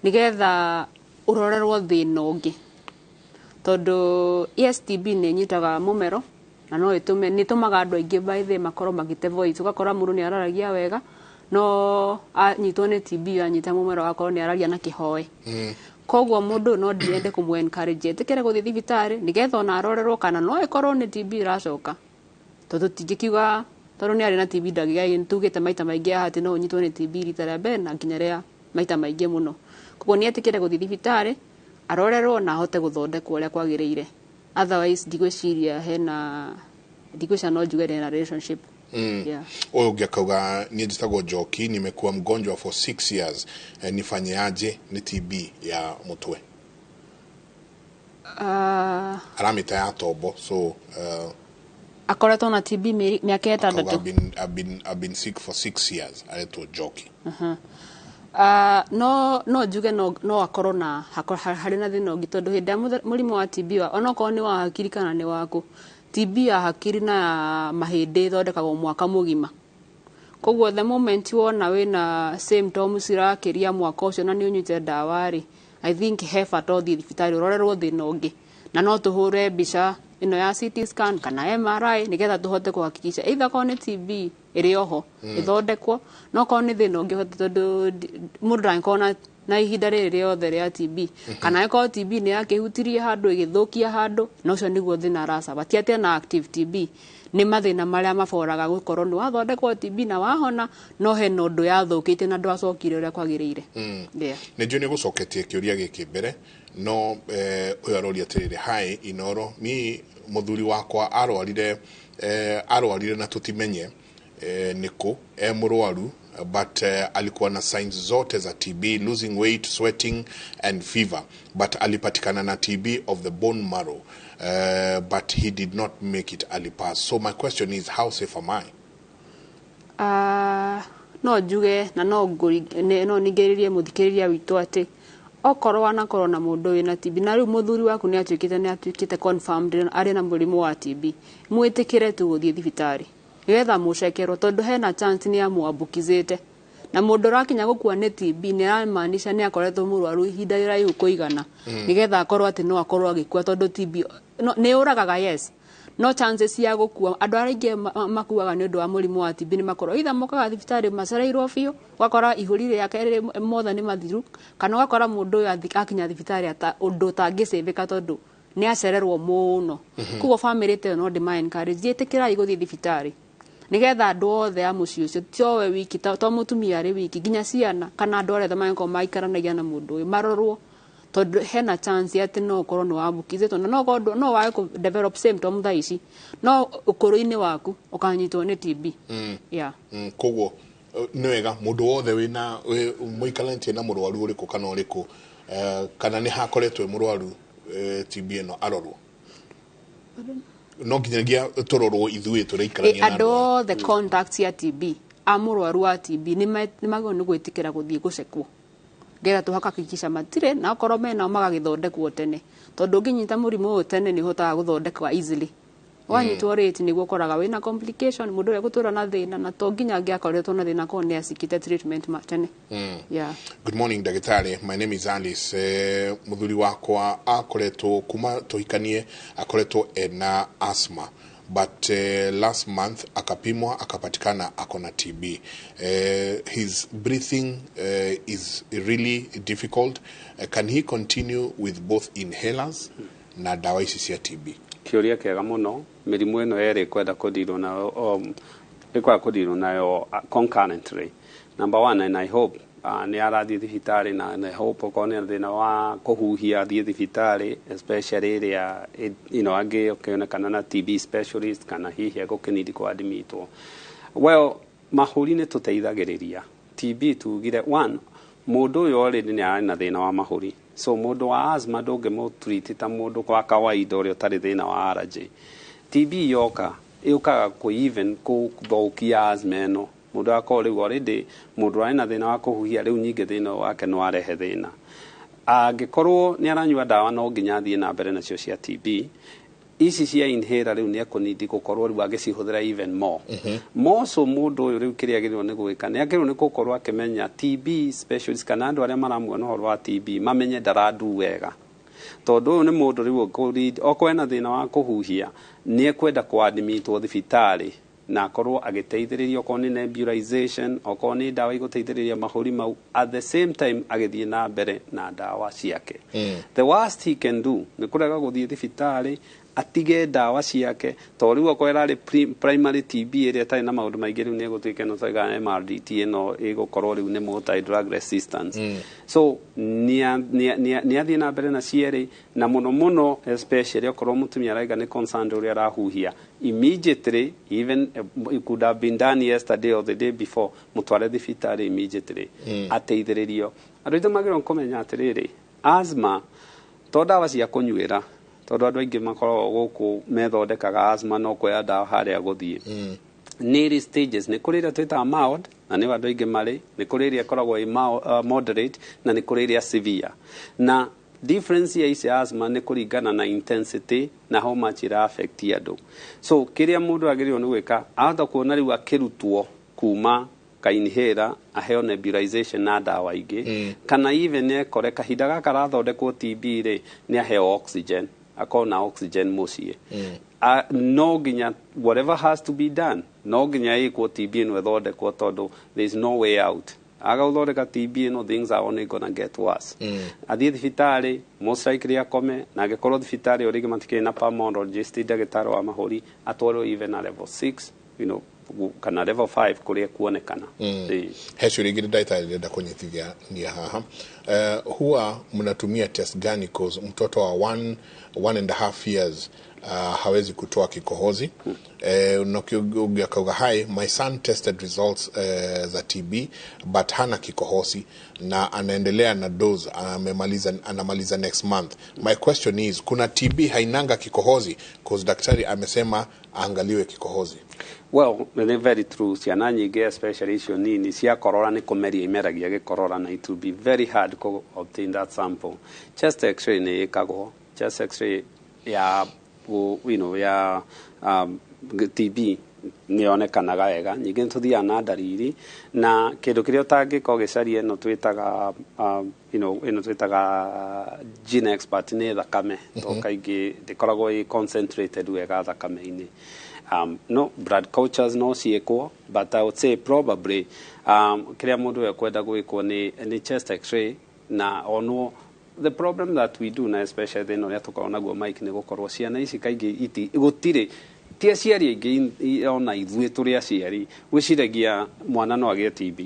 nĩgetha ũrorerwo thĩna ũngĩ, tondũ yes, TB nĩ ĩnyitaga mũmero na no ĩtũme, nĩ ĩtũmaga andũ aingĩ by the way makorwo magĩte voice. Ũgakora mũndũ nĩ araragia wega no anyitwo nĩ TB, anyita mũmero agakorwo nĩ araria na kĩhoe. Koguo mũndũ ũyũ no ndiende kũmũ encourage etĩkĩre gũthiĩ thibitarĩ nĩgetha ona arorerwo kana no ĩkorwo nĩ TB ĩracoka, tondũ tũtingĩkiuga tondũ nĩ arĩ na TB ndagĩka, tugĩte maita maingĩ haha atĩ no ũnyitwo nĩ TB rita rĩa mbere na nginya rĩa maita maingĩ mũno. Koguo nĩ etĩkĩre gũthiĩ thibitarĩ arorerwo na ahote gũthondekwo ũrĩa kwagĩrĩire. Otherwise ndigwĩciria hena, ndigwĩciria no njuge hena relationship. Yeah. Ũyũ ũngĩ akauga niĩ njĩtagwo Njoki, nimekuwa mgonjwa for 6 years, nifanyeaje? Nĩ TB ya mũtwe. Aramĩta ya tombo, so akoretwo na TB mĩaka akauga 6. I've been sick for 6 years, aretwo Njoki. No njuge no akorwo na harĩ na thĩna ũngĩ, tondũ hĩndĩ ya mũrimũ wa TB wa onokorwo nĩ wa hakiri kana nĩ waku, TB ya hakiri na ya mahĩndĩ ĩthondekagwo mwaka mũgima. Koguo the moment wona wĩna symptoms irakĩria mwaka ũcio na nĩ ũnyuĩte ndawa rĩ, I think he bata ũthiĩ thibitarĩ ũrorerwo thĩna ũngĩ, na no tũhũre mbica ĩno ya CT scan kana MRI nĩgetha tũhote kũhakikisha either korwo nĩ TB ĩrĩ oho ĩthondekwo, no korwo nĩ thĩna ũngĩ hote, tondũ mũndũ ndangĩkorwo na ihinda rĩrĩ rĩothe rĩa TB, kana ĩkorwo TB nĩ yakĩhutirie handũ ĩgĩthũkia handũ, na ũcio nĩguo thĩna aracaba. Ti atĩ ena active TB, nĩ mathĩna marĩa maboraga gũkorwo nĩ wathondekwo TB na wahona, no hena ũndũ yathũkĩte na ndwacokire ũrĩa kwagĩrĩire. Yeah. Nĩ njũĩ nĩ gũcoketie kĩũria gĩkĩ mbere, no ũyũ aroria atĩrĩrĩ, hi Inoro, mi mũthuri wakwa arwarire na tũtimenye nĩkũ e mũrwaru, but alikuwa na signs zote za TB, losing weight, sweating and fever, but alipatikana na TB of the bone marrow, but he did not make it, alipass. So my question is, how safe am I? No njuge na no ningĩrĩrie mũthikĩrĩria witũ atĩ okorwo wanakorwo na mũndũ wĩna TB na rĩu mũthuri waku nĩ atuĩkĩte confirmed arĩ na mũrimũ wa TB, mwĩtĩkĩre tu gũthiĩ thibitarĩ nĩgetha mũcekerwo, tondũ hena chance nĩ amwambũkizĩte. Na mũndũ ũrakinya gũkua nĩ TB nĩ aramaanisha nĩ akoretwo mũrwaru ihinda rĩraihu kũigana nĩgetha akorwo atĩ no akorwo agĩkua, tondũ TB nĩ yũragaga, yes, No chances cia gũkua, andũ arĩa aingĩ makuaga nĩ ũndũ wa mũrimũ wa TB nĩ makorwo either mokaga thibitarĩ macereirwo biũ, ũgakora ihũri rĩake rĩrĩ mothe nĩ mathiru, kana ũgakora mũndũ ũyũ akinya thibitarĩ ata ũndũ ũtangĩcĩbĩka tondũ nĩ acererwo mũno. Koguo bamĩrĩ ta ĩyo no ndĩma encourage, ĩtĩkĩrai gũthiĩ thibitarĩ nigetha andũ othe a mũciĩ ũcio, ti owe wiki, to mũtumia arĩ wiki, nginya ciana kana andũ arĩa othe mangĩkorwo maikaranagia na mũndũ ũyũ marorwo, tondũ hena chance atĩ no ũkorwo nĩ wambũkithĩtwo, na no ũkorwo no wage kũ develop symptom thaa ici, no ũkũrũ-inĩ waku ũkanyitwo nĩ TB. Yeah. Koguo nĩ wega mũndũ wothe wĩna mũikaranĩtie na mũrwaru ũrĩkũ kana ũrĩkũ, kana nĩ hakoretwo e mũrwaru TB ĩno arorwo. No nginyagia tũrorwo ithuĩ tũraikarania na andũ andũ. Othe contacts ya TB, a mũrwaru wa TB nĩ magĩrĩirwo nĩ gwĩtĩkĩra gũthiĩ gũcekwo ngetha tũhakakikisha matirĩ na, okorwo menao magagĩthondekwo tene, tondũ ũngĩnyita mũrimũ ũyũ tene nĩ ũhotaga gũthondekwa easily. Wanyitwo rate nĩguo ũkoraga wĩna complication, mũndũ ũrĩa gũtũra na thĩna, na to nginya angĩakoretwo na thĩna korwo nĩ acikĩte treatment ma tene. Yeah. Good morning, ndagĩtarĩ. My name is Alice. Mũthuri wakwa akoretwo kuma tũhikanie akoretwo ena asthma, but last month akapimwa akapatikana ako na TB. His breathing is really difficult. Can he continue with both inhalers na dawa ici cia TB? Kĩũria kĩega mũno. Mĩrimũ ĩno yerĩ ĩkwenda kũdirwo nayo, ĩkwenda kũdirwo nayo concurrently. Number one, and I hope nĩ arathiĩ thibitarĩ, na I hope okorwo nĩ thĩna wa kũhuhia athiĩ thibitarĩ, especially ĩrĩa angĩ ũkĩonekana na TB specialist, kana hihi egũkĩnidi kũadmitwo. Well, mahũri nĩ tũteithagĩrĩria TB. Tugire one, mũndũ ũyũ already nĩ arĩ na thĩna wa mahũri, so mũndũ wa asthma ndũngĩmũtreat ta mũndũ wa kawaida ũrĩa ũtarĩ thĩna wa allergy. TB yoka ĩũkaga kũ even kũthũkia asthma ĩno. Mũndũ akorwo rĩu already mũndũ arĩ na thĩna wa kũhuhia, rĩu nyingĩ thĩna wake no arehe thĩna. Angĩkorwo nĩ aranyua ndawa, no nginya athiĩ na mbere nacio cia TB. Ici cia inhaler rĩu nĩ ekũnidi gũkorwo rĩu agĩcihũthĩra even more more. So mũndũ ũyũ rĩu kĩrĩa agĩrĩirwo nĩ gwĩka, nĩ agĩrĩirwo nĩ gũkorwo akĩmenya TB specialist kana andũ arĩa maramuona ũhoro wa TB mamenye ndarandu wega, tondũ ũyũ nĩ mũndũ rĩu okorwo ena thĩna wa kũhuhia nĩ ekwenda kũadmitwo thibitarĩ na akorwo agĩteithĩrĩrio, okorwo nĩ nebulization, okorwo nĩ ndawa igũteithĩrĩria mahũri mau, at the same time agĩthiĩ na mbere na ndawa ciake. The worst he can do nĩ kũrega gũthiĩ thibitarĩ, atige ndawa ciake, tondũ rĩu okorwo ĩrarĩ primary TB ĩrĩa ĩtarĩ na maũndũ maingĩ, rĩu nĩ ĩgũtuĩka ĩno twaiga MRDT ĩno ĩgũkorwo rĩu nĩ multi drug resistance. So nĩ athiĩ na mbere na cierĩ, na mũno mũno especially okorwo mũtumia araiga nĩ concerned ũrĩa arahuhia, immediately, even it could have been done yesterday or the day before, mũtware thibitarĩ immediately ateithĩrĩrio. Andũ aitũ magĩrĩirwo kũmenya atĩrĩrĩ, asthma to ndawa cia kũnyuĩra, tondũ andũ aingĩ makoragwo gũkũ methondekaga asthma no kuoya ndawa harĩa gũthiĩ. Nĩ ĩrĩ stages. Nĩ kũrĩ ĩrĩa twĩtaga mild, na nĩyo andũ aingĩ marĩ, nĩ kũrĩ ĩrĩa ĩkoragwo ĩ moderate, na nĩ kũrĩ ĩrĩa severe. Na difference ya ici asthma nĩ kũringana na intensity na how much ĩra affect andũ. So kĩrĩa mũndũ agĩrĩirwo nĩ gwĩka, ahota kuona rĩu akĩrutwo kuma kainhaler aheo nebulization na ndawa ingĩ, kana even ekore kahinda gaka arathondekwo TB rĩ, nĩ aheo oxygen, akorwo na oxygen mũciĩ. No nginya whatever has to be done, no nginya ĩkwo TB ĩno ĩthondekwo, tondũ there is no way out. Aga gũthondeka TB ĩno, things are only gonna get worse. Athiĩ thibitarĩ, most likely akome, na angĩkorwo thibitarĩ o rĩngĩ matikĩrĩ na pulmonologist, ndagĩtarĩ wa mahũri, atwarwo even a level 6 kana level 5 kũrĩa kuonekana. Ĩĩ. He ciũria ingĩ ndagĩtarĩ ndĩrenda kũnyitithania haha. Huwa mnatumia test gani? Cause mtoto wa 1.5 years hawezi kutoa kikohozi. Akauga, "Hi, my son tested results za TB but hana kikohozi na anaendelea na dose, amemaliza, anamaliza next month. My question is, kuna TB hainanga kikohozi? Cause daktari amesema aangaliwe kikohozi." Well, nĩ very true. Ciana nyingĩ, especially icio nini ciakorora, nĩ kũmeria imeragia gĩkorora, na it will be very hard to obtain that sample. Chest x-ray nĩ ĩkagwo, chest x-ray ya TB Nĩ yonekanaga wega. Ningĩ nĩ tũthiaga na ndariri na kĩndũ kĩrĩa ũtangĩka ũgĩcaria ĩno twĩtaga ĩno twĩtaga gene expert nĩ thakame, to kaingĩ ndĩkoragwo ĩ concentrated wega thakame-inĩ. No blood cultures no ciĩkwo, but I would say probably kĩrĩa mũndũ ekwenda gwĩkwo nĩ chest X-ray. Na onwo the problem that we do, na especially thĩna ũrĩa tũkoragwo naguo, Mike, nĩ gũkorwo ciana ici kaingĩ iti gũtirĩ ti aciari aingĩ ona ithuĩ tũrĩ aciari gwĩciragia mwana no agĩe TB.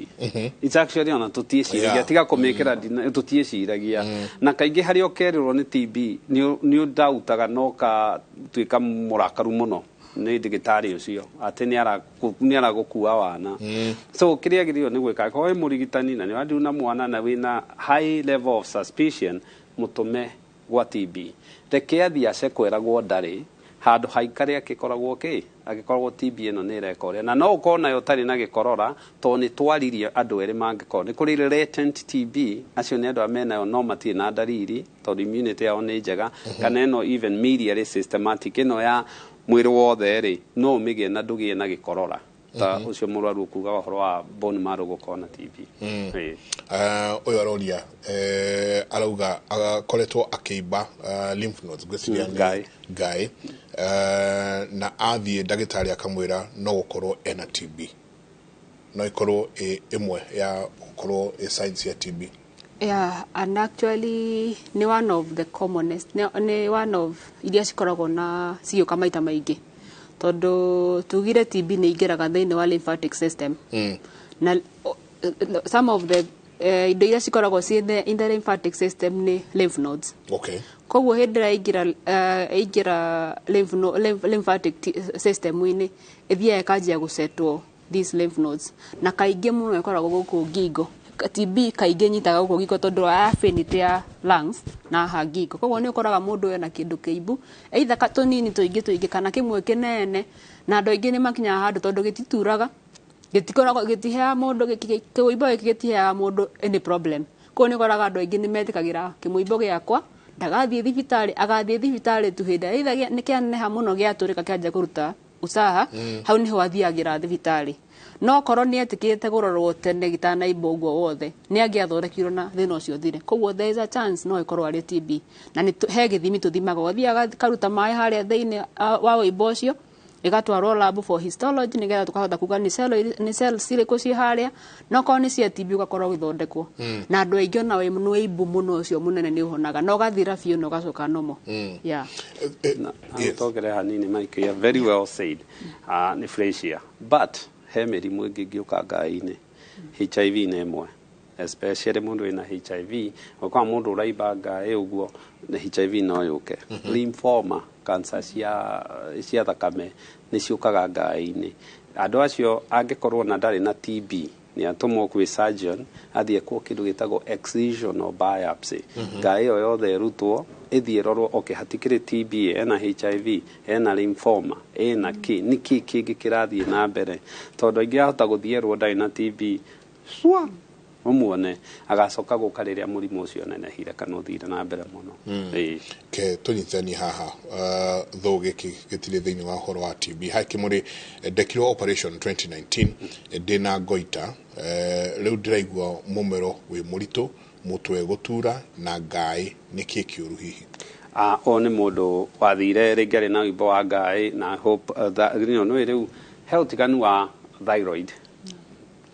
It's actually ona tũtiĩciragia, tiga kũmĩkĩra tũtiĩciragia. Na kaingĩ harĩa ũkerĩrwo nĩ TB nĩ ũndautaga no ka tuĩka mũrakaru mũno nĩ ndagĩtarĩ ũcio atĩ nĩ aragũkua wana. So kĩrĩa agĩrĩirwo nĩ gwĩka, akorwo wĩ mũrigitani na nĩ wandiu na mwana na wĩna high level of suspicion, mũtũme gwa TB. Reke athiĩ acekweragwo ndarĩ handũ haikare akĩkoragwo kĩ angĩkoragwo TB ĩno nĩ ĩreka ũrĩa, na no ũkorwo nayo ũtarĩ na gĩkorora, tondũ nĩ twaririe andũ erĩ mangĩkorwo nĩ kũrĩ latent TB. Acio nĩ andũ arĩa menayo no matirĩ na ndariri tondũ immunity yao nĩ njega. Kana ĩno even miliary systematic, ĩno ya mwĩrĩ wothe rĩ, no ũmĩgĩe na ndũgĩe na gĩkorora ta ũcio mũrwaru ũkugaga ũhoro wa bone marrow gũkorwo na TB. Ĩĩ. Ũyũ aroria, arauga akoretwo akĩimba lymph nodes, ngwĩciria nĩ Ngaĩ. Ngaĩ, na athiĩ ndagĩtarĩ akamwĩra no gũkorwo ena TB, no ĩkorwo ĩ ĩmwe ya gũkorwo ĩ signs ya TB. Yeah, and actually nĩ one of the commonest, nĩ one of iria cikoragwo na cigĩũka maita maingĩ, tondũ tugire TB nĩ ingĩraga thĩinĩ wa lymphatic system. Na some of the indo iria cikoragwo ciĩ in the lymphatic system nĩ lymph nodes. Koguo hĩndĩ ĩrĩa ĩingĩra lymph, no, lymph, lymphatic system-inĩ, ĩthiaga ĩkanjia gũcetwo these lymph nodes, na kaingĩ mũno ĩkoragwo gũkũ ngingo. TB kaingĩ nyitaga gũkũ ngingo tondũ wa affinity ya lungs na haha ngingo. Koguo nĩ ũkoraga mũndũ ena kĩndũ kĩimbu, either tũnini tũingĩ tũingĩ kana kĩmwe kĩnene, na andũ aingĩ nĩ makinyaga handũ tondũ gĩtituraga, gĩtikoragwo gĩtiheaga mũndũ kĩũimbo gĩkĩ gĩtiheaga mũndũ any problem. Koguo nĩ ũkoraga andũ aingĩ nĩ metĩkagĩra kĩmũimbo gĩakwa ndagathiĩ thibitarĩ, agathiĩ thibitarĩ tu hĩndĩ ĩrĩa either nĩ kĩaneneha mũno, gĩatũrĩka, kĩanjia kũruta usaha. Hau nĩho athiagĩra thibitarĩ. No korwo nĩ etĩkĩrĩte kũrorwo tene gĩtanaimba ũguo wothe, nĩ angĩathondekirwo na thĩna ũcio ũthire. Koguo there is a chance no ĩkorwo arĩ TB, na nĩ he gĩthimi tũthimaga, ũthiaga karuta maĩ harĩa thĩinĩ wa ũimbo ũcio, ĩgatwarwo lab for histology nĩgetha tũkahota kuga nĩ cells irĩkũ ciĩ harĩa. No korwo nĩ cia TB, ũgakorwo ũgĩthondekwo. Na andũ aingĩ ona wĩ mũimbu mũno ũcio mũnene nĩ ũhonaga na ũgathira biũ na ũgacoka normal, yeah. Na tongere hanini, Mike, you are very well said. Nĩ Frasier, but he mĩrimũ ĩngĩ ĩngĩũka ngai-inĩ. HIV nĩ ĩmwe, especially mũndũ wĩna HIV. Ũkorwo mũndũ ũraimba ngaĩ ũguo na HIV no yũke. Lymphoma, cancer cia thakame nĩ ciũkaga ngaĩ-inĩ. Andũ acio angĩkorwo na ndarĩ na TB, nĩ atũmwo kwĩ surgeon athiĩ ekwo kĩndũ gĩtagwo excisional biopsy. Ngaĩ ĩyo yothe ĩrutwo, ĩthiĩ ĩrorwo, okay, hatikĩrĩ TB, ena HIV, ena lymphoma, ena kĩ nĩ kĩ kĩngĩ kĩrathiĩ na mbere, tondũ aingĩ ahota gũthiĩ erwo ndarĩ na TB cua ũmuone agacoka gũka rĩrĩa mũrimũ ũcio ũnenehire kana ũthire na mbere mũno. Ĩĩ. Ke tũnyitithanie haha, thũ gĩkĩ gĩtirĩ thĩinĩ wa ũhoro wa TB. Hai Kĩmũrĩ, ndekirwo operation 2019, ndĩna goita, rĩu ndĩraigua mũmero wĩ mũritũ, mũtwe gũtura na ngaĩ. Nĩ kĩ kĩũru hihi? Ũyũ nĩ mũndũ wathire rĩngĩ arĩ na wimbo wa ngaĩ, na hope that, nĩ rĩu he ũtiganu wa thyroid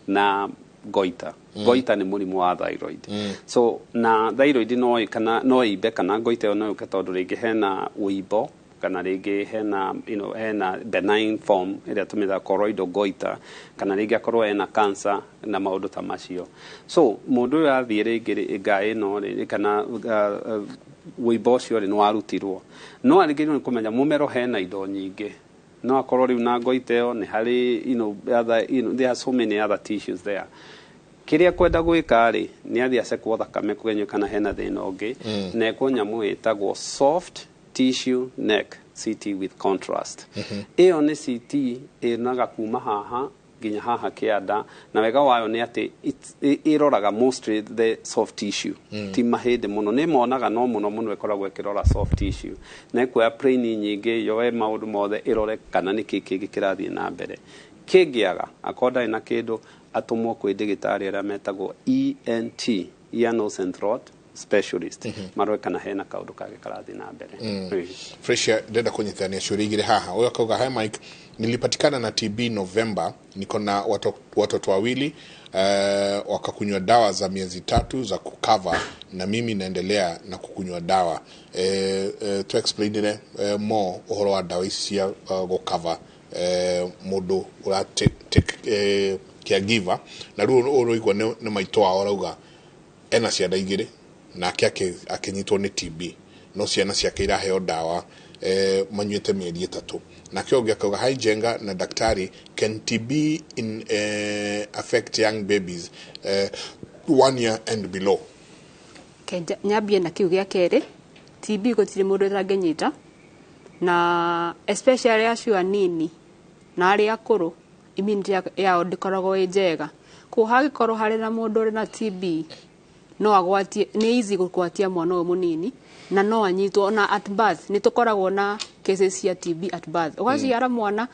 na goita. Goita nĩ mũrimũ wa thyroid. So na thyroid no kana no imbe kana goita ĩyo no yũke tondũ rĩngĩ hena ũimbo kana rĩngĩ hena hena benign form ĩrĩa tũmĩtaga colloidal goiter, kana rĩngĩ akorwo ena cancer na maũndũ ta macio. So mũndũ ũyũ athiĩ rĩngĩ ngaĩ ĩno rĩ, kana wũimbo ũcio rĩ, nĩ warutirwo, no arĩngĩ nĩ kũmenya mũmero hena indo nyingĩ, no akorwo rĩu na goita ĩyo nĩ harĩ other, there are so many other tissues there. Kĩrĩa kwenda gwĩka rĩ, nĩ athiĩ acekwo thakame kũgenywo kana hena thĩna ũngĩ, na ekwo nyamũ ĩtagwo soft tissue neck CT with contrast. Ĩyo nĩ CT ĩnaga kuma haha Nginya haha kĩanda. Na wega wayo nĩ atĩ ĩroraga mostly the soft tissue, ti mahĩndĩ mũno. Nĩ monaga, no mũno mũno ĩkoragwo ĩkĩrora soft tissue, na ĩkuoya plane nyingĩ, yoe maũndũ mothe, ĩrore kana nĩ kĩ kĩngĩ kĩrathiĩ na mbere. Kĩngĩaga, akorwo ndarĩ na kĩndũ, atũmwo kwĩ ndĩgĩtarĩ arĩa metagwo ENT, ear, nose and throat specialist, marore kana hena kaũndũ kangĩ karathiĩ na mbere. Fresh, ndenda kunyitithania ciũria igĩrĩ haha. Ũyũ akauga, "Hi Mike, nilipatikana na TB November, niko na watoto wawili, wakakunywa dawa za miezi 3 za kucover na mimi naendelea na kukunywa dawa." To explain more ũhoro wa dawa ici cia gũcover mũndũ ũra take caregiver, na rĩu ũroigua nĩ maitũ wao arauga ena ciana igĩrĩ nake akĩnyitwo nĩ TB, no ciana ciake iraheo ndawa manyuĩte mĩeri 3. Nake ũngĩ akauga, "Hi Njenga na daktari, can TB affect young babies 1 year and below?" Kenja nyambie na kiu gĩa kerĩ. TB gũtirĩ mũndũ ũtangĩnyita, na especially acio anini na arĩa akũrũ, immunity yao ndĩkoragwo ĩ njega. Koguo hangĩkorwo harĩ na mũndũ ũrĩ na TB, no agwatie, nĩ easy gũgwatia mwana ũyũ mũnini, na no anyitwo ona at birth. Nĩ tũkoragwo na cases cia TB at birth, ũgaciara mwana,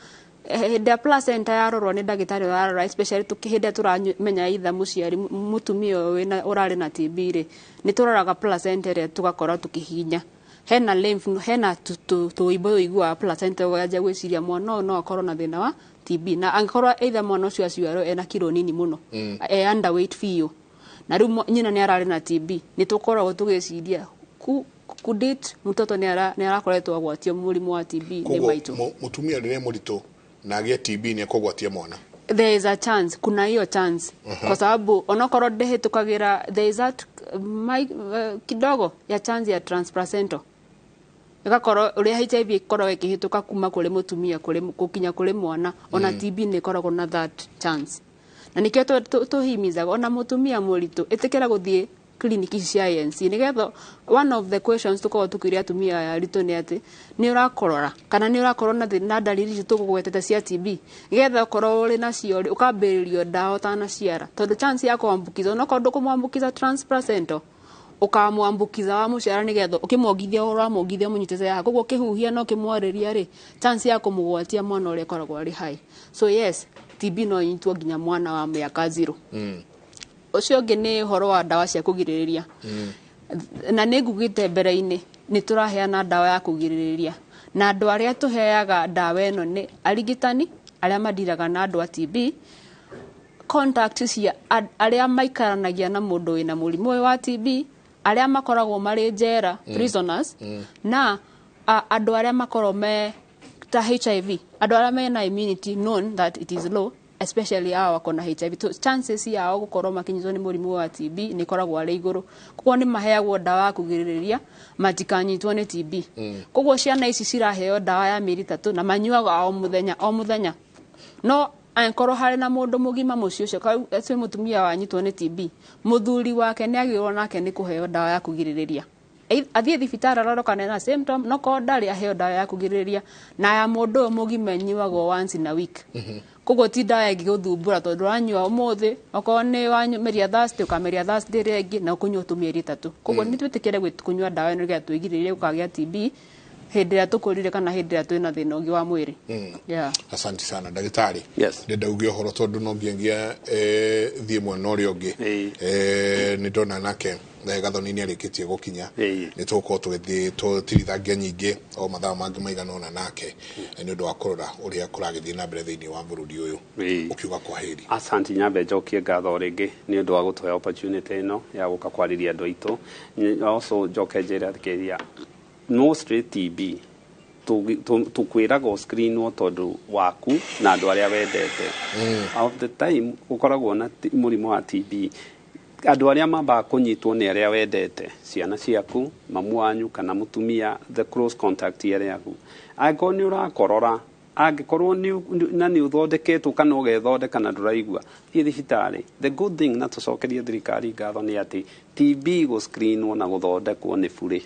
hĩndĩ ya placenta yarorwo nĩ ndagĩtarĩ ũrarora, especially hĩndĩ ĩrĩa tũramenya either mũciari mũtumia ũyũ ũrarĩ na TB rĩ, nĩ tũroraga placenta ĩrĩa, tũgakora tũkĩhinya hena lymph, hena tũimbo ũiguaga placenta, ũganjia gwĩciria mwana ũyũ no akorwo na thĩna wa TB. Na angĩkorwo either mwana ũcio aciarwo ena kiro nini mũno, e underweight biũ, na rĩu nyina nĩ ararĩ na TB, nĩ tũkoragwo tũgĩciria kudit mtoto nĩ arakoretwo agwatio mũrimũ wa TB nĩ Koguo maitũ. Mũtumia rĩrĩa mũritũ na agĩe TB nĩ ekũgwatia mwana? There is a chance, kuna hiyo chance, kwa sababu onokorwo ndĩhĩtũkagĩra, there is that kidogo ya chance ya transplacental, ĩgakorwo ũrĩa HIV ĩkoragwo ĩkĩhĩtũka kuma kũrĩ mũtumia kũrĩ gũkinya kũrĩ mwana, ona TB nĩ ĩkoragwo na that chance. Na nĩkĩo tũhimizaga ona mũtumia mũritũ, ĩtĩkĩra gũthiĩ clinic ici cia ANC, nĩgetha one of the questions tũkoragwo tũkĩũria atumia aya aritũ nĩ atĩ nĩ ũrakorora kana nĩ ũrakorwo na thĩna na ndariri icio tũgũgwetete cia TB, nĩgetha ũkorwo ũrĩ nacio rĩ, ũkambĩrĩrio ndawa ũtanaciara, tondũ chance ya kũambukiza, onokorwo ndũkũmwambukiza transplacental, ũkamwambukiza wa mũciara, nĩgetha ũkĩmwongithia, ũramwongithia mũnyitĩte haha, koguo ũkĩhuhia na ũkĩmwarĩria rĩ, chance ya kũmũgwatia mwana ũrĩa ĩkoragwo arĩ high. So yes, TB no ĩnyitwo nginya mwana wa mĩaka 0. Ũcio ũngĩ nĩ ũhoro wa ndawa cia kũgirĩrĩria, na nĩ ngugĩte mbere-inĩ nĩ tũraheana ndawa ya kũgirĩrĩria, na andũ arĩa tũheaga ndawa ĩno nĩ arigitani arĩa mandiraga na andũ a TB, contact cia arĩa maikaranagia na mũndũ wĩna mũrimũ ũyũ wa TB, arĩa makoragwo marĩ njera, prisoners, na andũ arĩa makoragwo me ta HIV, andũ arĩa mena immunity known that it is low, especially hawa wako na HIV. So chances yao gũkorwo makinyitwo nĩ mũrimũ wa TB nĩ ĩkoragwo arĩ igũrũ. Koguo nĩ maheagwo ndawa ya kũgirĩrĩria matikanyitwo nĩ TB. Koguo ciana ici ciraheo ndawa ya mĩeri 3 na manyuaga o mũthenya o mũthenya. No angĩkorwo harĩ na mũndũ mũgima mũciĩ ũcio, twĩ mũtumia wanyitwo nĩ TB, mũthuri wake nĩ agĩrĩirwo nake nĩ kũheo ndawa ya kũgirĩrĩria. Athiĩ thibitarĩ arorwo kana ena symptom, no korwo ndarĩ, aheo ndawa ya kũgirĩrĩria. Na ya mũndũ ũyũ mũgima ĩnyuagwo once in a week. Koguo ti ndawa ĩngĩgũthumbũra, tondũ ũranyua ũmũthĩ, okorwo nĩ wameria Thursday, ũkameria Thursday ĩrĩa ĩngĩ, na ũkũnyua tũmĩeri 3. Koguo nĩ twĩtĩkĩre kũnyua ndawa ĩno nĩgetha twĩgirĩrĩrie gũkagĩa TB hĩndĩ ĩrĩa tũkũrire kana hĩndĩ ĩrĩa twĩna thĩna ũngĩ wa mwĩrĩ. Yeah. Asante sana, ndagĩtarĩ. Yes. Ndenda uge ũhoro tondũ no nginya thiĩ mwena ũrĩa ũngĩ. Nĩ ndona nake Gathoni nĩ arĩkĩtie gũkinya. Nĩ tũgũkorwo tũgĩthiĩ tũtirithangia nyingĩ o mathaa mangĩ maigana ũna nake, nĩ ũndũ wa kũrora ũrĩa kũragĩthiĩ na mbere thĩinĩ wa bũrũri ũyũ. Ũkiuga kwa heri. Asante. Nyambe njokie ngatho rĩngĩ nĩ ũndũ wa gũtũhe opportunity ĩno ya gũka kwarĩria andũ aitũ. Also njoke njĩre athikĩrĩria, mostly TB tũkwĩragwo screenwo tondũ waku na andũ arĩa wendete. Of the time ũkoragwo na mũrimũ wa TB, andũ arĩa mambaga kũnyitwo nĩ arĩa wendete, ciana ciaku, mamu wanyu kana mũtumia, the close contact arĩa aku. Angĩkorwo nĩ ũrakorora, angĩkorwo na nĩ ũthondeketwo kana ũgethondeka na ndũraigua, thiĩ thibitarĩ. The good thing, na tũcokerie thirikari ngatho, nĩ atĩ TB gũscreenwo na gũthondekwo nĩ burĩ,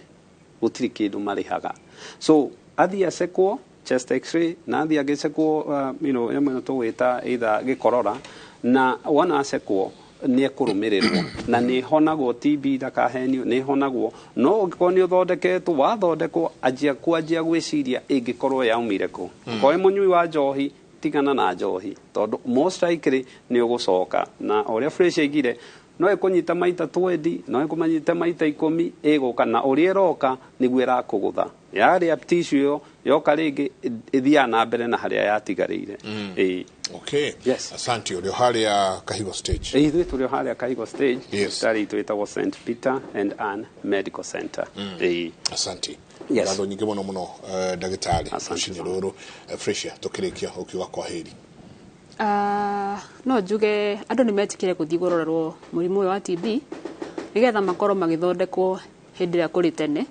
gũtirĩ kĩndũ marĩhaga. So athiĩ acekwo. Chest x-ray na athiĩ agĩcekwo you know ĩmwe tũgwĩta either gĩkorora na wona acekwo nĩ ekũrũmĩrĩrwo na nĩ ĩhonagwo. TB ndakahenio, nĩ ĩhonagwo, no ũngĩkorwo nĩ ũthondeketwo, wathondekwo, anjia kwanjia gwĩciria ĩngĩkorwo yaumire kũ. Korwo wĩ mũnyui wa njohi, tigana na njohi tondũ most likely nĩ ũgũcoka. Na ũrĩa Fresh aigire, no ĩkũnyita maita 20, no ĩkũmanyita maita 10, ĩgũka na ũrĩa ĩroka nĩguo ĩrakũgũtha yarĩa tissue ĩyo yoka rĩngĩ ĩthiaga na mbere na harĩa yatigarĩire. Ĩĩ. Okay. Yes. Asante. Ũrĩ harĩa Kahigo Stage. Ithuĩ tũrĩ o harĩa Kahigo Stage. Thibitarĩ itũ ĩtagwo St Peter and Ann Medical Center. Ĩĩ. Asante. Yes. Ngatho nyingĩ mũno mũno, ndagĩtarĩ, rũcinĩ rũrũ. Fresia, tũkĩrĩkia ũkiuga kwa heri. No njuge andũ nĩ metĩkĩre gũthiĩ kũrorerwo mũrimũ ũyũ wa TB nĩgetha makorwo magĩthondekwo hĩndĩ ĩrĩa kũrĩ tene,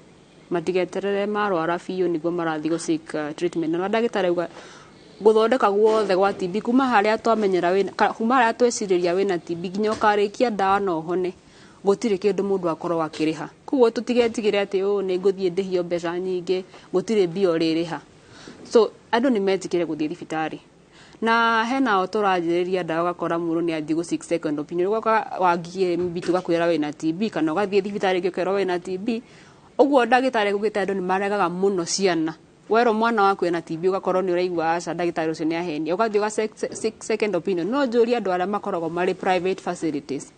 matigeterere marwara biũ nĩguo marathiĩ gũ seek treatment. Na ndagĩtarĩ auga gũthondeka guothe gwa TB kuma harĩa twamenyera wĩna kuma harĩa twecirĩria wĩna TB nginya ũkarĩkia ndawa na ũhone, gũtirĩ kĩndũ mũndũ akorwo akĩrĩha. Koguo tũtigetigĩre atĩ ũũ nĩ ngũthiĩ ndĩhio mbeca nyingĩ, gũtirĩ mbia ũrĩrĩha. So andũ nĩ metĩkĩre gũthiĩ thibitarĩ. Na hena o tũranjĩrĩria ndawa, ũgakora mũndũ nĩ athiĩ gũ seek second opinion, ũgoka wangiĩ MB tũgakwĩra wĩna TB, kana ũgathiĩ thibitarĩ ĩngĩ ũkerwo wĩna TB. Ũguo ndagĩtarĩ augĩte andũ nĩ maregaga mũno ciana. Werwo mwana waku ena TB, ũgakorwo nĩ ũraigua aca, ndagĩtarĩ ũcio nĩ ahenia, ũgathiĩ ũga seek second opinion. No njũrie andũ arĩa makoragwo marĩ private facilities,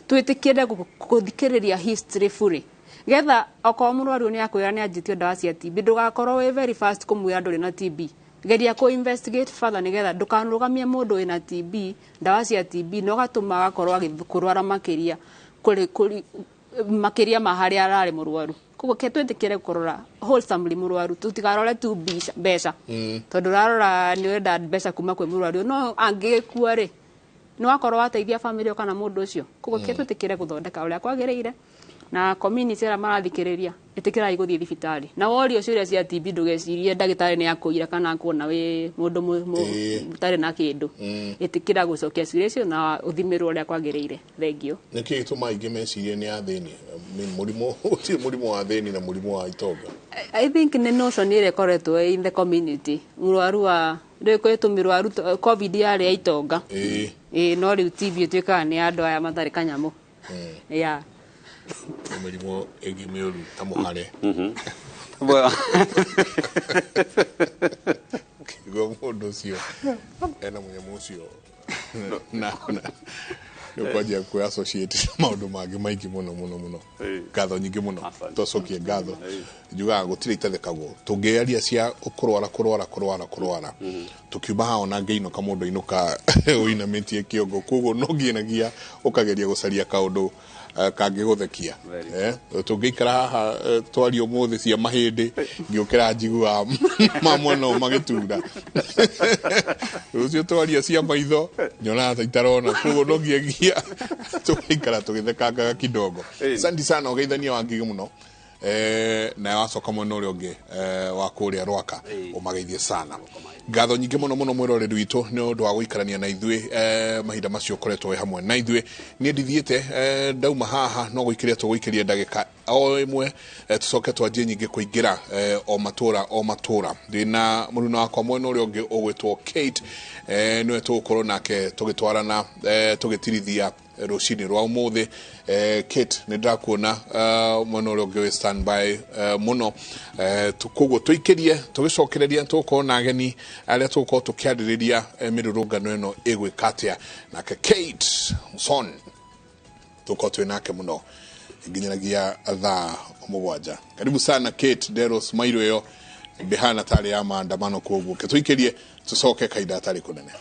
twĩtĩkĩre gũthikĩrĩria history fully, getha okorwo mũrwaru nĩ akwĩra nĩ anjĩtio ndawa cia TB, ndũgakorwo wĩ very fast kũmwĩra ndũrĩ na TB. Geria kũ investigate further nĩgetha ndũkanarũgamie mũndũ wĩna TB ndawa cia TB na ũgatũma agakorwo agĩkũrwara makĩria kũrĩ makĩria ma harĩa ararĩ mũrwaru. Koguo ke twĩtĩkĩre kũrora wholesomely mũrwaru, tũtikarore tu mbeca, tondũ ũrarora nĩ ũrenda mbeca kuma kwĩ mũrwaru, no angĩgĩkua rĩ, nĩ wakorwo wateithia family kana mũndũ ũcio. Koguo ke twĩtĩkĩre gũthondeka ũrĩa kwagĩrĩire. Na community arĩa marathikĩrĩria, ĩtĩkĩrai gũthiĩ thibitarĩ na worio ciũria cia TB, ndũgecirie ndagĩtarĩ nĩ akũira kana akuona wĩ mũndũ ũtarĩ na kĩndũ. Ĩtĩkĩra gũcokia ciũria icio na ũthimĩrwo ũrĩa kwagĩrĩire. Thengio. Nĩ kĩĩ gĩtũmaga aingĩ mecirie nĩ athĩni? I mean, mũrimũ gũtirĩ mũrimũ wa athĩni na mũrimũ wa itonga. I think nĩ notion ĩrĩa ĩkoretwo in the community, mũrwaru wa rĩu kwĩ tũmĩrwaru COVID yarĩ ya itonga. Ĩĩ, no rĩu TB ĩtuĩkaga nĩ andũ aya matarĩ kanyamũ, yeah. Nĩ mĩrimũ ĩngĩ mĩũru ta mũhare. Well, Kĩigua mũndũ ũcio ena mũnyamũ ũcio na nĩ ũkwanjia kwĩ associate na maũndũ mangĩ maingĩ mũno mũno mũno. Ngatho nyingĩ mũno, twacokie ngatho. Njugaga gũtirĩ itathekagwo, tũngĩaria cia kũrwara kũrwara kũrwara kũrwara, tũkiuma haha ona ngĩinũka mũndũ ainũka ũinamĩtie kĩongo. Koguo no nginyagia ũkageria gũcaria kaũndũ kangĩgũthekia. Tũngĩikara haha twarie ũmũthĩ cia mahĩndĩ, ngĩũkĩra njiguaga ma mwena ũyũ magĩtura. Rũciũ twaria cia maitho, nyonaga ta itarona. Koguo no nginyagia tũgaikara tũgĩthekangaga kidogo. Asante sana, ũgeithania wa ngigi mũno, na wacoka mwena ũrĩa ũngĩ wa kũrĩa Rwaka ũmageithie sana. Ngatho nyingĩ mũno mũno, mwĩroreri witũ, nĩ ũndũ wa gũikarania na ithuĩ mahinda macio ũkoretwo wĩ hamwe na ithuĩ. Niĩ ndithiĩte, ndauma haha no gũikĩria tũgũikĩria ndagĩka o ĩmwe, tũcoke twanjie nyingĩ kũingĩra o matũra o matũra. Ndĩna mũruna wakwa mwena ũrĩa ũngĩ ũgwĩtwo Kate, nĩwe tũgũkorwo nake tũgĩtwarana, tũgĩtirithia rũcinĩ rwa ũmũthĩ. Kate, nĩ ndĩrakuona mwena ũrĩa ũngĩ wĩ standby mũno. Koguo tũikĩrie tũgĩcokereria, tũgũkorwo na ageni arĩa tũgũkorwo tũkĩarĩrĩria mĩrũrũngano ĩno ĩgwĩka atĩa. Nake Kate Muson tũgũkorwo twĩ nake mũno nginyanagia thaa 7. Karibu sana Kate. Deros mairo ĩyo ndĩhana tarĩ ya maandamano, koguo ke tũikĩrie tũcoke kahinda gatarĩ kũnene.